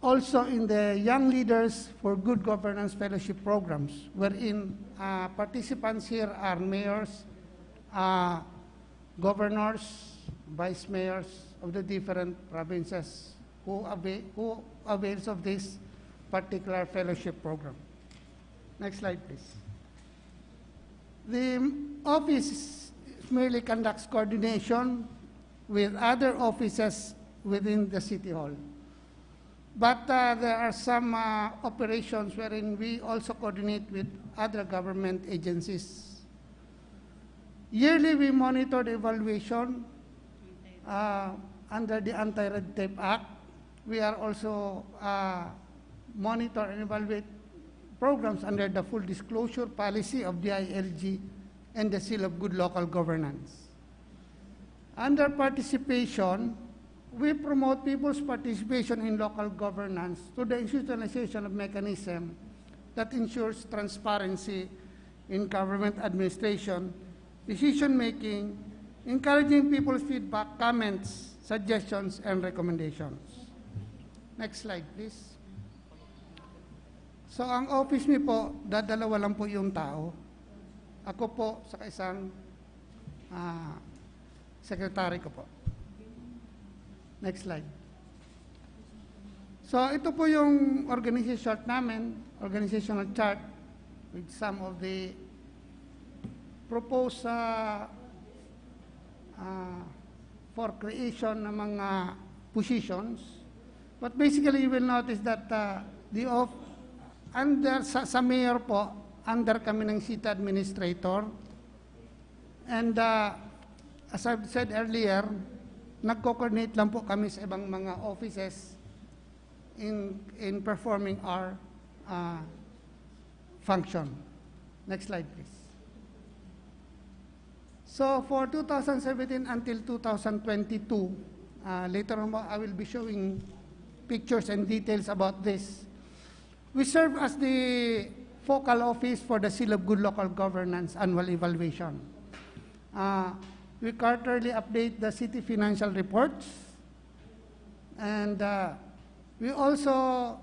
also in the Young Leaders for Good Governance Fellowship programs, wherein uh, participants here are mayors, uh, governors, vice mayors of the different provinces who, ava- who avails of this particular fellowship program. Next slide, please. The office merely conducts coordination with other offices within the City Hall. But uh, there are some uh, operations wherein we also coordinate with other government agencies. Yearly, we monitor the evaluation uh, under the Anti-Red Tape Act. We are also uh, monitor and evaluate programs under the full disclosure policy of D I L G and the Seal of Good Local Governance. Under participation, we promote people's participation in local governance through the institutionalization of mechanism that ensures transparency in government administration, decision-making, encouraging people's feedback, comments, suggestions, and recommendations. Next slide, please. So, ang office mi po, dadalawa lang po yung tao. Ako po, sa isang, ah, secretary ko po. Next slide. So, ito po yung organization chart namin, organizational chart with some of the proposed, ah, ah, for creation ng mga positions. But basically, you will notice that, ah, the of-, under, sa, sa mayor po, under kami ng city administrator. And, ah, as I've said earlier, nagko-coordinate lang po kami sa ibang mga offices in, in performing our, ah, function. Next slide, please. So, for two thousand seventeen until two thousand twenty-two, ah, later on, I will be showing pictures and details about this. We serve as the focal office for the Seal of Good Local Governance annual evaluation. Ah, we quarterly update the city financial reports, and, ah, we also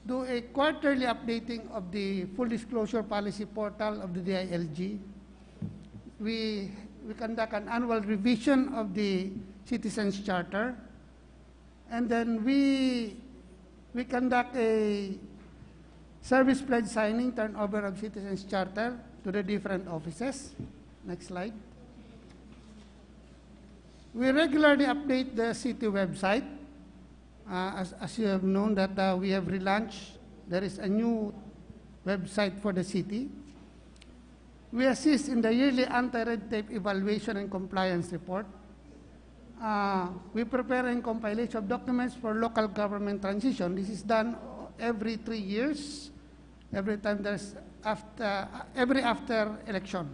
do a quarterly updating of the full disclosure policy portal of the D I L G. We, we conduct an annual revision of the Citizens Charter. And then we, we conduct a service pledge signing, turnover of Citizens Charter to the different offices. Next slide. We regularly update the city website. Uh, as, as you have known that, uh, we have relaunched, there is a new website for the city. We assist in the yearly anti-red tape evaluation and compliance report. Uh, we prepare and compilation of documents for local government transition. This is done every three years, every time there's after, every after election.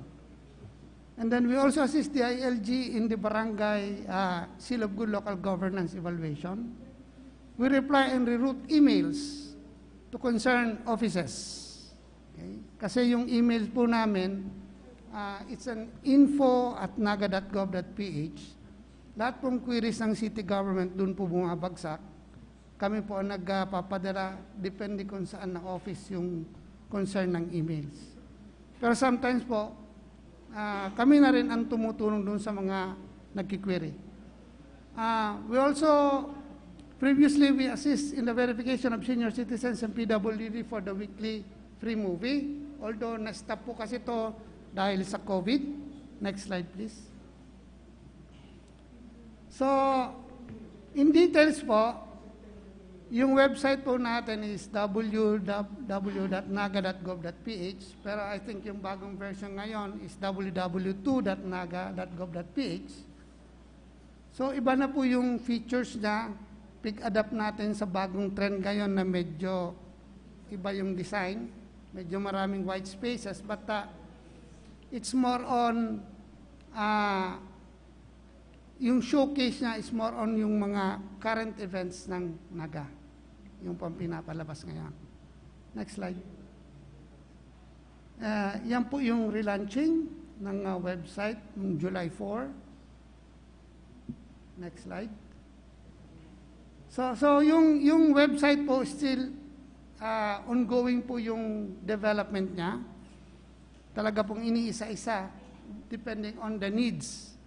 And then we also assist the I L G in the barangay, uh, Seal of Good Local Governance evaluation. We reply and reroute emails to concerned offices. Okay? Kasi yung email po namin, ah, it's an info at naga dot gov dot P H. Lahat pong queries ng city government, doon po bumabagsak. Kami po ang nagpapadala, depende kung saan na office yung concern ng emails. Pero sometimes po, ah, kami na rin ang tumutulong doon sa mga nagki-query. Ah, we also, previously, we assist in the verification of senior citizens and P W D for the weekly free movie. Although, na-stop po kasi to dahil sa COVID. Next slide, please. So, in details po, yung website po natin is w w w dot naga dot gov dot p h, pero I think yung bagong version ngayon is w w w two dot naga dot gov dot p h. So, iba na po yung features niya. Pick-adapt natin sa bagong trend ngayon na medyo iba yung design. Medyo maraming white spaces, but, uh, it's more on, uh, yung showcase niya is more on yung mga current events ng Naga. Yung pang pinapalabas ngayon. Next slide. Uh, yan po yung relaunching ng, uh, website noong July four. Next slide. So, so yung, yung website po still, ah, ongoing po yung development niya. Talaga pong iniisa-isa depending on the needs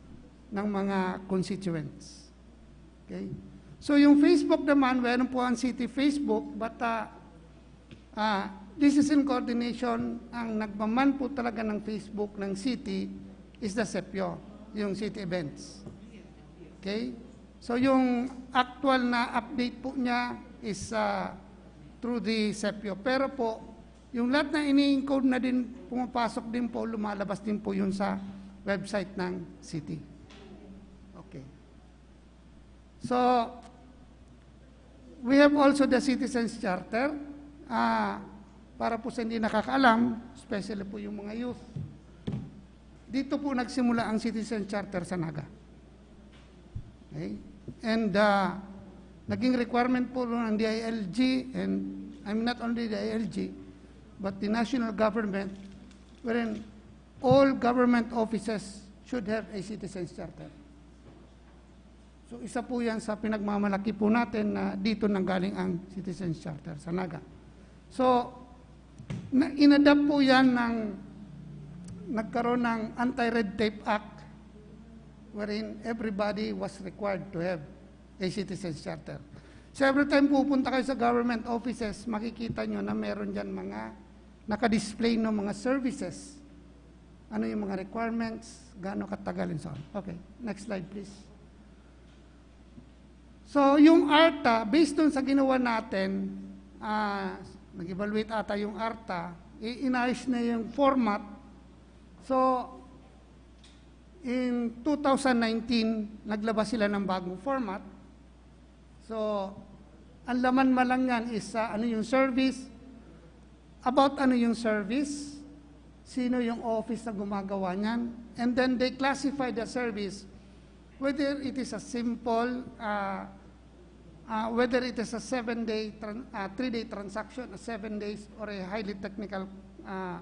ng mga constituents. Okay? So yung Facebook naman, meron po ang city Facebook, but, ah, Ah, this is in coordination. Ang nagmaman po talaga ng Facebook ng city is the sepyo, yung city events. Okay? So, yung actual na update po niya is, ah, through the sepyo. Pero po, yung lahat na ini-encode na din, pumapasok din po, lumalabas din po yun sa website ng city. Okay. So, we have also the Citizens Charter. Ah, para po sa hindi nakakaalam, especially po yung mga youth, Dito po nagsimula ang Citizen Charter sa Naga. Okay? And uh, naging requirement po ng D I L G, and I mean not only the D I L G, but the national government, wherein all government offices should have a Citizen Charter. So, isa po yan sa pinagmamalaki po natin na dito nanggaling ang Citizens Charter sa Naga. So, na, inadapt po yan ng, nagkaroon ng Anti-Red Tape Act wherein everybody was required to have a Citizens Charter. So, every time pupunta kayo sa government offices, makikita nyo na meron dyan mga nakadisplay ng mga services. Ano yung mga requirements, gaano katagal, and so on. Okay, next slide please. So, yung ARTA, based dun sa ginawa natin, ah, nag-evaluate ata yung ARTA, i- inayos na yung format. So, in two thousand nineteen, naglabas sila ng bagong format. So, ang laman man lang yan is ah, ano yung service, about ano yung service, sino yung office na gumagawa niyan, and then they classify the service, whether it is a simple, uh, uh, whether it is a seven-day, tran- uh, three-day transaction, a seven days, or a highly technical uh,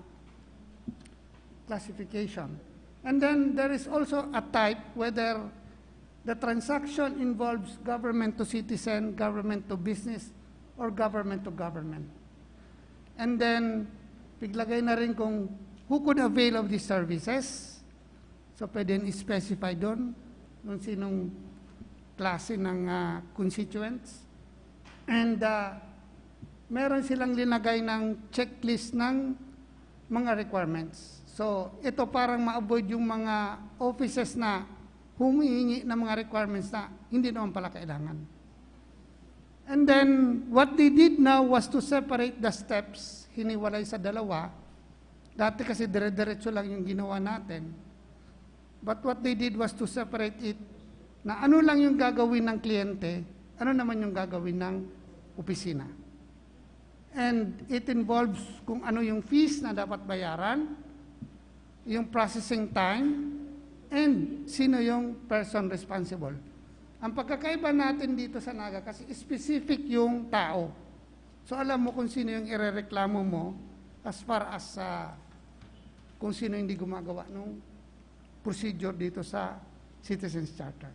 classification. And then there is also a type whether the transaction involves government to citizen, government to business, or government to government. And then, piglagay na rin kung who could avail of these services. So, pwede i-specify doon kung sinong klase ng ah, constituents. And ah, meron silang linagay ng checklist ng mga requirements. So, ito parang ma-avoid yung mga offices na humihingi ng mga requirements na hindi naman pala kailangan. And then, what they did now was to separate the steps, hiniwalay sa dalawa. Dati kasi dire-diretso lang yung ginawa natin. But what they did was to separate it na ano lang yung gagawin ng kliyente, ano naman yung gagawin ng opisina. And it involves kung ano yung fees na dapat bayaran, yung processing time, and sino yung person responsible. Ang pagkakaiba natin dito sa Naga kasi specific yung tao. So alam mo kung sino yung irereklamo mo as far as sa kung sino hindi gumagawa ng procedure dito sa Citizens Charter.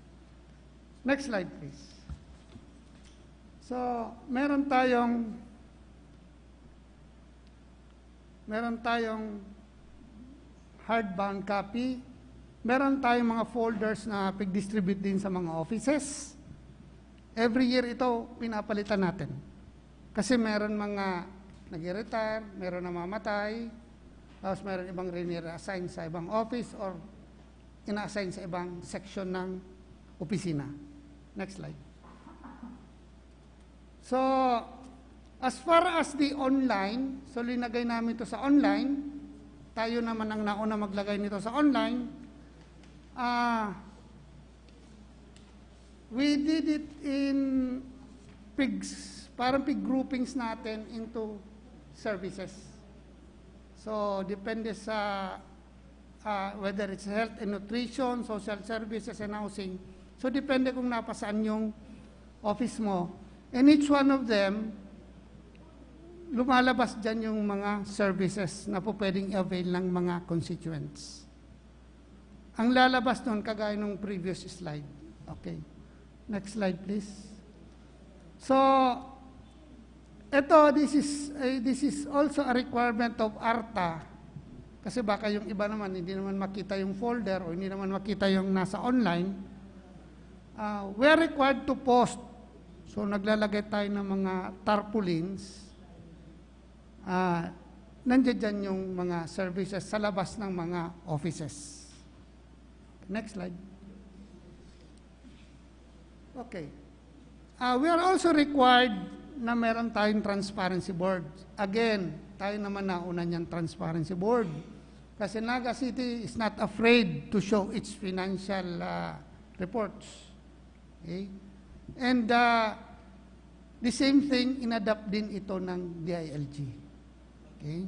Next slide, please. So, meron tayong meron tayong hardbound copy. Meron tayong mga folders na pig-distribute din sa mga offices. Every year ito, pinapalitan natin. Kasi meron mga nag-retire, meron namamatay, tapos meron ibang rini-reassign sa ibang office or ina-assign sa ibang section ng opisina. Next slide. So, as far as the online, so linagay namin ito sa online, tayo naman ang nauna maglagay nito sa online. Ah, we did it in pigs, parang pig groupings natin into services. So, depende sa ah, whether it's health and nutrition, social services and housing. So, depende kung napasaan yung office mo. And each one of them, lumalabas dyan yung mga services na po pwedeng i-avail ng mga constituents. Ang lalabas nun, kagaya nung previous slide. Okay. Next slide, please. So, ito, this is, eh, this is also a requirement of ARTA. Kasi baka yung iba naman, hindi naman makita yung folder o hindi naman makita yung nasa online. Ah, we are required to post. So, naglalagay tayo ng mga tarpaulins. Ah, nandiyan dyan yung mga services sa labas ng mga offices. Next slide. Okay. Ah, we are also required na meron tayong transparency board. Again, tayo naman nauna niyan transparency board. Kasi Naga City is not afraid to show its financial ah, reports. Okay? And ah, the same thing, inadapt din ito ng D I L G. Okay?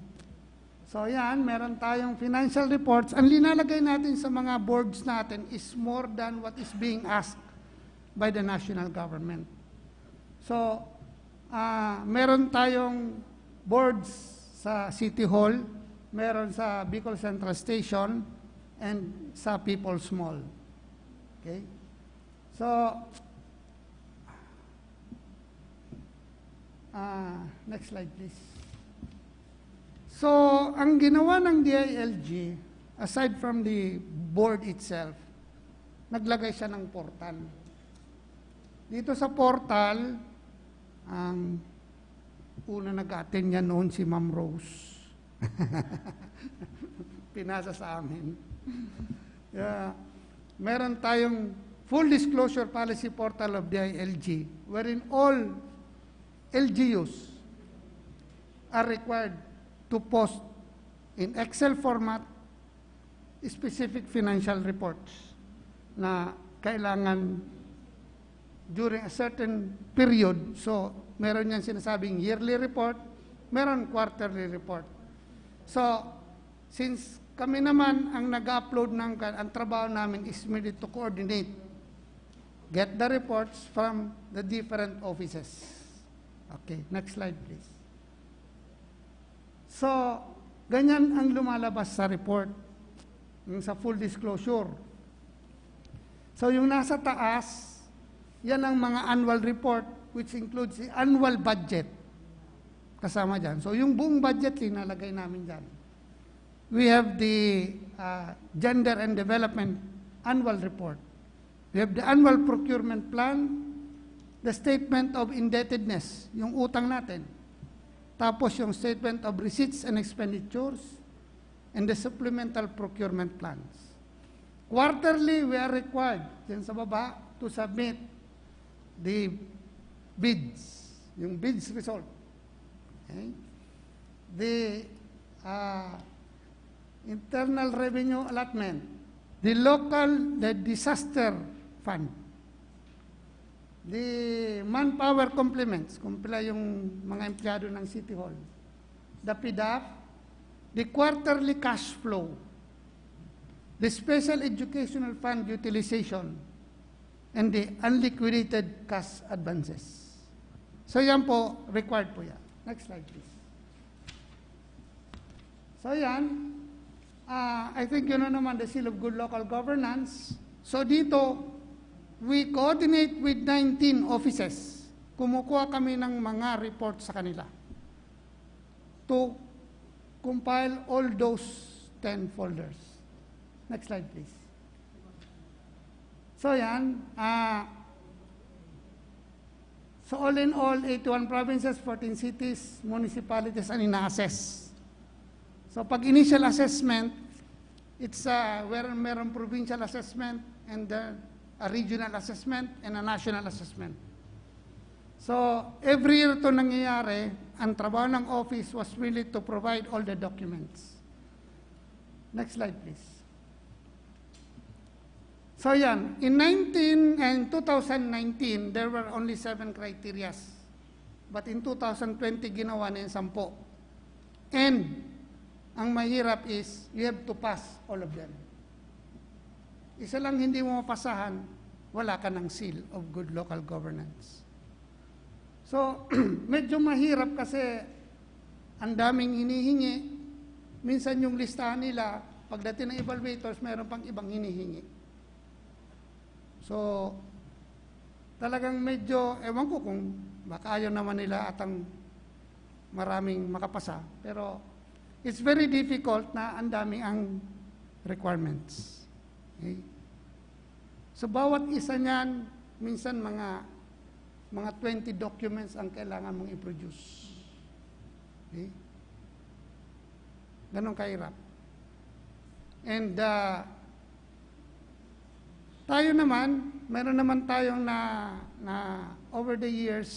So yan, meron tayong financial reports. Ang linalagay natin sa mga boards natin is more than what is being asked by the national government. So, ah, meron tayong boards sa City Hall, meron sa Bicol Central Station, and sa People's Mall. Okay? So, ah, next slide, please. So, ang ginawa ng D I L G, aside from the board itself, naglagay siya ng portal. Dito sa portal, ang una nag-attend niya noon si Ma'am Rose. Pinasa sa amin. Yeah. Meron tayong full disclosure policy portal of D I L G, wherein all L G Us are required to post in Excel format specific financial reports na kailangan during a certain period. So, meron yan sinasabing yearly report, meron quarterly report. So, since kami naman ang nag-upload ng kan, ang trabaho namin is merely to coordinate, get the reports from the different offices. Okay, next slide, please. So, ganyan ang lumalabas sa report, yung sa full disclosure. So, yung nasa taas, yan ang mga annual report, which includes the annual budget. Kasama dyan. So, yung buong budget, linalagay namin dyan. We have the, ah, Gender and Development Annual Report. We have the Annual Procurement Plan, the Statement of Indebtedness, yung utang natin. Tapos yung Statement of Receipts and Expenditures, and the Supplemental Procurement Plans. Quarterly, we are required, dyan sa baba, to submit the bids, yung bids result. Okay? The, ah, internal revenue allotment, the local, the disaster fund, the manpower complements, kung pila yung mga empleyado ng City Hall, the PDAF, the quarterly cash flow, the special educational fund utilization, and the unliquidated cash advances. So yan po, required po yan. Next slide, please. So yan, ah, I think yun na naman, the seal of good local governance. So dito, we coordinate with nineteen offices. Kumukuha kami ng mga report sa kanila to compile all those ten folders. Next slide, please. So yan, ah, so all in all, eighty-one provinces, fourteen cities, municipalities ang ina-assess. So pag initial assessment, it's, ah, where meron provincial assessment and then a regional assessment and a national assessment. So every year to nangyayari, ang trabaho ng office was really to provide all the documents. Next slide, please. So yan, in nineteen and two thousand nineteen, there were only seven criterias. But in two thousand twenty, ginawa na yung sampo. And ang mahirap is, you have to pass all of them. Isa lang hindi mo mapasahan, wala ka ng seal of good local governance. So, medyo mahirap kasi ang daming hinihingi. Minsan yung listahan nila, pagdating ng evaluators, meron pang ibang hinihingi. So, talagang medyo, ewan ko kung baka ayaw naman nila atang maraming makapasa, pero it's very difficult na ang daming ang requirements. Okay? So, bawat isa niyan, minsan mga, mga twenty documents ang kailangan mong i-produce. Okay? Ganon kahirap. And, ah, tayo naman, meron naman tayong na, na over the years,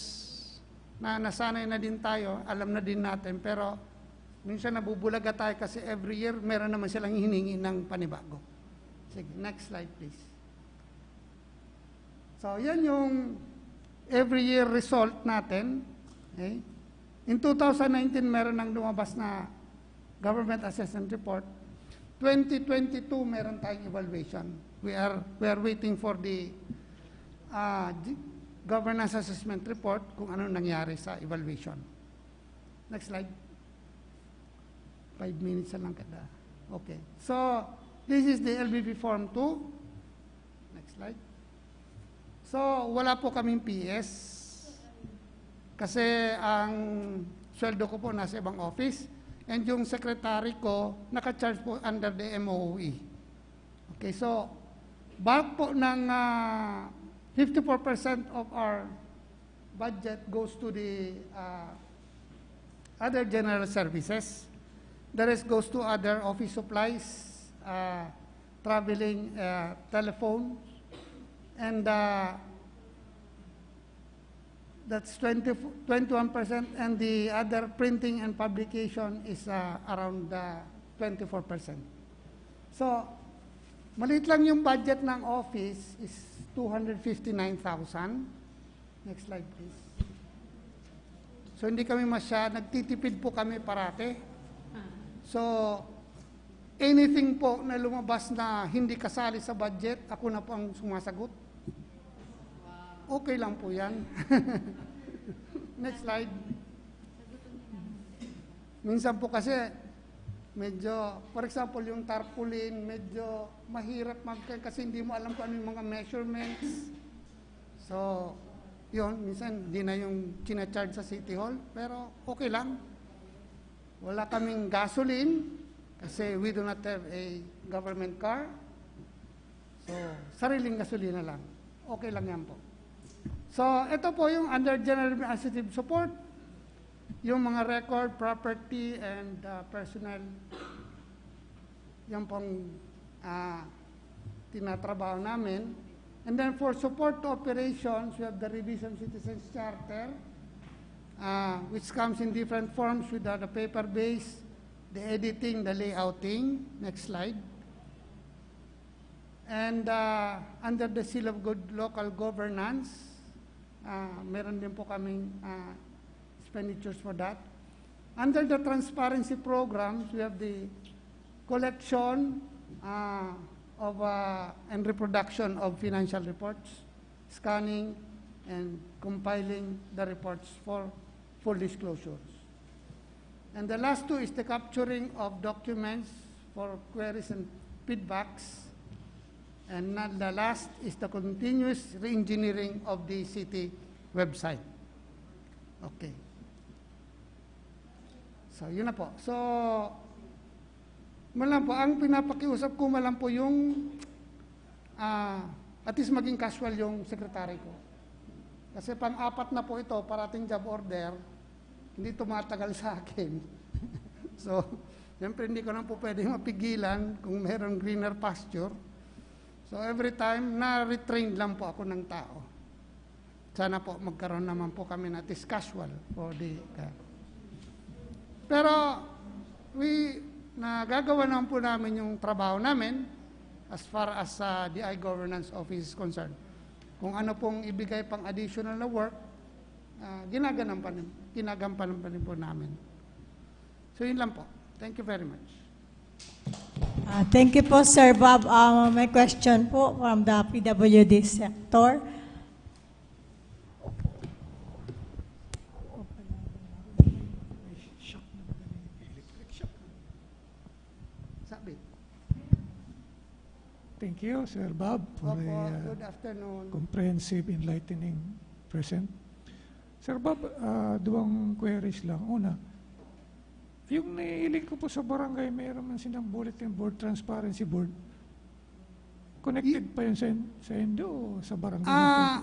na nasanay na din tayo, alam na din natin, pero minsan nabubulaga tayo kasi every year, meron naman silang hiningi ng panibago. Sige, next slide, please. So, yan yung every year result natin. Okay? In two thousand nineteen, meron nang lumabas na government assessment report. Twenty twenty-two, meron tayong evaluation. We are, we are waiting for the, ah, g- governance assessment report kung ano nangyari sa evaluation. Next slide. Five minutes na lang kada. Okay. So, this is the L B P Form two. Next slide. So, wala po kaming P S. Kasi ang sweldo ko po nasa ibang office. And yung secretary ko, naka-charge po under the M O O E. Okay, so, bulk po ng ah, fifty-four percent of our budget goes to the ah, other general services. The rest goes to other office supplies, ah, traveling, ah, telephone, and ah, that's twenty, twenty-one percent, and the other printing and publication is ah, around ah, twenty-four percent. So, maliit lang yung budget ng office is two hundred fifty-nine thousand. Next slide, please. So, hindi kami masya, nagtitipid po kami parati. So, anything po na lumabas na hindi kasali sa budget, ako na po ang sumasagot. Okay lang po yan. Next slide. Minsan po kasi, medyo, for example, yung tarpaulin, medyo mahirap mag kasi hindi mo alam kung ano yung mga measurements. So, yun, minsan di na yung china-charge sa City Hall, pero okay lang. Wala kaming gasoline kasi we do not have a government car. So, sariling gasolina lang. Okay lang yan po. So, ito po yung under general administrative support, yung mga record, property, and uh, personnel. Yan pong ah, tinatrabaho namin. And then for support to operations, we have the Revision Citizens Charter, ah, which comes in different forms with the, the paper-based, the editing, the layouting. Next slide. And ah, under the Seal of Good Local Governance, ah, meron din po kaming ah, expenditures for that. Under the transparency programs, we have the collection ah, of ah, and reproduction of financial reports, scanning, and compiling the reports for full disclosures. And the last two is the capturing of documents for queries and feedbacks. And na- the last is the continuous re-engineering of the city website. Okay. So, yun na po. So, man lang po, ang pinapakiusap ko man lang po yung ah, at least maging casual yung secretary ko. Kasi pang-apat na po ito, parating job order, hindi tumatagal sa akin. So, siyempre hindi ko na po pwede mapigilan kung meron greener pasture. So, every time, na-retrain lang po ako ng tao. Sana po magkaroon naman po kami na at least casual o di ka. Pero, we, nagagawa naman po namin yung trabaho namin as far as ah, the e-governance office is concerned. Kung ano pong ibigay pang additional na work, ah, ginagampanan, ginagampanan pa rin po namin. So, yun lang po. Thank you very much. Ah, thank you po, Sir Bob. Ah, may question po from the P W D sector. Sabi. Thank you, Sir Bob, for Opo, a uh, good afternoon. comprehensive, enlightening present. Sir Bob, uh, duwang queries lang. Una, yung naiiling ko po sa barangay, mayroon man silang bulletin board, transparency board. Connected pa yun sa, sa indo o sa barangay? Ah,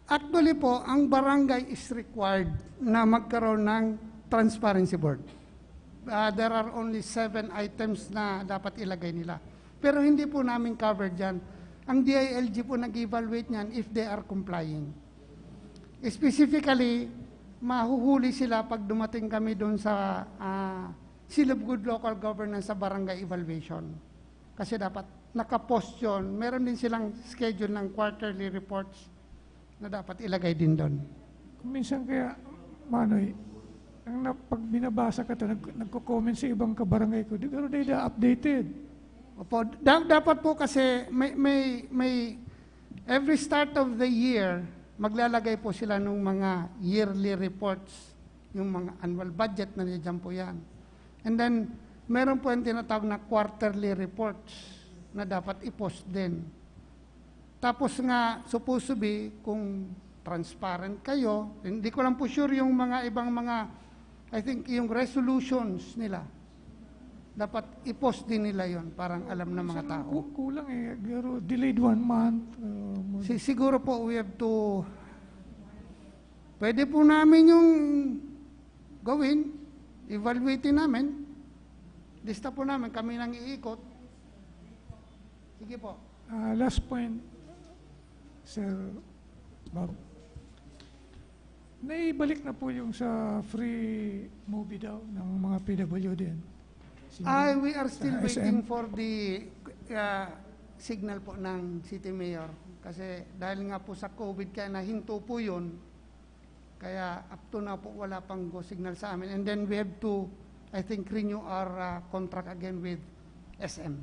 actually po, ang barangay is required na magkaroon ng transparency board. Ah, there are only seven items na dapat ilagay nila. Pero hindi po namin covered yan. Ang D I L G po nag-evaluate niyan if they are complying. Specifically, mahuhuli sila pag dumating kami doon sa ah, Seal of Good Local Governance sa barangay evaluation. Kasi dapat nakapost yun. Meron din silang schedule ng quarterly reports na dapat ilagay din doon. Kung minsan kaya, Manoy, Ang na, pag binabasa ka to, nag-, nagko-comment sa ibang kabarangay ko, di garo dai da updated. Opo, da- dapat po kasi may, may, may every start of the year, maglalagay po sila ng mga yearly reports, yung mga annual budget, nandiyan po yan. And then, meron po yung tinatawag na quarterly reports na dapat i-post din. Tapos nga, supposed to be, kung transparent kayo, hindi ko lang po sure yung mga ibang mga, I think, yung resolutions nila, dapat i-post din nila yon, parang alam ng mga Minsan tao. ku- kulang eh, pero delayed one month. Uh, more- Si, siguro po, we have to, pwede po namin yung gawin, evaluate namin, lista po namin, kami nang iikot. Sige po. Ah, last point, Sir Bob. Naibalik na po yung sa free movie daw ng mga P W D. Sino? Ah, we are still Sa waiting S M? For the uh, signal po ng City Mayor. Kasi dahil nga po sa COVID, kaya nahinto po yun. Kaya up to now po, wala pang go signal sa amin. And then we have to, I think, renew our uh, contract again with S M.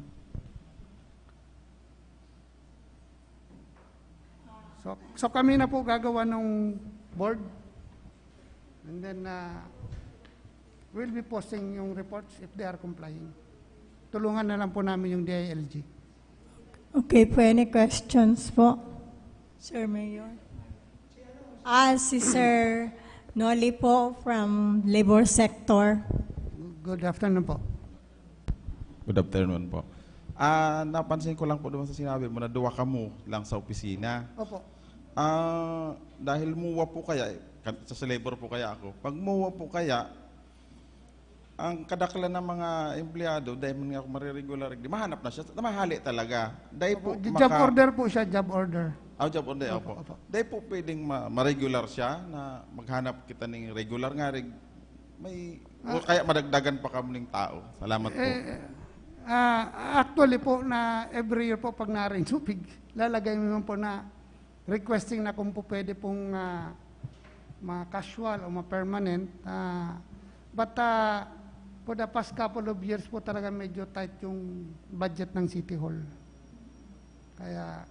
So, so kami na po gagawa ng board. And then, uh, we'll be posting yung reports if they are complying. Tulungan na lang po namin yung D I L G. Okay po, any questions po, Sir Mayor? Ah, si Sir Noli po from Labor Sector. Good afternoon po. Good afternoon po. Ah, napansin ko lang po doon sa sinabi mo na duwa kamo lang sa opisina. Opo. Ah, dahil MOA po kaya, eh, kan- sa labor po kaya ako, pag MOA po kaya, ang kadaklan ng mga empleyado, dahil man nga ako mariregular, di mahanap na siya, mahali talaga. Dahil po, Opo, job maka- order po siya, job order. Ah, job order, Opo, opo. opo. Dahil po pwedeng ma- ma-regular siya na maghanap kita ng regular nga rig-, may, Ah. o kaya madagdagan pa kamo ng tao. Salamat po. Eh, ah, actually po, na every year po pag naring supig, lalagay mo po na requesting na kung po pwede pong ah, ma-casual o ma-permanent. Ah, but ah, for the past couple of years po talaga medyo tight yung budget ng City Hall. Kaya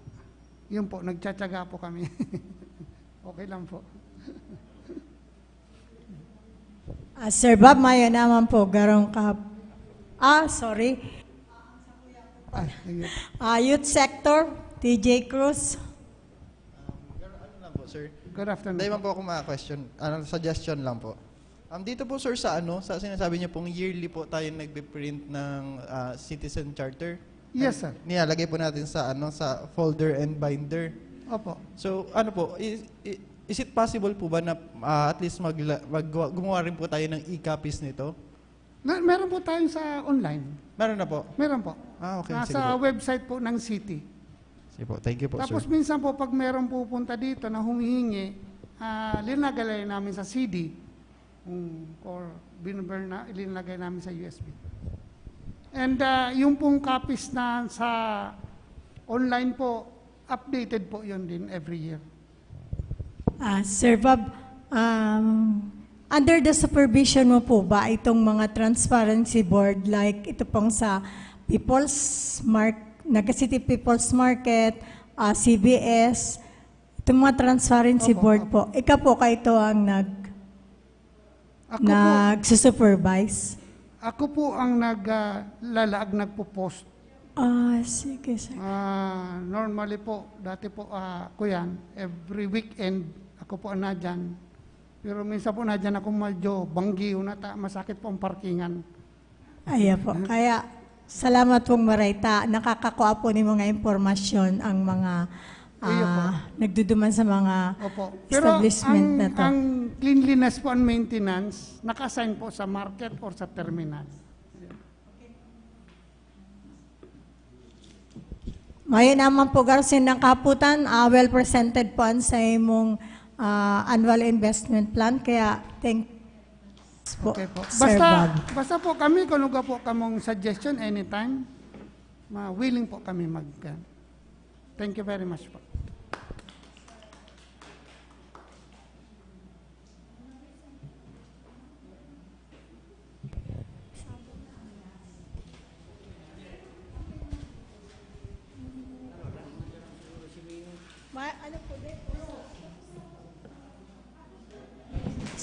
yun po, nagtsatsaga po kami. Okay lang po. Ah, Sir Bob, mayo naman po, garong ka... Ah, sorry. Ah, sige. Ah, Youth Sector, T J Cruz. Pero ano lang po, sir. Good afternoon. Dahil man po ako mga question, ano, suggestion lang po. Um, dito po, sir, sa ano, sa sinasabi niyo pong yearly po tayo nagbe-print ng ah, Citizen Charter. Yes, sir. Nilalagay po natin sa ano, sa folder and binder. Opo. So, ano po, is, is it possible po ba na ah, at least magla- mag- gumawa rin po tayo ng e-copies nito? Na, meron po tayong sa online. Meron na po. Meron po. Ah, okay. Nasa Sige po. Website po ng City. Sige po. Thank you po, Tapos sir. Minsan po, pag meron pupunta dito na humihingi, ah, linagay namin sa C D. Mm, or binibur na, linagay namin sa U S B. And ah, yung pong copies na sa online po, updated po yun din every year. Ah, Sir Bob, um, under the supervision mo po ba itong mga transparency board, like ito pong sa People's Mark, Naga City People's Market, ah, C B S, itong mga transparency Opo, board opo. Po? Ikaw po kayo ito ang nag Ako po, nagsusupervise? Ako po ang nag, ah, lalaag, nagpo-post. Ah, sige, sir. Ah, normally po, dati po, ah, kuyan, every weekend, ako po ang nadyan. Pero minsan po nadyan ako medyo banggiw na ta, masakit po ang parkingan. Ayan po. Kaya, salamat pong marayta. Nakakakuha po ni mga impormasyon ang mga Iyo po. ah, nagduduman sa mga Opo. Pero establishment ang, na to. Ang cleanliness po and maintenance, naka-assign po sa market or sa terminal. Mayo naman po, Garson, ng kaputan. Ah, well presented po ang sa imong ah, annual investment plan. Kaya, thank po, Okay po. Sir Basta, Bob. Basta po kami, kung ano po kamong suggestion, anytime, ma willing po kami mag, uh, thank you very much po.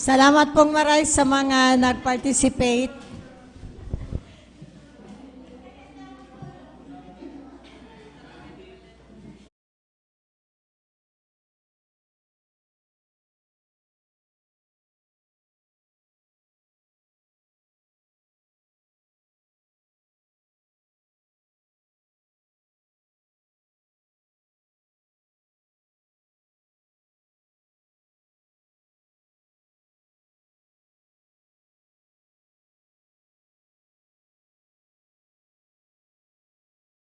Salamat pong maray sa mga nag-participate.